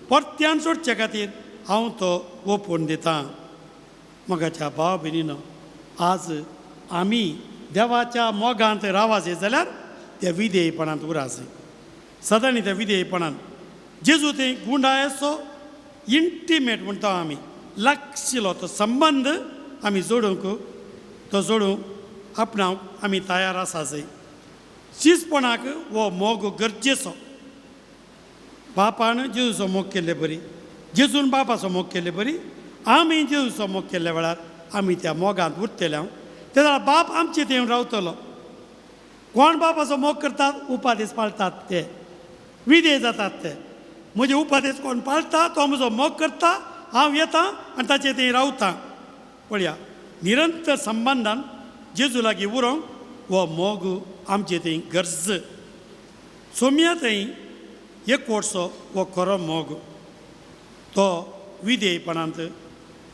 परत्यान सोडचे खातीर हांव तो ओपून दितां. मोगाच्या भाव भयणीनो, आज आमी देवाच्या मोगांत रावाचे जाल्यार त्या विधेयपणांत उराचे सदांनी त्या विधेयपणान जेजू थंय गुंडायचो इंटिमेट म्हणटा आमी लागशिलो तो संबंद आमी जोडूंक तो जोडूंक आपणाक आमी तयार आसाचे. शिजपणाक हो मोग गरजेचो. बापान जेजूचो मोग केल्ले बरी, जेजून बापाचो मोग केल्ले बरी आमी जेजूचो मोग केल्ल्या वेळार आमी त्या मोगांत उरतले. ते जाल्यार बाप आमचे थंय रावतलो. कोण बापाचो मोग करतात उपादेश पाळटात ते विधेय जातात ते. म्हजे उपादेश कोण पाळटा तो म्हजो मोग करता, हांव येता आनी ताचे थंय रावता. पळया निरंतर संबंदान जेजू लागीं उरोंक हो मोग आमचे थंय गरज. सोम्या थंय एक वर्सो हो खरो मोग तो विधेयपणांत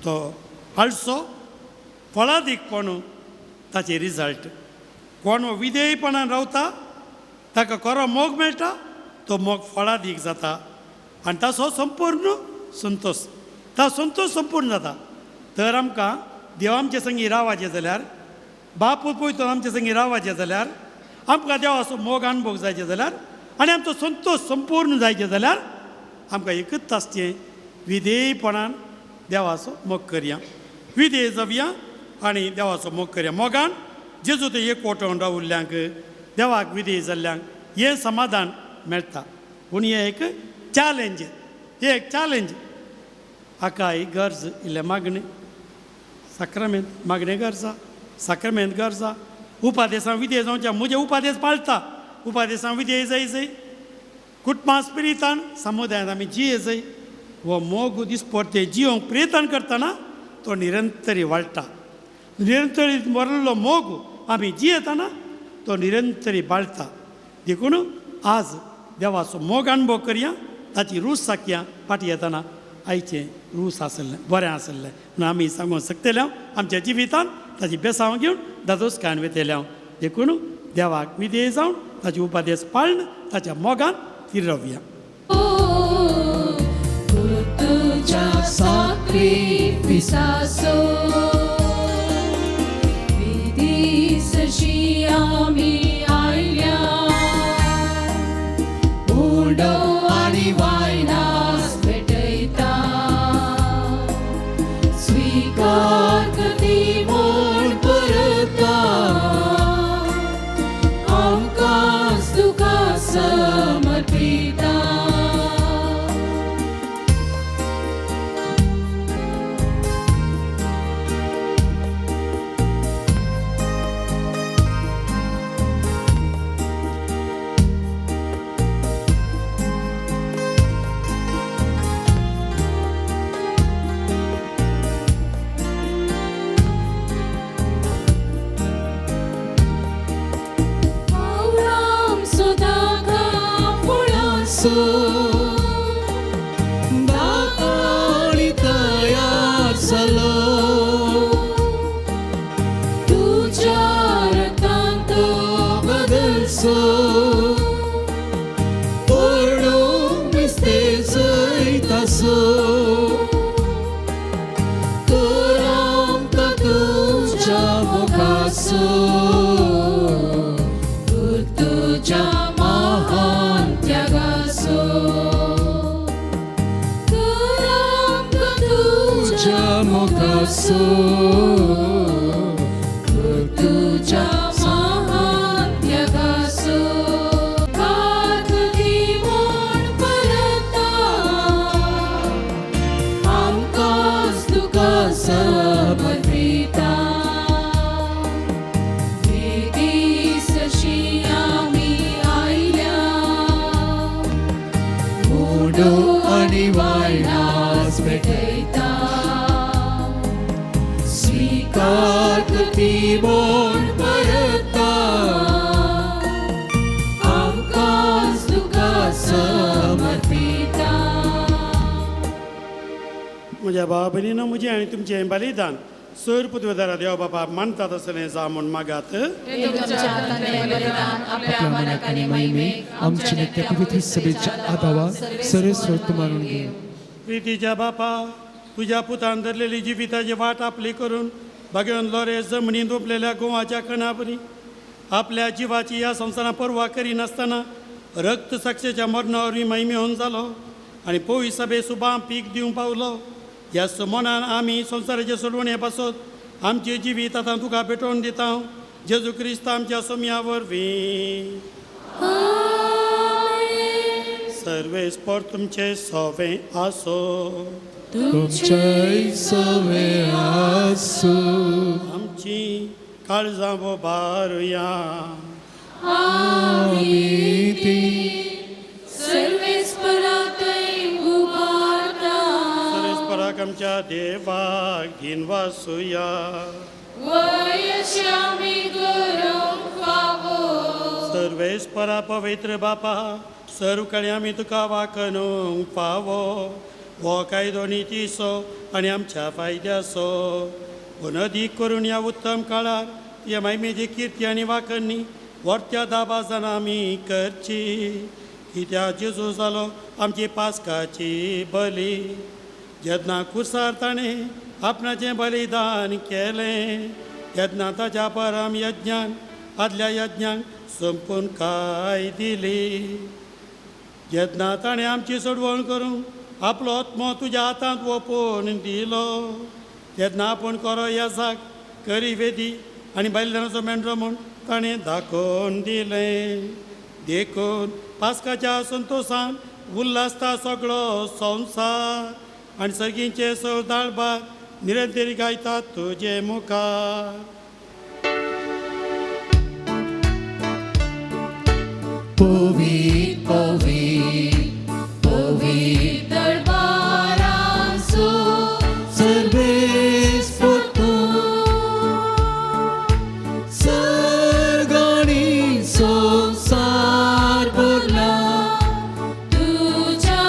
तो पाळचो फळादीकपण ताचे रिजल्ट. कोण विधेयपणान रावता ताका खरो मोग मेळटा, तो मोग फळादीक जाता आनी ताचो संपूर्ण संतोश, तो संतोश संपूर्ण जाता. तर आमकां देव आमचे संगी रावाचें जाल्यार, बापूय पळयतो आमचे संगी रावाचें जाल्यार, आमकां देवाचो मोग अणभव जायचें जाल्यार आनी आमचो संतोश संपूर्ण जायचें जाल्यार आमकां एकूच आसचें विधेयपणान देवाचो मोग करया, विधेय जावया आनी देवाचो मोग करया. मोगान जेजू ते एक वटोवन रावल्ल्यांक देवाक विधेय जाल्ल्यांक हें समाधान मेळटा. पूण हें एक चॅलेंज, हें एक चॅलेंज. हाका ही गरज इल्लें मागणें साक्रामेंत मागणें गरज, साक्रामेंत गरज. उपादेसां विधेय जावच्या, म्हजे उपादेस पाळटा, उपादेसां विधेय जाय जाय, कुटुंबा स्पिरितान समुदायांत आमी जिये जाय. हो मोग दिसपडटे जियोंक प्रयत्न करतना तो निरंतरी वाडटा. निरंतरी मरलो मोग आमी जियेतना तो निरंतरी बाळटा. देखून आज देवाचो मोग अणभव करया, ताची रूच साकया. फाटीं येतना आयचें रूच आसलें बरें आसलें म्हणून आमी सांगूंक शकतले. आमच्या जिवितान ताची बेसांव घेवन दादोसकायन वयतले. देखून देवाक विधेय जावन ताची उपादेश पाळन ताच्या मोगान तिरवया. तुझ्या साक्रिफिसाचो विधीसशी आमी आयल्या, उडो आनी वायनास भेटयता, स्वीकार ती म्हूण परता, आमकांच तुका समर्पिता. दाकाळी तयार जालो तुझ्या रक्तान तो बदलसो, पोरणो मिस्तेजयतासो, तर आमकां तुज्या मोगाचो, तुझ्या महान त्यागाचो, तर आमकां तुज्या मोगाचो, तुझ्या महान त्यागाचो. कातली म्हूण परता, आमकांच तुका समर्पिता. विधीसशी आमी आयल्या, तुकाच भेटयता स्वीकार ती म्हूण परता आमकांच तुका समर्पिता. म्हज्या भावा भयणीनो म्हजें आनी तुमचें बलिदान सर पुतवेदारा देव बापा मानतात आसलें जावं म्हूण मागात. आपल्या मनाक आनी महिमेक आमचे नित्य पवित्र सभेच्या आदावा सरस्वत मानून घे. प्रितीच्या बापा तुज्या पुतान धरलेली जिविताची वाट आपली करून भाग्योन लोरे जमनींत ओंपलेल्या गोवाच्या कणापरी आपल्या जिवाची ह्या संवसारां पर्वा करिनासतना रक्त साक्षेच्या मरणा वरवीं महिमेवन जालो आनी पोवी सभे सुबां पीक दिवंक पावलो. ह्या मनान आमी संवसाराचे सोडवणे पासत आमचें जिवीत आतां तुका भेटोवन दिता जेजू क्रिस्त आमच्या सोम्या वरवीं. सर्वेस्पर तुमचे सोवे आसो. तुमचेय सवे आसूं. आमची काळजां उबारुया. आमी ती सर्वेस्पराकय उबारता. सर्वेस्पराक आमच्या देवाक दिनवासुया. वयश्यामी करूंक फावो. सर्वेस्परा पवित्र बापा सर्व कडेन आमी तुका वाखणूंक फावो. हो कायदो नितीचो आनी आमच्या फायद्याचो पूण अदीक करून ह्या उत्तम काळार तुज्या मायमेची किर्ती आनी वाखणी वर्त्या दाबाजान आमी करची. कित्याक जेजू जालो आमची पास्काची बली. जेन्ना कुसार ताणें आपणाचें बलिदान केलें तेन्ना ताच्या परम यज्ञान आदल्या यज्ञांक संपूर्ण काय दिली. जेन्ना ताणें आमची सोडवण करूंक आपलो आत्मो तुज्या हातांत ओंपून दिलो तेन्ना आपूण कोरो येसाक करी वेदी आनी बलिदानाचो मेंढरो म्हूण ताणें दाखोवन दिलें. देखून पास्काच्या संतोसान उल्हासता सगळो संवसार आनी सर्गींचे सर दाळबार निरंतरी गायतात तुजे मुखार. पवित्र पवित्र पवित्र दरबारांसो सर्वेस्पर तूं सर्गांनी संवसार भरला तुज्या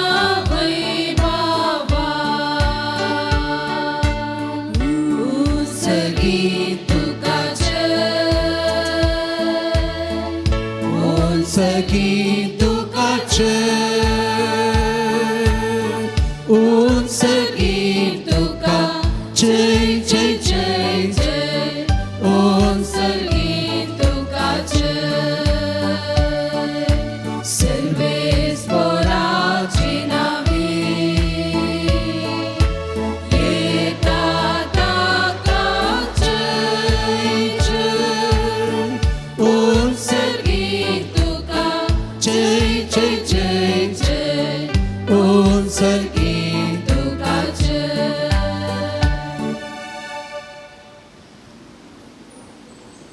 वैभवान. उत्सर्गी तुका जय. उत्सर्गी तुका जय. उत्सर्गी तुका जय जय जय जय. उत्सर्गी तुका जय. सर्वेस्पराची नावी येता ताका जय जय. उत्सर्गी तुका जय जय जय जय. उत्सर्गी तुका जय.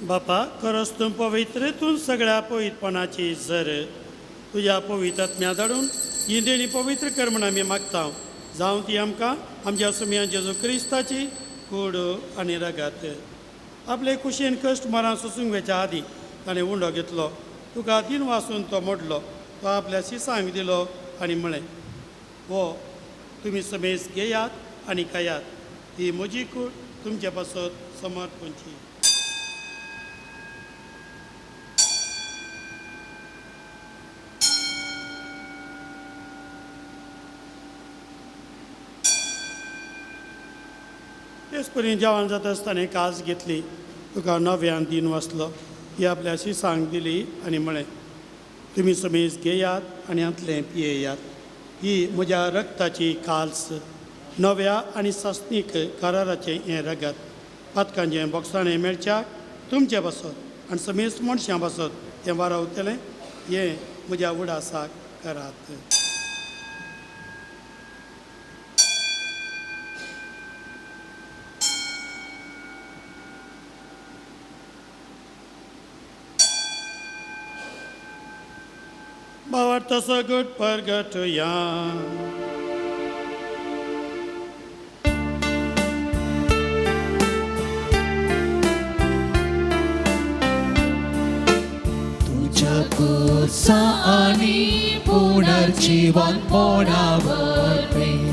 बापा खरोच तूं पवित्र तूं सगळ्या पवित्रपणाची जर तुज्या पवित्र आत्म्या धाडून ही देणी पवित्र कर म्हूण आमी मागता. जावं ती आमकां आमच्या सुम्या जेजू क्रिस्ताची कूड आनी रगात. आपले कुशीन कश्ट मरां सोसूंक वेच्या आदीं ताणें उंडो घेतलो तुका दिन वासून तो मोडलो तो आपल्या शिसांक दिलो आनी म्हळें हो तुमी समेज घेयात आनी खायात. ही म्हजी कूड तुमचे पासत समर्पणची. तेच परी जेवण जाता आसतना कास घेतली तुका नव्यान दिन वाचलो ही आपल्या शिसांक दिली आनी म्हळें तुमी समेज घेयात आनी हांतलें पियेयात. ही म्हज्या रक्ताची काल्स नव्या आनी सासणीक कराराचें हें रगत पातकांचें बोगसाणें मेळच्याक तुमचें पासत आनी समेज मनशां पासत तें वारावतलें हें म्हज्या उडासाक करात. भावार्थ सगट परगटया. जेजूचा आनी पुनर्जीवनपणा वरवीं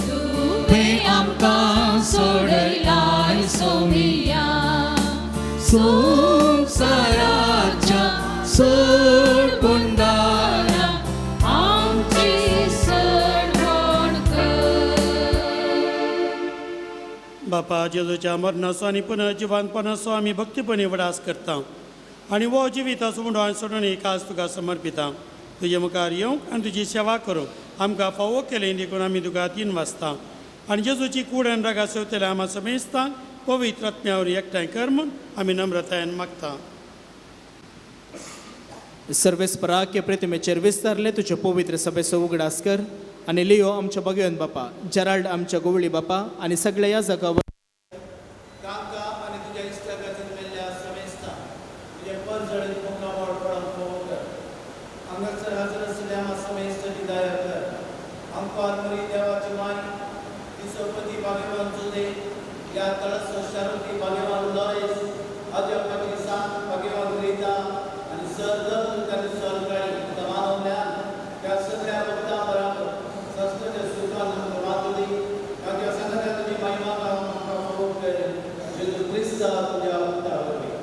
तुवें आमकां सोडयलाय सोमिया. संवसाराच्या सोडपुंडारा आमची सडवण कर. बापा, जेजूच्या मरणाचो आनी पुनर्जिवानपणाचो आमी भक्तीपणी वडास करता आनी हो जिविताचो म्हणून सोडून एक आज तुका समर्पिता. तुजे मुखार येवंक आनी तुजी सेवा करूंक आमकां फावो केलें देखून आमी तुका तीन वाजता आनी जेजूची कूड आनी रागा सेवतल्या आमा समेस्तांक पवित्र आत्म्यावर एकठांय कर म्हूण आमी नम्रतायेन मागता. सर्वेस्परा के प्रतिमेचेर विस्तारले तुजे पवित्र सभेचो उगडास कर आनी लियो आमच्या बगयोन बापा, जेराल्ड आमच्या गोवळी बापा आनी सगळ्या ह्या जगावर तांकां आनी तुज्या इश्टागतीन मेल्ल्या समेस्ता तुजें परजळीत मुखामळ पडोवंक फोव कर. हांगासर हाजर आशिल्ल्या आमा समेस्ताची दया कर. आमकां मरी देवाची माय तिसोपती भाग्यवान जुदे, ह्या तळसो शारुती भाग्यवान लॉरेस, अध्यापकाची सांग भाग्यवान रिता आनी सर दत्त आनी सरकाळी मानवल्या त्या सगळ्या भक्तां बराबर सस्ताच्या सुखान आमकां वांटू दी. तांच्या सांगात्या तुजी महिमा आमकां फोव कर. जेजू क्रिस्ता तुज्या पुता वरवीं.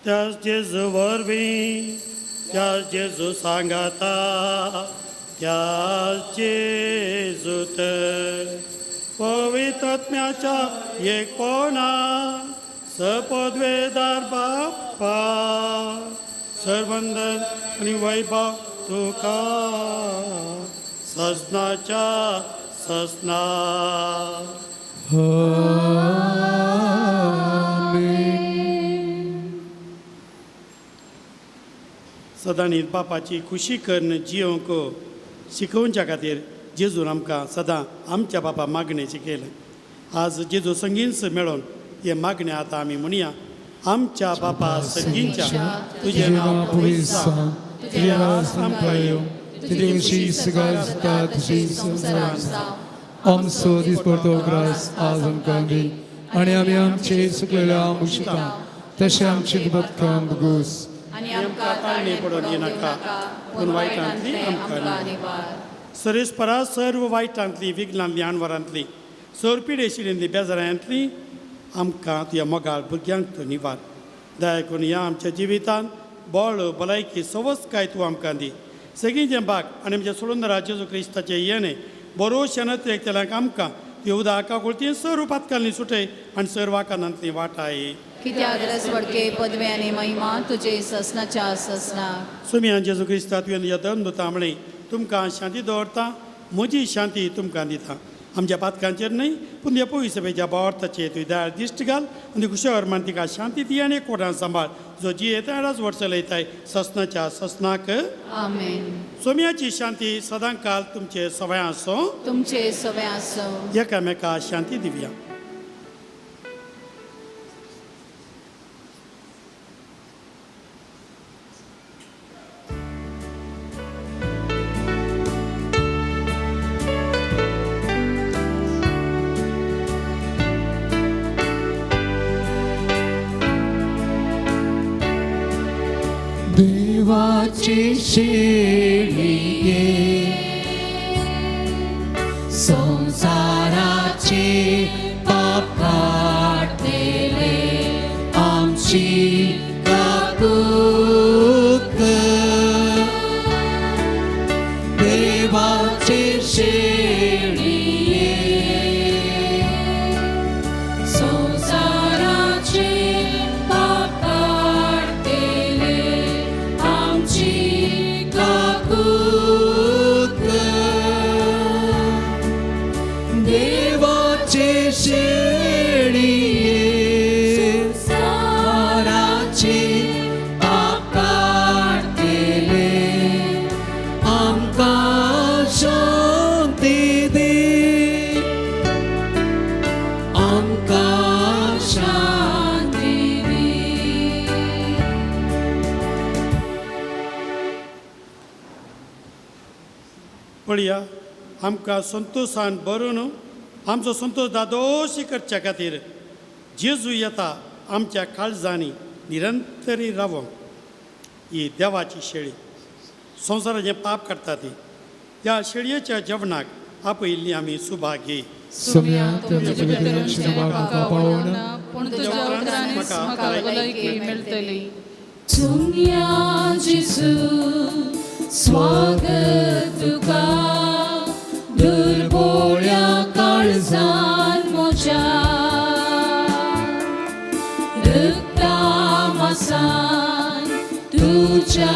त्याच जेजू वरवीं, त्याच जेजू सांगाता, त्याच जेजूत पवित्र आत्म्याच्या एकपणा सपदवेदार बाप्पा, सर्वंदन आनी वैभव तुका ससनाच्या ससना. आमेन. सदांनी बापाची खुशी करून जियोंक शिकोवच्या खातीर जेजून आमकां सदां आमच्या बापा मागणें शिकयलें. आज जेजू संगींच मेळोन हे मागणें आतां आमी म्हणया. आमच्या बापा संगींच्या, तुजें नांव पवित्र जावं, तुजें राज आमकां येवं, तुजी खुशी सुगार जाता तशी संवसारांत जावं. आमचो दिसपडतो ग्रास आज आमकां दी आनी आमी आमचे चुकलेल्या मुशिता तशें आमचे दुबतकाम बुगूस. आनी आमकां ताळणे पडोवंक दिनाका, पूण वायटांतली आमकां निवार. सरेस्परा सर्व वायटांतली, विघ्नांतली, आणवरांतली, सर पिडेशिल्ली, बेजारांतली आमकां तुज्या मोगाळ भुरग्यांक तूं निवार. दया करून ह्या आमच्या जिवितांत बळ, भलायकी, सवसकाय तूं आमकां दी. सगळीं बाग आनी आमच्या सोडून जेजू क्रिस्ताचें येणें बरो शेणत एकल्याक आमकां ती उदका कुळती सर्व पातकांनी सुटय आनी सर्व आकांतांतली वाटाय. कित्याक रसवडके पदवे आनी महिमा तुजे ससनाच्या ससना. सुमयान जेजू क्रिस्ता तुवें तुज्या धर्म म्हळें, तुमकां शांती दवरता, म्हजी शांती तुमकां दिता. आमच्या पातकांचेर न्हय पूण ह्या पयस सभेच्या बावर्थाचेर तुवें दयाळ दिश्ट घाल आनी खुशावर मान तिका शांती दी आनी कोटान सांबाळ, जो जियेता राजवट चलयताय ससनाच्या ससनाक. आमेन. सोम्याची शांती सदांकाल तुमचे सवय आसूं. तुमचे सवय आसूं. एकामेका शांती दिवया. देवाची शेळये संसाराचे पाप काडटले आमची काकूत कर. देवाची शेळये संसाराचे पाप काडटले आमची काकूत कर. देवाचे शेळये संसाराचे पाप काडटले आमकां शांती दी, आमकां शांती दी. पळया, आमकां संतोशान भरून आमचो संतोश दादोशी करच्या खातीर जेजू येता आमच्या काळजांनी निरंतरी रावोंक. ही देवाची शेळी. संवसाराचें पाप काडटा ती ह्या शेळयेच्या जेवणाक आपयिल्ली आमी सुभागी. सोम्या तुमच्या म्हाका पावना पूण तुज्या उतरांनीच म्हाका भलायकी मेळटली. सोम्या जेजू स्वागत तुका दुर्बोळ्या काळजान म्हज्या रक्ता मासान तुज्या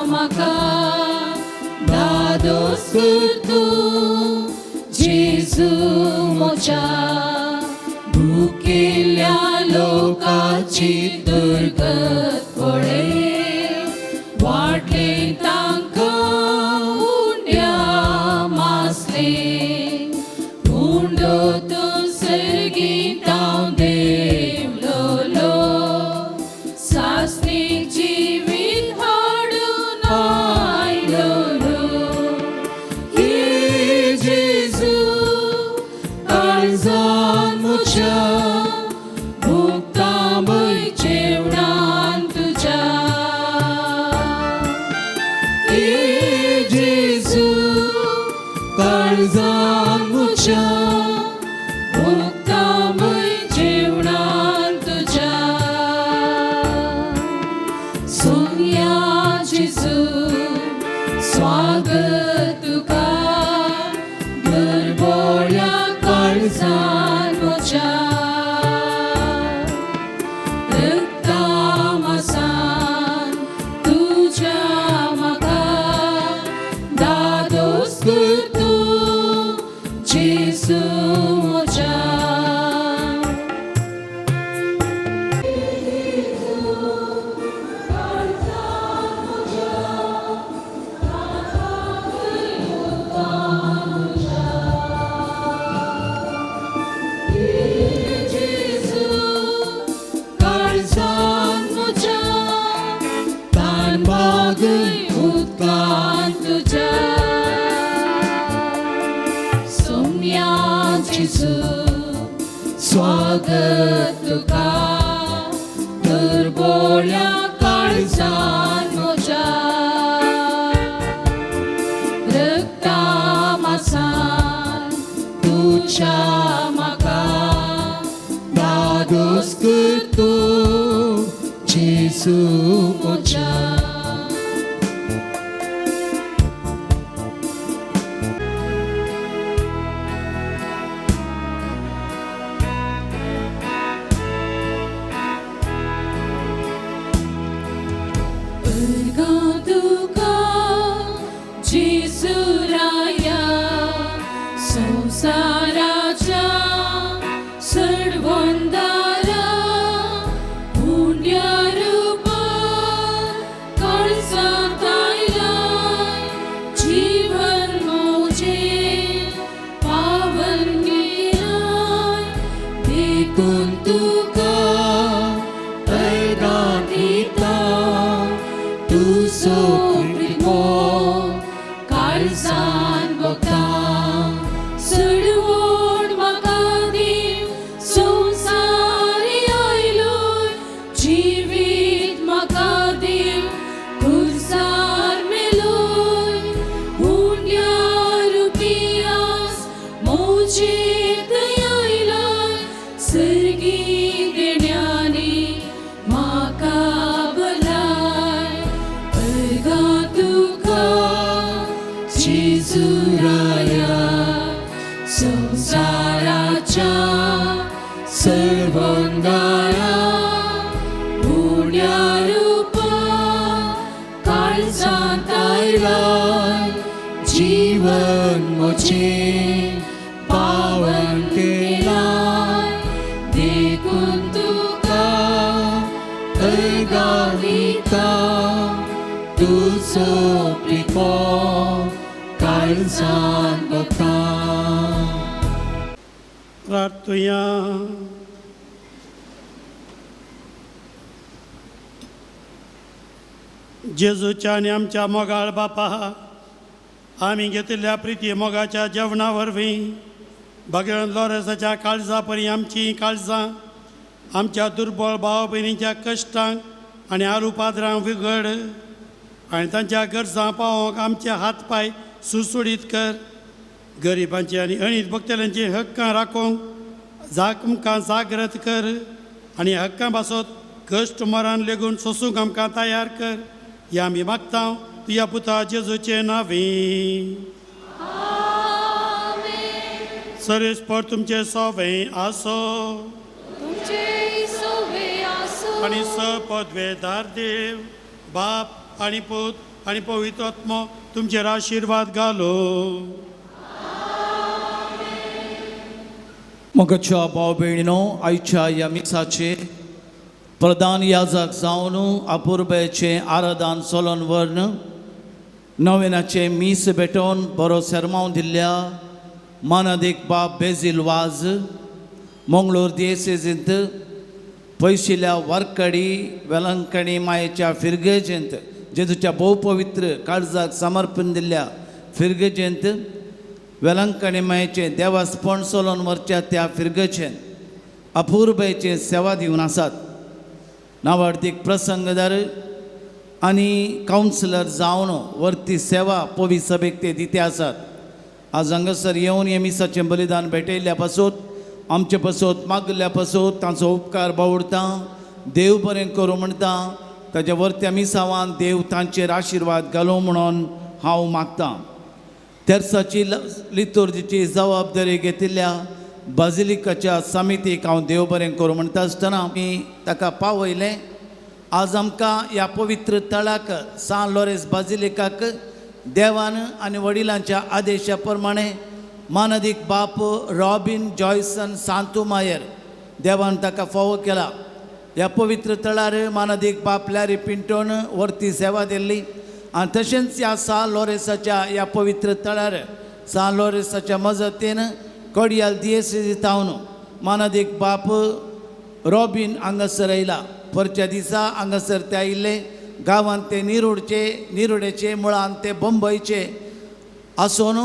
म्हाका दादोस कर तूं जेजू म्हज्या भुकेल्ल्या लोकाची दुर्गत पळय वाडले तांकां उंड्या मासले उंडो तूं सर्गीतां देवलोलो सासणीक जिवीत हाडून आयलोलो. हे जेजू काळजान म्हज्या भुगतांबय जेवणान तुज्या. हे जेजू काळजान म्हज्या भुगतांबय जेवणान तुज्या. सोम्या जेजू स्वागत तुका दुर्बोळ्या काळजान म्हज्या रक्ता मासान तुज्या म्हाका दादोस कर तूं जेजू म्हज्या. जेजू काळजान म्हज्या तान भागय उदकान तुज्या. सोम्या जेजू स्वागत तुका दुर्बोळ्या काळजान म्हज्या रक्ता मासान तुज्या म्हाका दादोस कर तूं जेजू म्हज्या. अर्गां तुका जेजू राया संवसाराच्या सडवंदारा उंड्या रुपान काळजांत आयलाय जीवन म्हजें पावन केलाय देखून तुका अर्गां दिता तुजो प्रिमो काळजान भोगता. सडवण म्हाका दी संवसारी आयलोय जिवीत म्हाका दी खुर्सार मेलोय उंड्या रुपी आस म्हजेंत आयलोय सर्गी देण्यांनी म्हाका बलाय. अर्गां तुका जेजू राया संवसाराच्या सर्वंदारा उण्या रुपान काळजांत आयलाय जीवन म्हजें पावन केलाय देखून तुका अर्गां दिता तुजो प्रिपो काळजान भोगता. प्रार्थुया. जेजूच्या आनी आमच्या मोगाळ बापा आमी घेतिल्ल्या प्रिती मोगाच्या जेवणा वरवीं भगवान लोरेसाच्या काळजा परी आमचीं काळजां आमच्या दुर्बळ भाव भयणीच्या कश्टांक आनी आरुपाद्रांक विगड आनी तांच्या गरजां पावोवंक आमचे हात पांय सुडसुडीत कर. गरिबांची आनी अणीत भक्तल्यांची हक्कां राखूंक आमकां जागृत कर आनी हक्कां पासत कश्ट मरण लेगून सोसूंक आमकां तयार कर. ह्या आमी मागता तुज्या पुता जेजूचे नांवी. सरेस्पर तुमचे सोवे आसो आनी स पदवेदार देव बाप आनी पूत आनी पवित्र आत्मो तुमचेर आशिर्वाद घालो. मोगाच्या भाव भयणीनो, आयच्या ह्या मिसाचे प्रधान याजक जावन अपुरबायेचें आराधन चलोवन व्हरून नवेनाचें मीस भेटोवन बरो सेरमांव दिल्ल्या मानादीक बाब बेजील वाज मंगळूर दियेसेजींत पयशिल्ल्या वारकडी वेलंकणी मायेच्या फिरगेजेंत जेजूच्या भोवपवित्र काळजाक समर्पण दिल्ल्या फिरगेजेंत वेलंकणी मायेचें देवास्पण चलोवन व्हरच्या त्या फिरगेचें अपुरबायेचें सेवा दिवन आसात. नावाडदीक प्रसंगदार आनी कावन्सिलर जावन वरती सेवा पवी सभेक ते दिते आसात. आज हांगासर येवन हे मिसाचें बलिदान भेटयल्ल्या पासत आमचे पासत मागिल्ल्या पासत तांचो उपकार बावडता. देव बरें करूं म्हणटा. ताच्या वरत्या मिसावान देव तांचेर आशिर्वाद घालूं म्हणून हांव मागतां. तेर्साची लितुर्जीची जबाबदारी घेतिल्ल्या बाजिलिकाच्या समितीक हांव देव बरें करूं म्हणटा आसतना आमी ताका पावयलें. आज आमकां ह्या पवित्र तळाक सान लोरेस बाजिलिकाक देवान आनी वडिलांच्या आदेशा प्रमाणे मानादीक बाप रॉबीन जॉयसन सांतू मायर देवान ताका फावो केला. ह्या पवित्र तळार मानादीक बाप लॅरी पिंटोन वरती सेवा दिल्ली आनी तशेंच ह्या सान लोरेसाच्या ह्या पवित्र तळार सान लोरेसाच्या मजतीन कोडियाल दियेसेजी तावन मानादीक बाप रॉबीन हांगासर आयला. परच्या दिसा हांगासर ते आयिल्ले. गांवांत ते निरुडचे निरुडेचे मुळान ते बंबयचे आसून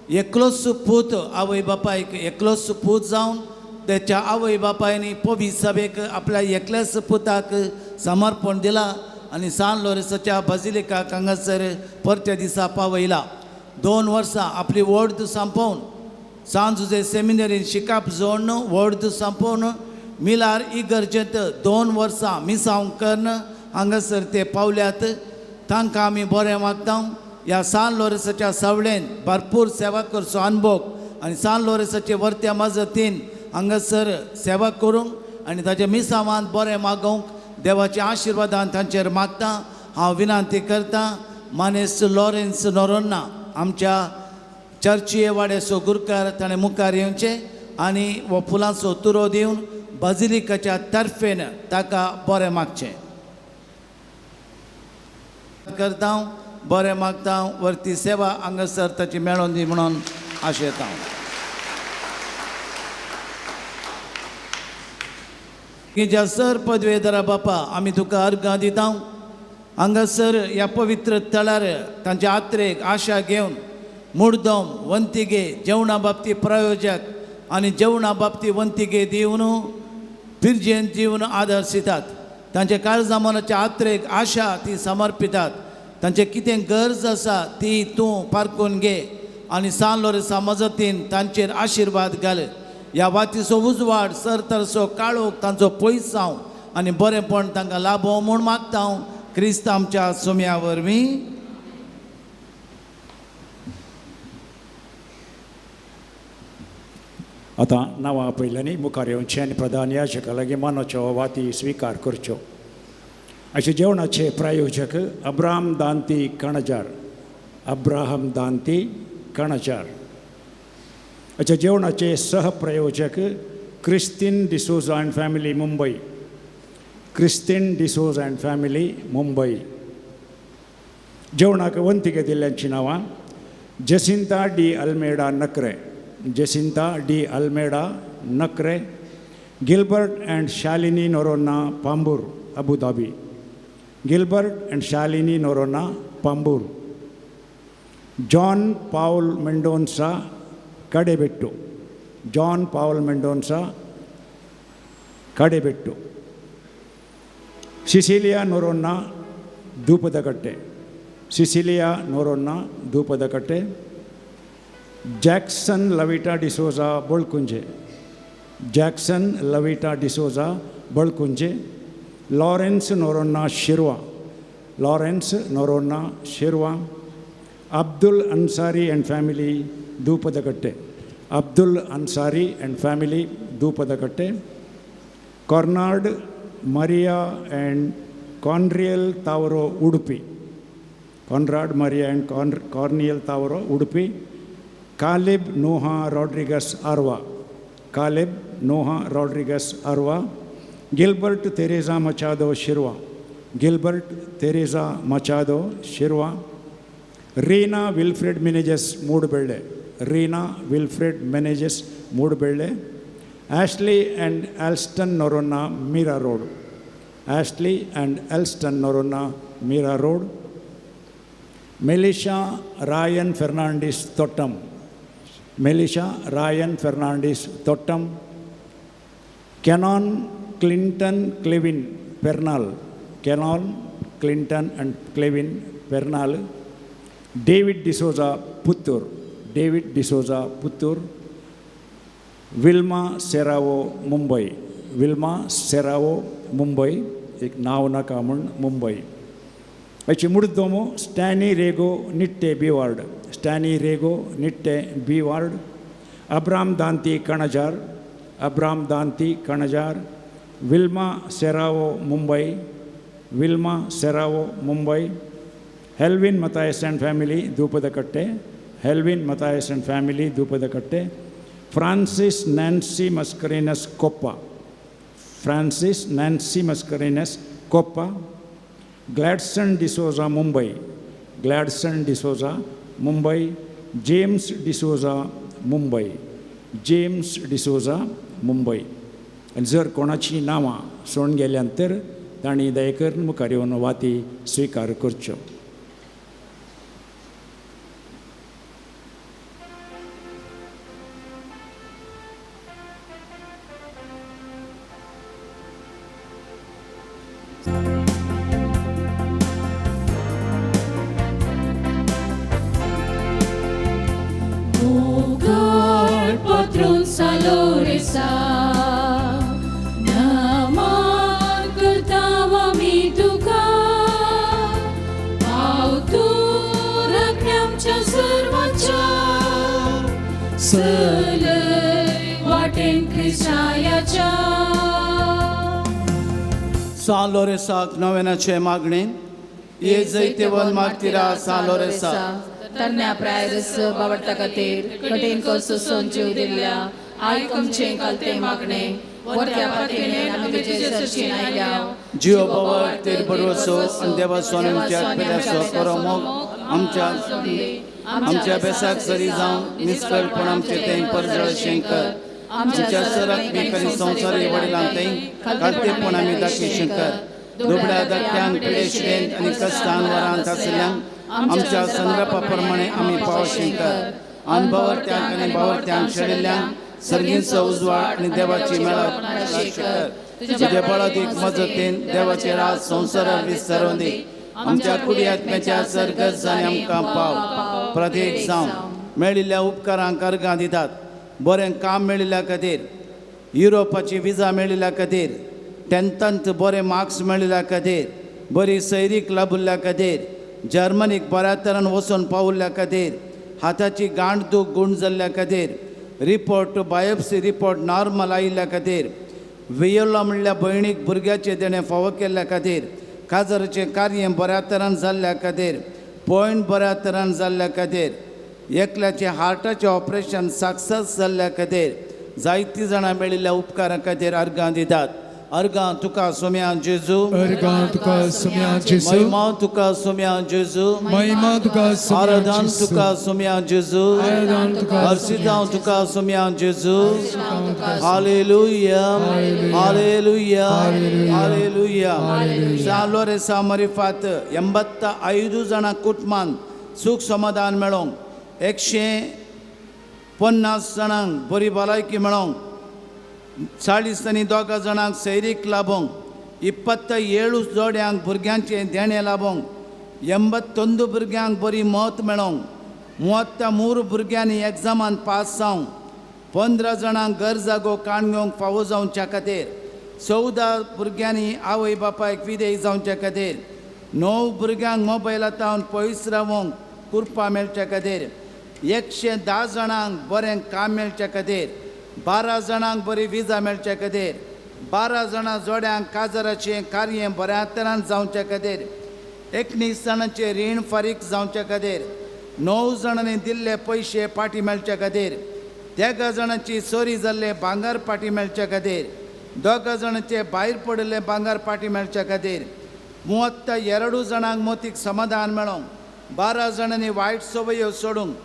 एकलोच पूत आवय बापायक एकलोच पूत जावन त्याच्या आवय बापायनी पवी सभेक आपल्या एकल्याच पुताक समर्पण दिला आनी सान लोरेसाच्या बाजिलिकाक हांगासर परत्या दिसा पावयला. 2 वर्सां आपली वर्द सांपोवन सान जुजे सेमिनरीन शिकाप जोडून वर्द सांपोवन मिलार इगर्जेंत 2 वर्सां मिसांव करून हांगासर ते पावल्यात. तांकां आमी बरें मागता. ह्या सान लोरेसाच्या सावळेन भरपूर सेवा करचो अनुभव आनी सान लोरेसाचे वरत्या मजतीन हांगासर सेवा करूंक आनी ताच्या मिसावान बरें मागोवंक देवाच्या आशिर्वादान तांचेर मागता. हांव विनंती करता मानेस्त लॉरेन्स नोरोन्ना आमच्या चर्चिये वाड्याचो गुरकार ताणें मुखार येवचें आनी हो फुलांचो तुरो दिवन बाजिलिकाच्या तर्फेन ताका बरें मागचें करता. बरें मागता. वरती सेवा हांगासर ताची मेळोन दी म्हणून आशेता. ज्या सर पदवेदारा बापा आमी तुका अर्गां दिता. हांगासर ह्या पवित्र तळार तांच्या आत्रेक आशा घेवन मुडदम वंतिगे जेवणा बाबती प्रायोजक आनी जेवणा बाबती वंतिगे दिवन पिरजेन दिवन आदर्शितात. तांच्या काळजा मनाच्या आत्रेक आशा ती समर्पितात. तांचें कितें गरज आसा ती तूं पारकून घे आनी सान लोरेसा मजतीन तांचेर आशिर्वाद घाल. ह्या वातीचो उजवाड सरतरसो काळोख तांचो पयस जावं आनी बरेंपण तांकां लाभोवं म्हूण मागता हांव क्रिस्त आमच्या सुम्या वरवीं. आतां नांवां पयल्यांनी मुखार येवचें आनी प्रधान याजका लागीं मानाच्यो वाती स्विकार करच्यो. अशें जेवणाचे प्रायोजक अब्राहम दांती कणजार, अब्राहम दांती कणजार. अशें जेवणाचे सहप्रयोजक Christine D'Souza and family Mumbai, Christine D'Souza and family Mumbai. जेवणाक वंतिके दिल्ल्यांची नांवां Jacinta D Almeida Nakre, Jacinta D Almeida Nakre, Gilbert and Shalini Noronha Pambur Abu Dhabi, Gilbert and Shalini Noronha Pambur, John Paul Mendonca Kadebettu, John Paul Mendonca Kadebettu, Cecilia Noronha Dhoopdakatte, Cecilia Noronha Dhoopdakatte, Jackson Lavita D'Souza Bolkunje, Jackson Lavita D'Souza Balkunje, Lawrence Noronha Shirva, Lawrence Noronha Shirva, Abdul Ansari and family Dhoopdakatte, Abdul Ansari and family Dhoopdakatte, Cornard Maria and Conriel Tavro Udupi, Conrad Maria and Cornel Tavro Udupi, Caleb Noah Rodriguez Arva, Caleb Noah Rodriguez Arva, Gilbert Teresa Machado Shirva, Gilbert Teresa Machado Shirva, Reena Wilfred Menezes Moodubelle, Reena Wilfred Menezes Moodubelle, Ashley and Alston Noronha Mira Road, Ashley and Alston Noronha Mira Road, Melisha Ryan Fernandez Thottam, Melisha Ryan Fernandez Thottam, Canon Clinton Clevin Pernal, Canon Clinton and Clevin Pernal, David D'Souza Puttur, David D'Souza Puttur, Wilma Serrao Mumbai, Wilma Serrao Mumbai, एक नाव नाका म्हूण मुंबय. हाची मुर्दोमो Stany Rego Nitte B ward, Stany Rego Nitte B ward, Abram Danti Kanajar, Abram Danti Kanajar, Wilma Serrao Mumbai, Wilma Serrao Mumbai, Helvin Mathias and family Dhoopdakatte, Helvin Mathias and family Dhoopdakatte, Francis Nancy Mascarenhas Koppa, Francis Nancy Mascarenhas Koppa, Gladson D'Souza Mumbai, Gladson D'Souza Mumbai, James D'Souza Mumbai, James D'Souza Mumbai. आनी जर कोणाची नांवां सोडून गेल्यान तर तांणी दयेकरून मुखार येवन वाती स्विकार करच्यो. सान लोरेसाक नव्यानाचे मागणे ये जैतेवन मागतीरा सान लोरेसा तरण्या प्रायरस बावडता खातीर कठीण कस सोसून जीव दिल्ल्या आयक आमचें कलते मागणे वरत्या पातयेन आमी तुजे सरशीं आयल्या. जियो बाबा तेर बरवसो आनी देवा स्वामी आमच्या पेल्याचो करो मोग आमच्या आमच्या बेसाक सरी जावं निस्कळपण आमचे तें परजळशें कर आमच्या सराक आनी संवसारी वडिलांक थंय खालतेपण आमी दाखयशें कर. दुबळ्या धाकट्यांक पिडेशिलेंत आनी कश्टान वरांत आशिल्ल्यांक आमच्या संद्रपा प्रमाणे आमी पावशें कर. अनभावर्थ्यांक आनी भावार्थ्यांक शेणिल्ल्यांक सर्गींचो उजवाड आनी देवाची मेळत कर. तुज्या बळादीक मजतीन देवाचे राज संवसारार विस्तारून दी. आमच्या कुडी आत्म्याच्या सर्गस आनी आमकां पाव प्रत्येक जावं मेळिल्ल्या उपकारांक अर्गां दितात. बरें काम मेळिल्ल्या खातीर, युरोपाची विजा मेळिल्ल्या खातीर, टेंथांत बरे मार्क्स मेळिल्ल्या खातीर, बरी सैरीक लाभिल्ल्या खातीर, जर्मनीक बऱ्या तरान वचून पाविल्ल्या खातीर, हाताची गांठ दूख गूण जाल्ल्या खातीर, रिपोर्ट बायोप्सी रिपोर्ट नॉर्मल आयिल्ल्या खातीर, वियोला म्हणल्या भयणीक भुरग्याचें देणें फावो केल्ल्या खातीर, काजाराचें कार्य बऱ्या तरान जाल्ल्या खातीर, पॉयंट बऱ्या तरान जाल्ल्या खातीर, एकल्याचें हार्टाचें ऑपरेशन सक्सेस जाल्ल्या खातीर, जायतीं जाणां मेळिल्ल्या उपकारां खातीर अर्गां दितात. अर्गां तुका सोम्या जेजू, अर्गां तुका सोम्या जेजू, महिमा तुका सोम्या जेजू, महिमा तुका सोम्या आराधन तुका सोम्या जेजू, आराधन तुका हर्षितांव तुका सोम्या जेजू. Hallelujah, hallelujah, hallelujah. सान लोरेसा मरिफात 85 जाणां कुटुंबान सूख समाधान मेळोंक, 150 जाणांक बरी भलायकी मेळोंक, 42 जाणांक सैरीक लाभोंक, 27 जोड्यांक भुरग्यांचें देणें लाभोंक, 81 भुरग्यांक बरी मत मेळोंक, 33 भुरग्यांनी एग्जामान पास जावंक, 15 जाणांक घर जागो काण घेवंक फावो जावच्या खातीर, 14 भुरग्यांनी आवय बापायक विदेय जावच्या खातीर, 9 भुरग्यांक मोबायला तावन पयस रावोंक कृपा मेळच्या खातीर, 110 जाणांक बरें काम मेळच्या खातीर, 12 जाणांक बरी विजा मेळच्या खातीर, 12 जाणां जोड्यांक काजराचें कार्य बऱ्या तरान जावच्या खातीर, 19 जाणांचें रीण फारीक जावच्या खातीर, 9 जाणांनी दिल्ले पयशे फाटीं मेळच्या खातीर, 13 जाणांची चोरी जाल्ले भांगर फाटीं मेळच्या खातीर, 2 जाणांचे भायर पडिल्ले भांगर फाटीं मेळच्या खातीर, 32 जाणांक मोतीक समाधान मेळोंक, 12 जाणांनी वायट संवयो सोडूंक,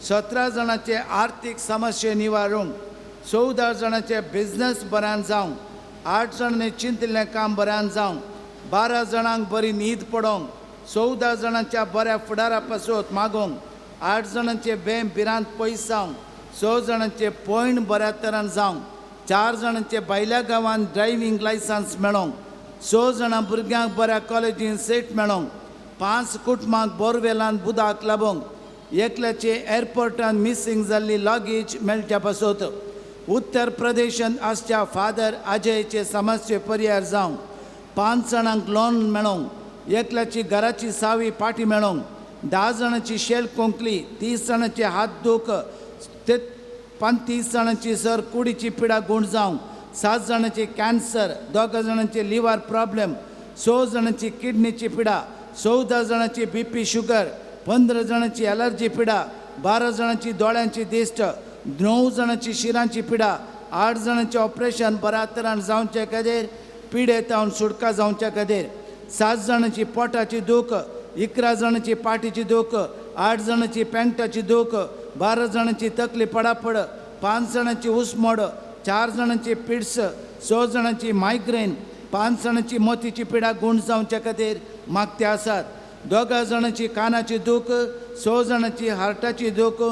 17 जाणांचे आर्थीक समस्ये निवारूंक, 14 जाणांचे बिजनस बऱ्यान जावंक, 8 जाणांनी चिंतिल्लें काम बऱ्यान जावंक, 12 जाणांक बरी न्हीद पडोंक, 14 जाणांच्या बऱ्या फुडारा पासत मागोंक, 8 जाणांचे बेम भिरांत पयस जावंक, 6 जाणांचे पयण बऱ्या तरान जावंक, 4 जाणांचे भायल्या गांवांत ड्रायव्हींग लायसन्स मेळोंक, 6 जाणां भुरग्यांक बऱ्या कॉलेजीन सीट मेळोंक, 5 कुटुंबांक बोरवेलान बुदाक लाबोंक, एकल्याचे एअरपोर्टान मिसींग जाल्ली लगेज मेळच्या पासत, उत्तर प्रदेशांत आसच्या फादर अजयचे समस्ये परिहार जावंक, 5 जाणांक लोन मेळोंक, एकल्याची घराची सावी फाटीं मेळोंक, 10 जाणांची शेल कोंकली, 30 जाणांचे हात दूख, 35 जाणांची सर कुडीची पिडा गूण जावंक, 7 जाणांची कॅन्सर, 2 जाणांचे लिव्हर प्रॉब्लेम, 6 जाणांची किडनीची पिडा, 14 जाणांची बीपी शुगर, 15 जाणांची एलर्जी पिडा, 12 जाणांची दोळ्यांची दिश्ट, 9 जाणांची शिरांची पिडा, 8 जाणांचें ऑपरेशन बऱ्या तरान जावचे खातीर, पिडेतावन सुटका जावच्या खातीर, 7 जाणांची पोटाची दूख, 11 जाणांची पाटीची दूख, 8 जाणांची पेंटाची दूख, 12 जाणांची तकली पडापड, 5 जाणांची उसमोड, 4 जाणांची पिड्स, 6 जाणांची मायग्रेन, 5 जाणांची मोतीची पिडा गूण जावच्या खातीर मागते आसात, 2 जाणांची कानाची दूख, 6 जाणांची हार्टाची दूख,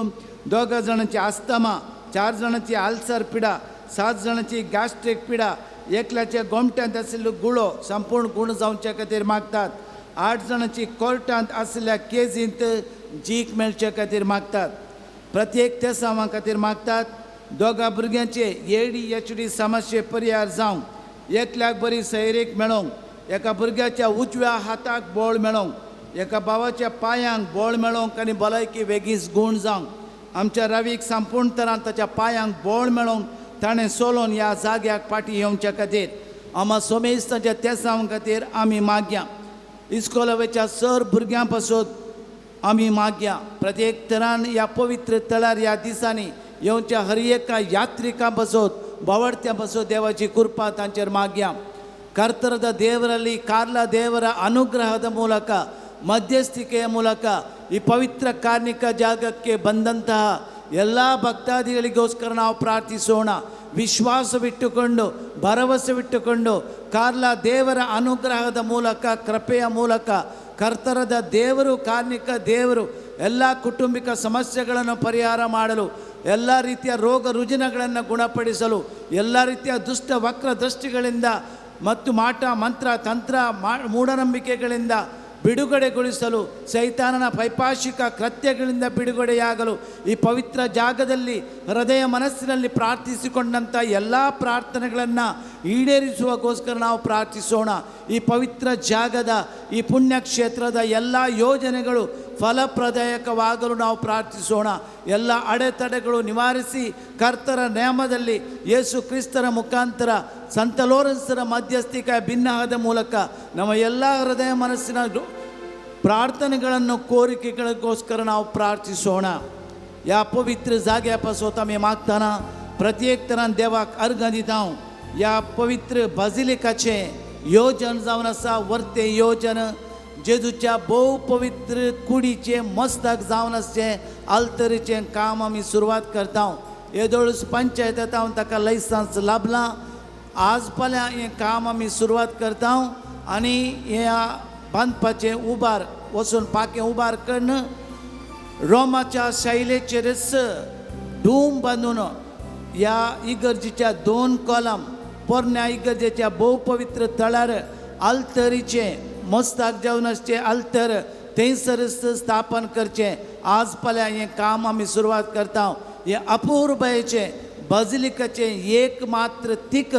2 जाणांची आस्थमा, 4 जाणांची आल्सर पिडा, 7 जाणांची गॅस्ट्रीक पिडा, एकल्याच्या गोमट्यांत आशिल्लो गुळो संपूर्ण गूण जावच्या खातीर मागतात, 8 जाणांची कोर्टांत आशिल्ल्या केजींत जीक मेळचे खातीर मागतात, प्रत्येक तेसांवां खातीर मागतात, 2 भुरग्यांचे ADHD समस्ये परिहार जावंक, एकल्याक बरी सैरीक मेळोंक, एका भुरग्याच्या उजव्या हाताक बळ मेळोंक, एका भावाच्या पांयांक बळ मेळोंक आनी भलायकी वेगीच गूण जावंक, आमच्या रवीक संपूर्ण तरान ताच्या पांयांक बळ मेळोंक ताणें सोलोन ह्या जाग्याक फाटीं येवच्या खातीर आमा सोमेस्ताच्या तेसांव खातीर आमी मागया. इस्कोलावेच्या सर भुरग्यां पासून आमी मागया. प्रत्येक तरान ह्या पवित्र तळार ह्या दिसांनी येवच्या हर एका यात्रिकां पासून बावडत्यां पासून देवाची कृपा तांचेर मागया. ಕರ್ತರದ ದೇವರಲ್ಲಿ ಕಾರ್ಲ ದೇವರ ಅನುಗ್ರಹದ ಮೂಲಕ ಮಧ್ಯಸ್ಥಿಕೆಯ ಮೂಲಕ ಈ ಪವಿತ್ರ ಕಾರ್ಮಿಕ ಜಾಗಕ್ಕೆ ಬಂದಂತಹ ಎಲ್ಲ ಭಕ್ತಾದಿಗಳಿಗೋಸ್ಕರ ನಾವು ಪ್ರಾರ್ಥಿಸೋಣ. ವಿಶ್ವಾಸವಿಟ್ಟುಕೊಂಡು ಭರವಸೆವಿಟ್ಟುಕೊಂಡು ಕಾರ್ಲ ದೇವರ ಅನುಗ್ರಹದ ಮೂಲಕ ಕೃಪೆಯ ಮೂಲಕ ಕರ್ತರದ ದೇವರು ಕಾರ್ಮಿಕ ದೇವರು ಎಲ್ಲ ಕುಟುಂಬಿಕ ಸಮಸ್ಯೆಗಳನ್ನು ಪರಿಹಾರ ಮಾಡಲು, ಎಲ್ಲ ರೀತಿಯ ರೋಗ ರುಜಿನಗಳನ್ನು ಗುಣಪಡಿಸಲು, ಎಲ್ಲ ರೀತಿಯ ದುಷ್ಟ ವಕ್ರ ದೃಷ್ಟಿಗಳಿಂದ ಮತ್ತು ಮಾಟ ಮಂತ್ರ ತಂತ್ರ ಮೂಢನಂಬಿಕೆಗಳಿಂದ ಬಿಡುಗಡೆಗೊಳಿಸಲು, ಸೈತಾನನ ಪೈಪಾಶಿಕ ಕೃತ್ಯಗಳಿಂದ ಬಿಡುಗಡೆಯಾಗಲು ಈ ಪವಿತ್ರ ಜಾಗದಲ್ಲಿ ಹೃದಯ ಮನಸ್ಸಿನಲ್ಲಿ ಪ್ರಾರ್ಥಿಸಿಕೊಂಡಂಥ ಎಲ್ಲ ಪ್ರಾರ್ಥನೆಗಳನ್ನು ಈಡೇರಿಸುವಕ್ಕೋಸ್ಕರ ನಾವು ಪ್ರಾರ್ಥಿಸೋಣ. ಈ ಪವಿತ್ರ ಜಾಗದ ಈ ಪುಣ್ಯಕ್ಷೇತ್ರದ ಎಲ್ಲ ಯೋಜನೆಗಳು ಫಲಪ್ರದಾಯಕವಾಗಲು ನಾವು ಪ್ರಾರ್ಥಿಸೋಣ. ಎಲ್ಲ ಅಡೆತಡೆಗಳು ನಿವಾರಿಸಿ ಕರ್ತರ ನೇಮದಲ್ಲಿ ಯೇಸು ಕ್ರಿಸ್ತರ ಮುಖಾಂತರ ಸಂತ ಲೋರೆನ್ಸರ ಮಧ್ಯಸ್ಥಿಕೆ ಭಿನ್ನಹದ ಮೂಲಕ ನಮ್ಮ ಎಲ್ಲ ಹೃದಯ ಮನಸ್ಸಿನ ಪ್ರಾರ್ಥನೆಗಳನ್ನು ಕೋರಿಕೆಗಳಿಗೋಸ್ಕರ ನಾವು ಪ್ರಾರ್ಥಿಸೋಣ. या पवित्र जाग्या आमी मागतना प्रत्येक तरान देवाक अर्घां दिता. ह्या पवित्र बाजिलिकाचें योजन जावन आसा वर्ते योजन जेजूच्या भोव पवित्र कुडीचें मस्तक जावन आसचें आल्तरीचें काम आमी सुरवात करता. येदोळूच पंचायत हांव ताका लायसन्स लाभलां. आज फाल्यां हें काम आमी सुरवात करता आनी ह्या बांदपाचें उबार वचून पाकें उबार करून रोमाच्या शैलेचेरच डूम बांदून ह्या इगर्जीच्या 2 कॉलम पोरण्या इगर्जेच्या भोव पवित्र तळार आल्तरीचें मस्ताक जावन आसचें आल्तर थंयसरच स्थापन करचें. आज फाल्यां हें काम आमी सुरवात करता. हें अपुरबायेचें बाजिलिकाचें एक मात्र तीक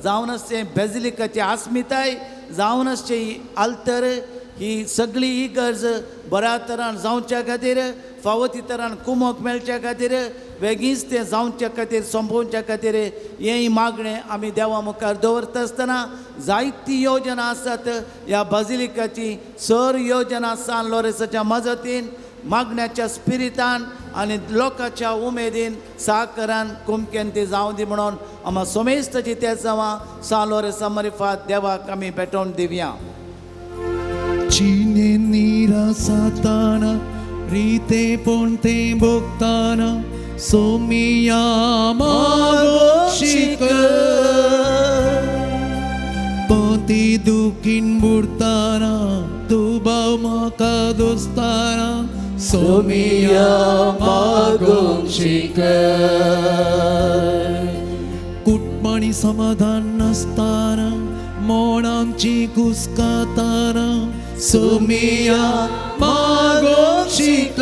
जावन आसचें बेजिलिकाची आस्मिताय जावन आसचें ही आल्तर ही सगळी ही गरज बऱ्या तरान जावच्या खातीर फावो ती तरान कुमोक मेळच्या खातीर वेगींच तें जावच्या खातीर सोंपोवच्या खातीर हें मागणें आमी देवा मुखार दवरता आसतना जायती योजना आसात. ह्या बाजिलिकाची सर योजना सान लोरेसाच्या मजतीन मागण्याच्या स्पिरितान आनी लोकांच्या उमेदीन साकरान कुमकेन ती जावं दी म्हणून आमा सोमेस्ताची ते जावां सान लोरेसा मरिफात देवाक आमी भेटोवन दिवया. जिणे निरासाताना रीते पोणते भोगताना सोमिया मागो शिक पोती दुखीन बुडताना दुबाव म्हाका दोस्ताना सोमिया मागो शिक कुटमणी समाधान नासताना मोणांची कुस्काताना सोमिया मागो शिक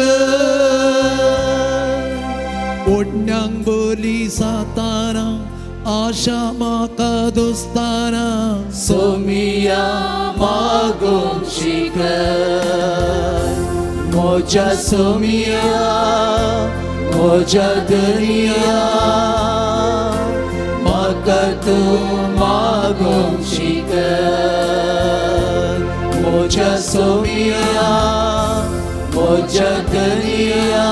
ओडण्यांक बोली साताना आशा म्हाका दोस्ताना सोमिया मागो शिक मोजा सोमिया मोजा दरिया म्हाका तूं मागो शिक मोजा सोमिया मोजा दरिया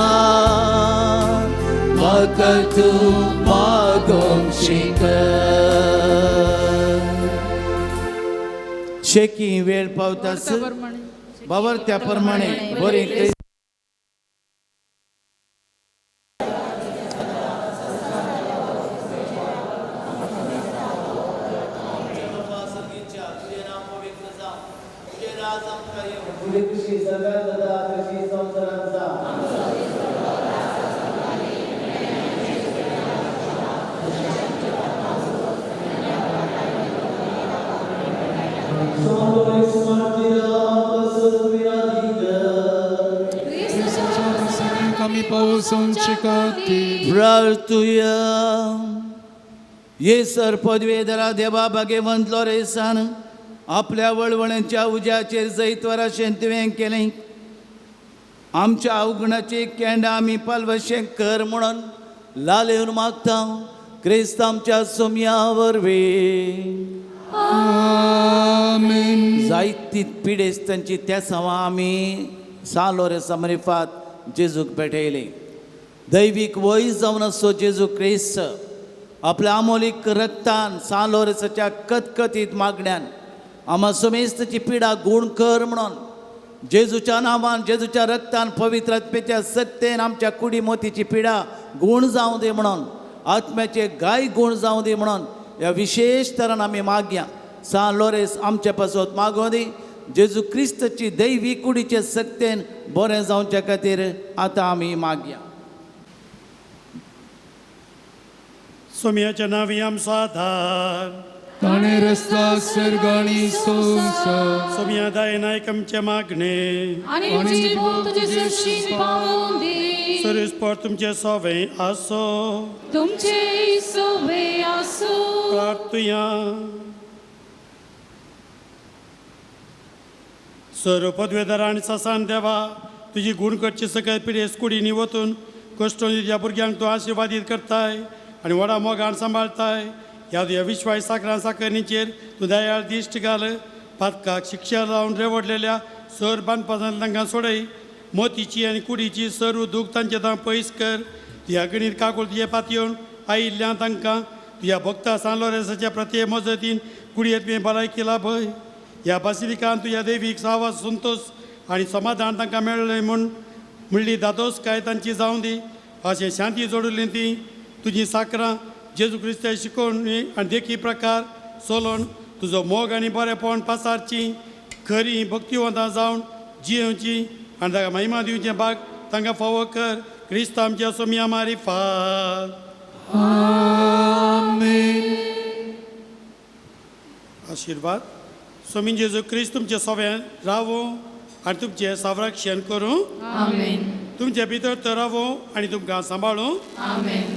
म्हाका तूं मागो शिक. शेकी वेळ पावतास बाबर त्या प्रमाणे बरी प्रार्थुया. ये सर पदवेधरा देवा भागेवंत लोरेसान आपल्या वळवळ्यांच्या उज्याचेर जैतवराशें तुवें केलें. आमच्या अवगुणाची केंडां आमी पालवशें कर म्हणून लालेवन मागता क्रिस्त आमच्या सोमया वरवीं. आमेन. जायती पिडेस्तांची त्या सवा आमी सान लोरेसा मरिफात जेजूक भेटयली. दैवीक वय जावन आसचो जेजू क्रिस्त आपल्या आमोलीक रक्तान सान लोरेसाच्या कतकतीत मागण्यान आमा समेस्ताची पिडा गूण कर म्हणून जेजूच्या नांवान जेजूच्या रक्तान पवित्र आत्म्याच्या सत्तेन आमच्या कुडी मोतीची पिडा गूण जावं दी म्हणून आत्म्याचे गाय गूण जावं दी म्हणून ह्या विशेश तरान आमी मागया. सान लोरेस आमचे पासत मागों दी जेजू क्रिस्ताची दैवी कुडीचे सत्तेन बरें जावच्या खातीर आतां आमी मागया. सोम्याच्या नांवी आमचो आधार ताणें रस्ता सर्गाणी संवसार सोम्या दयेन आयक आमचें मागणें आनी तुजी भूक तुजे सरशीं पावोवं दी. सर्वेस्पर तुमचें सोवें आसो तुमचें सोवें आसो. प्रार्थुया. सर्व पदवेदार आनी ससान देवा तुजी गूण करची सकयल पिडेस्त कुडींनी वचून कश्टोन तुज्या भुरग्यांक तूं आशिर्वादीत करताय आनी व्हडा मोगान सांबाळताय. ह्या तुज्या विश्वास साकरां साकरणीचेर तूं दयाळ दिश्ट घाल. पातकाक शिक्षा लावन रेवडलेल्या सर बांदपासान तांकां सोडय. मोतीची आनी कुडीची सर्व दूख तांचे तां पयस कर. तुज्या गणीत काकूळ तुजे पातयेवन आयिल्ल्या तांकां तुज्या भक्ता सान लोरेसाच्या प्रत्यय मजतीन कुडयेंत तुवें भलायकी लाभय. ह्या बासिलिकान तुज्या देवीक सावास संतोश आनी समाधान तांकां मेळ्ळें म्हूण म्हणली दादोसकाय तांची जावं दी. अशें शांती जोडली ती तुजी साकरां जेजू क्रिस्ता शिकोवणी आनी देखी प्रकार चलोवन तुजो मोग आनी बरेपण पासारची खरी भक्तिवंतां जावन जियेवची आनी ताका महिमा दिवचें भाग तांकां फावो कर. क्रिस्त आमच्या सोमया मारिफात. आमेन. आशिर्वाद. स्वामी जेजू क्रिस्त तुमचे सोव्यान रावो. आनी तुमचें संरक्षण करूं. आमेन. तुमचे भितर तो रावूं आनी तुमकां सांबाळूं. आमेन.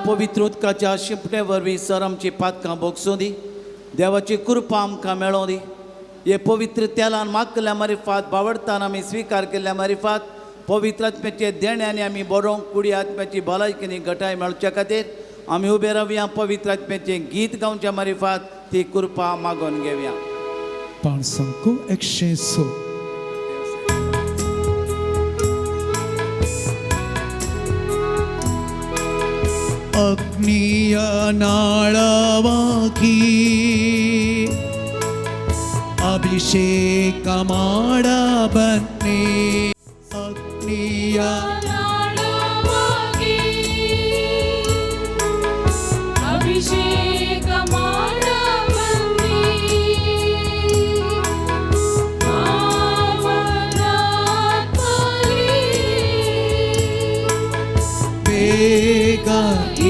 पवित्र उदकाच्या शिंपणे वरवीं सर आमची पातकां भोगसूं दी, देवाची कृपा आमकां मेळों दी. हे पवित्र तेलान मागल्या मारिफात बावडतान आमी स्विकार केल्ल्या मारिफात पवित्र आत्म्याचे देण्यानी आमी बरोवंक कुडी आत्म्याची भलायकी आनी घटाय मेळच्या खातीर आमी उबे रावया. पवित्र आत्म्याचें गीत गावच्या मारिफात ती कृपा मागोवन घेवया. 506. अग्निय नाळवाकी अभिषेक माडा बन्नी. अग्निय नाळवाकी अभिषेक माडा बन्नी. ಬೇಗ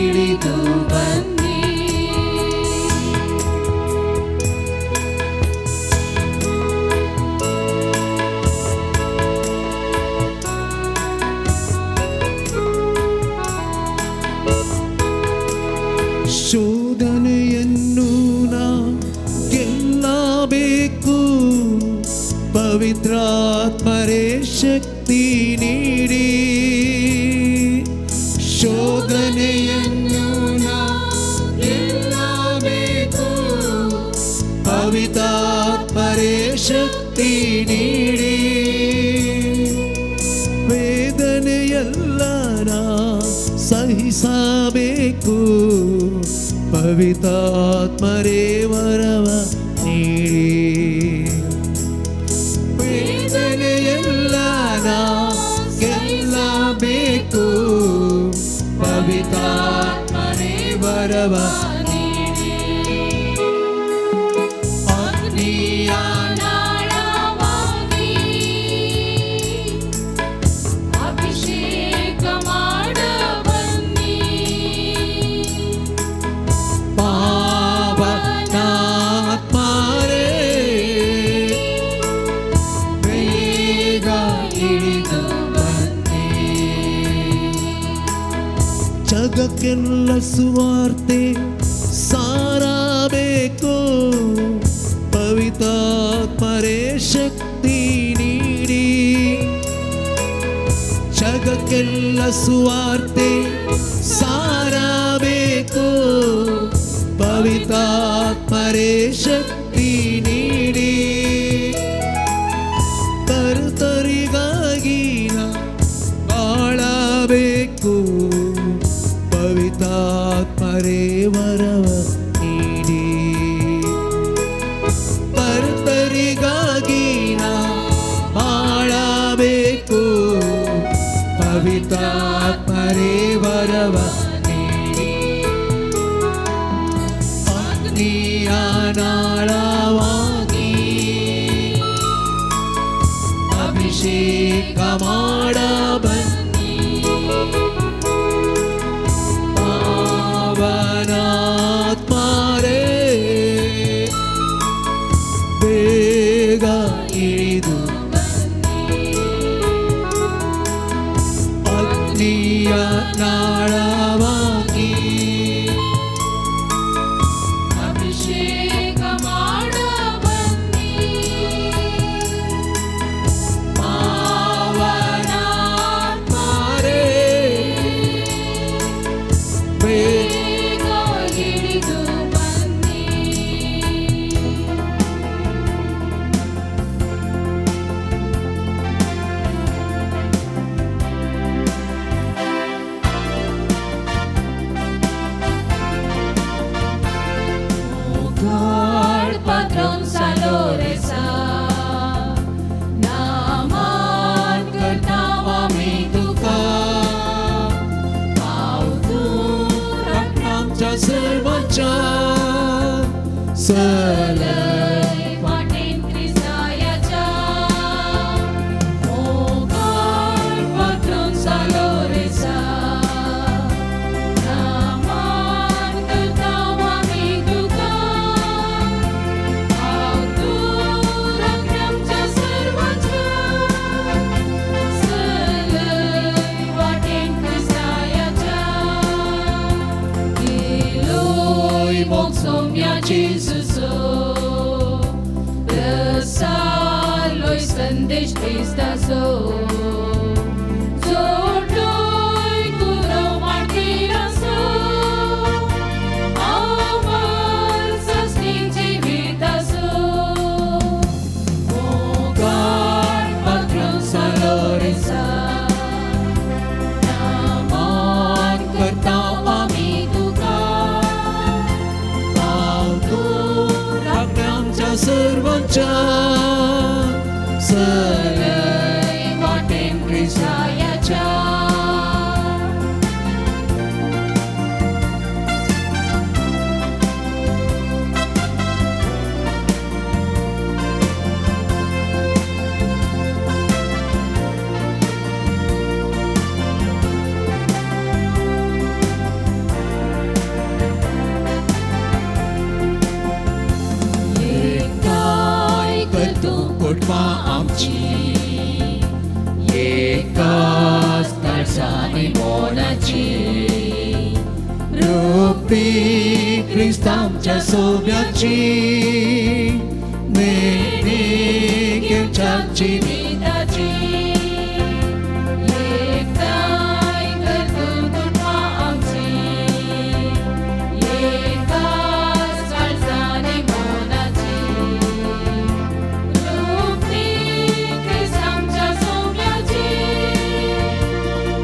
ಇಳಿದು ಬನ್ನಿ. ಶೋಧನೆಯನ್ನು ನಾ ಗೆಲ್ಲಬೇಕು, ಪವಿತ್ರಾತ್ಮರೇ ಶಕ್ತಿ ನೀಡಿ. ಶೋಧನೆಯನ್ನು ನಾ ಗೆಲ್ಲಬೇಕು, ಪವಿತ್ರಾತ್ಮರೇ ಶಕ್ತಿ ನೀಡಿ. ವೇದನೆಯೆಲ್ಲ ನಾ ಸಹಿಸಬೇಕು, ಪವಿತ್ರಾತ್ಮರೇ ವರವ ನೀಡಿ. ವೇದನೆಯೆಲ್ಲ ನಾ ಗೆಲ್ಲಬೇಕು, ಪವಿತ್ರಾತ್ಮರೇ ವರವ ನೀಡಿ. ಅಗ್ನಿಯ ನಾಳವಾಗಿ ಅಭಿಷೇಕ ಮಾಡ ಬನ್ನಿ. ಪಾವನಾತ್ಮರೇ ಬೇಗ ಇಳಿದು ಬನ್ನಿ. ಜಗಕ್ಕೆಲ್ಲ ಸುವಾರ್ತೆ ಸಾರಬೇಕು, ಪವಿತ್ರಾತ್ಮರೇ ಶಕ್ತಿ ನೀಡಿ. ಜಗಕ್ಕೆಲ್ಲ ಸುವಾರ್ತೆ ಸಾರಬೇಕು, ಪವಿತ್ರಾತ್ಮರೇ ಶಕ್ತಿ ನೀಡಿ. ಕರ್ತರಿಗಾಗಿ ನಾ ಬಾಳಬೇಕು, ಪವಿತ್ರಾತ್ಮರೇ ವರವ ನೀಡಿ. ಕರ್ತರಿಗಾಗಿ ನಾ ಬಾಳಬೇಕು, ಪವಿತ್ರಾತ್ಮರೇ ವರವ ನೀಡಿ. ಅಗ್ನಿಯ ನಾಳವಾಗಿ ಅಭಿಷೇಕ ಮಾಡ ಬನ್ನಿ. ಪಾವನಾತ್ಮರೇ ಬೇಗ ಇಳಿದು ಬನ್ನಿ. ಅಗ್ನಿಯ ನಾಳವಾಗಿ ಅಭಿಷೇಕ ಮಾಡ ಬನ್ನಿ. ಪಾವನಾತ್ಮರೇ ಬೇಗ ಇಳಿದು ಬನ್ನಿ. God, patrón Saloresa, सर्वांच्या चलय वाटेन क्रिस्तायाच्या मोगाळ पात्रून सालोरेसा नामान करता आमी तुका हांव तूं राखण्या सर्वांच्या चलय वाटेन क्रिस्तायाच्या इलोय मोग सोम्या जेजूचो प्रसारलोय संदेश क्रिस्ताचो जोडलोय कुरो मार्टिराचो अमर सस्नी जिविताचो मोगाळ पात्रून सालोरेसा नामान करता आमी तुका हांव तूं राखण्या सर्वांच्या चलय वाटेन क्रिस्तायाच्या एकताय करतूं कुटुंबां आमची एकाच काळजांनी मनाची रुपी क्रिस्तांच्या सोब्याची मेणी घेवच्या जिविताची एकताय करतूं कुटुंबां आमची एकाच काळजांनी मनाची रुपी क्रिस्तांच्या सोम्याची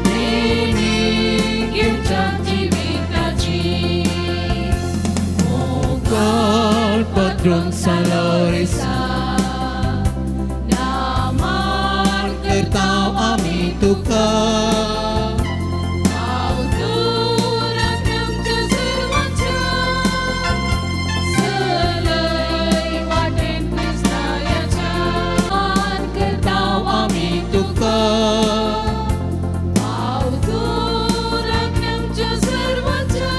देणी घेवच्या जिविताची मोगाळ पात्रून सालोरेसा नामान करता आमी तुका हांव तूं राखण्या सर्वांच्या चलय वाटेन क्रिस्तायाच्या मान करता आमी तुका हांव तूं राखण्या सर्वांच्या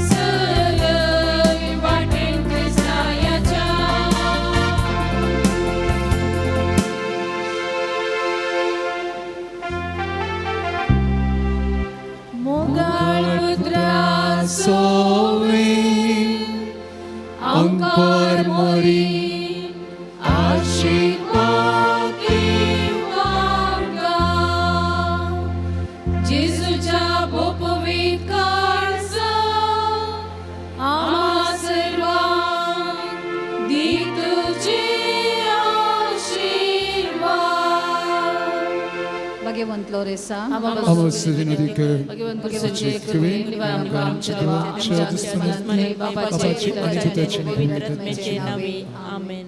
चलय वाटेन क्रिस्तायाच्या. मोगाळ पुत्रा सोवे अंकोर मोरी आशीर्वाद जेजूच्या बोपवीत काळजा आम्हा सर्वांक दी तुझे आशीर्वाद. भाग्यवंत लोरेसा बापाचे बापाचे आनी पुताचे आमेन.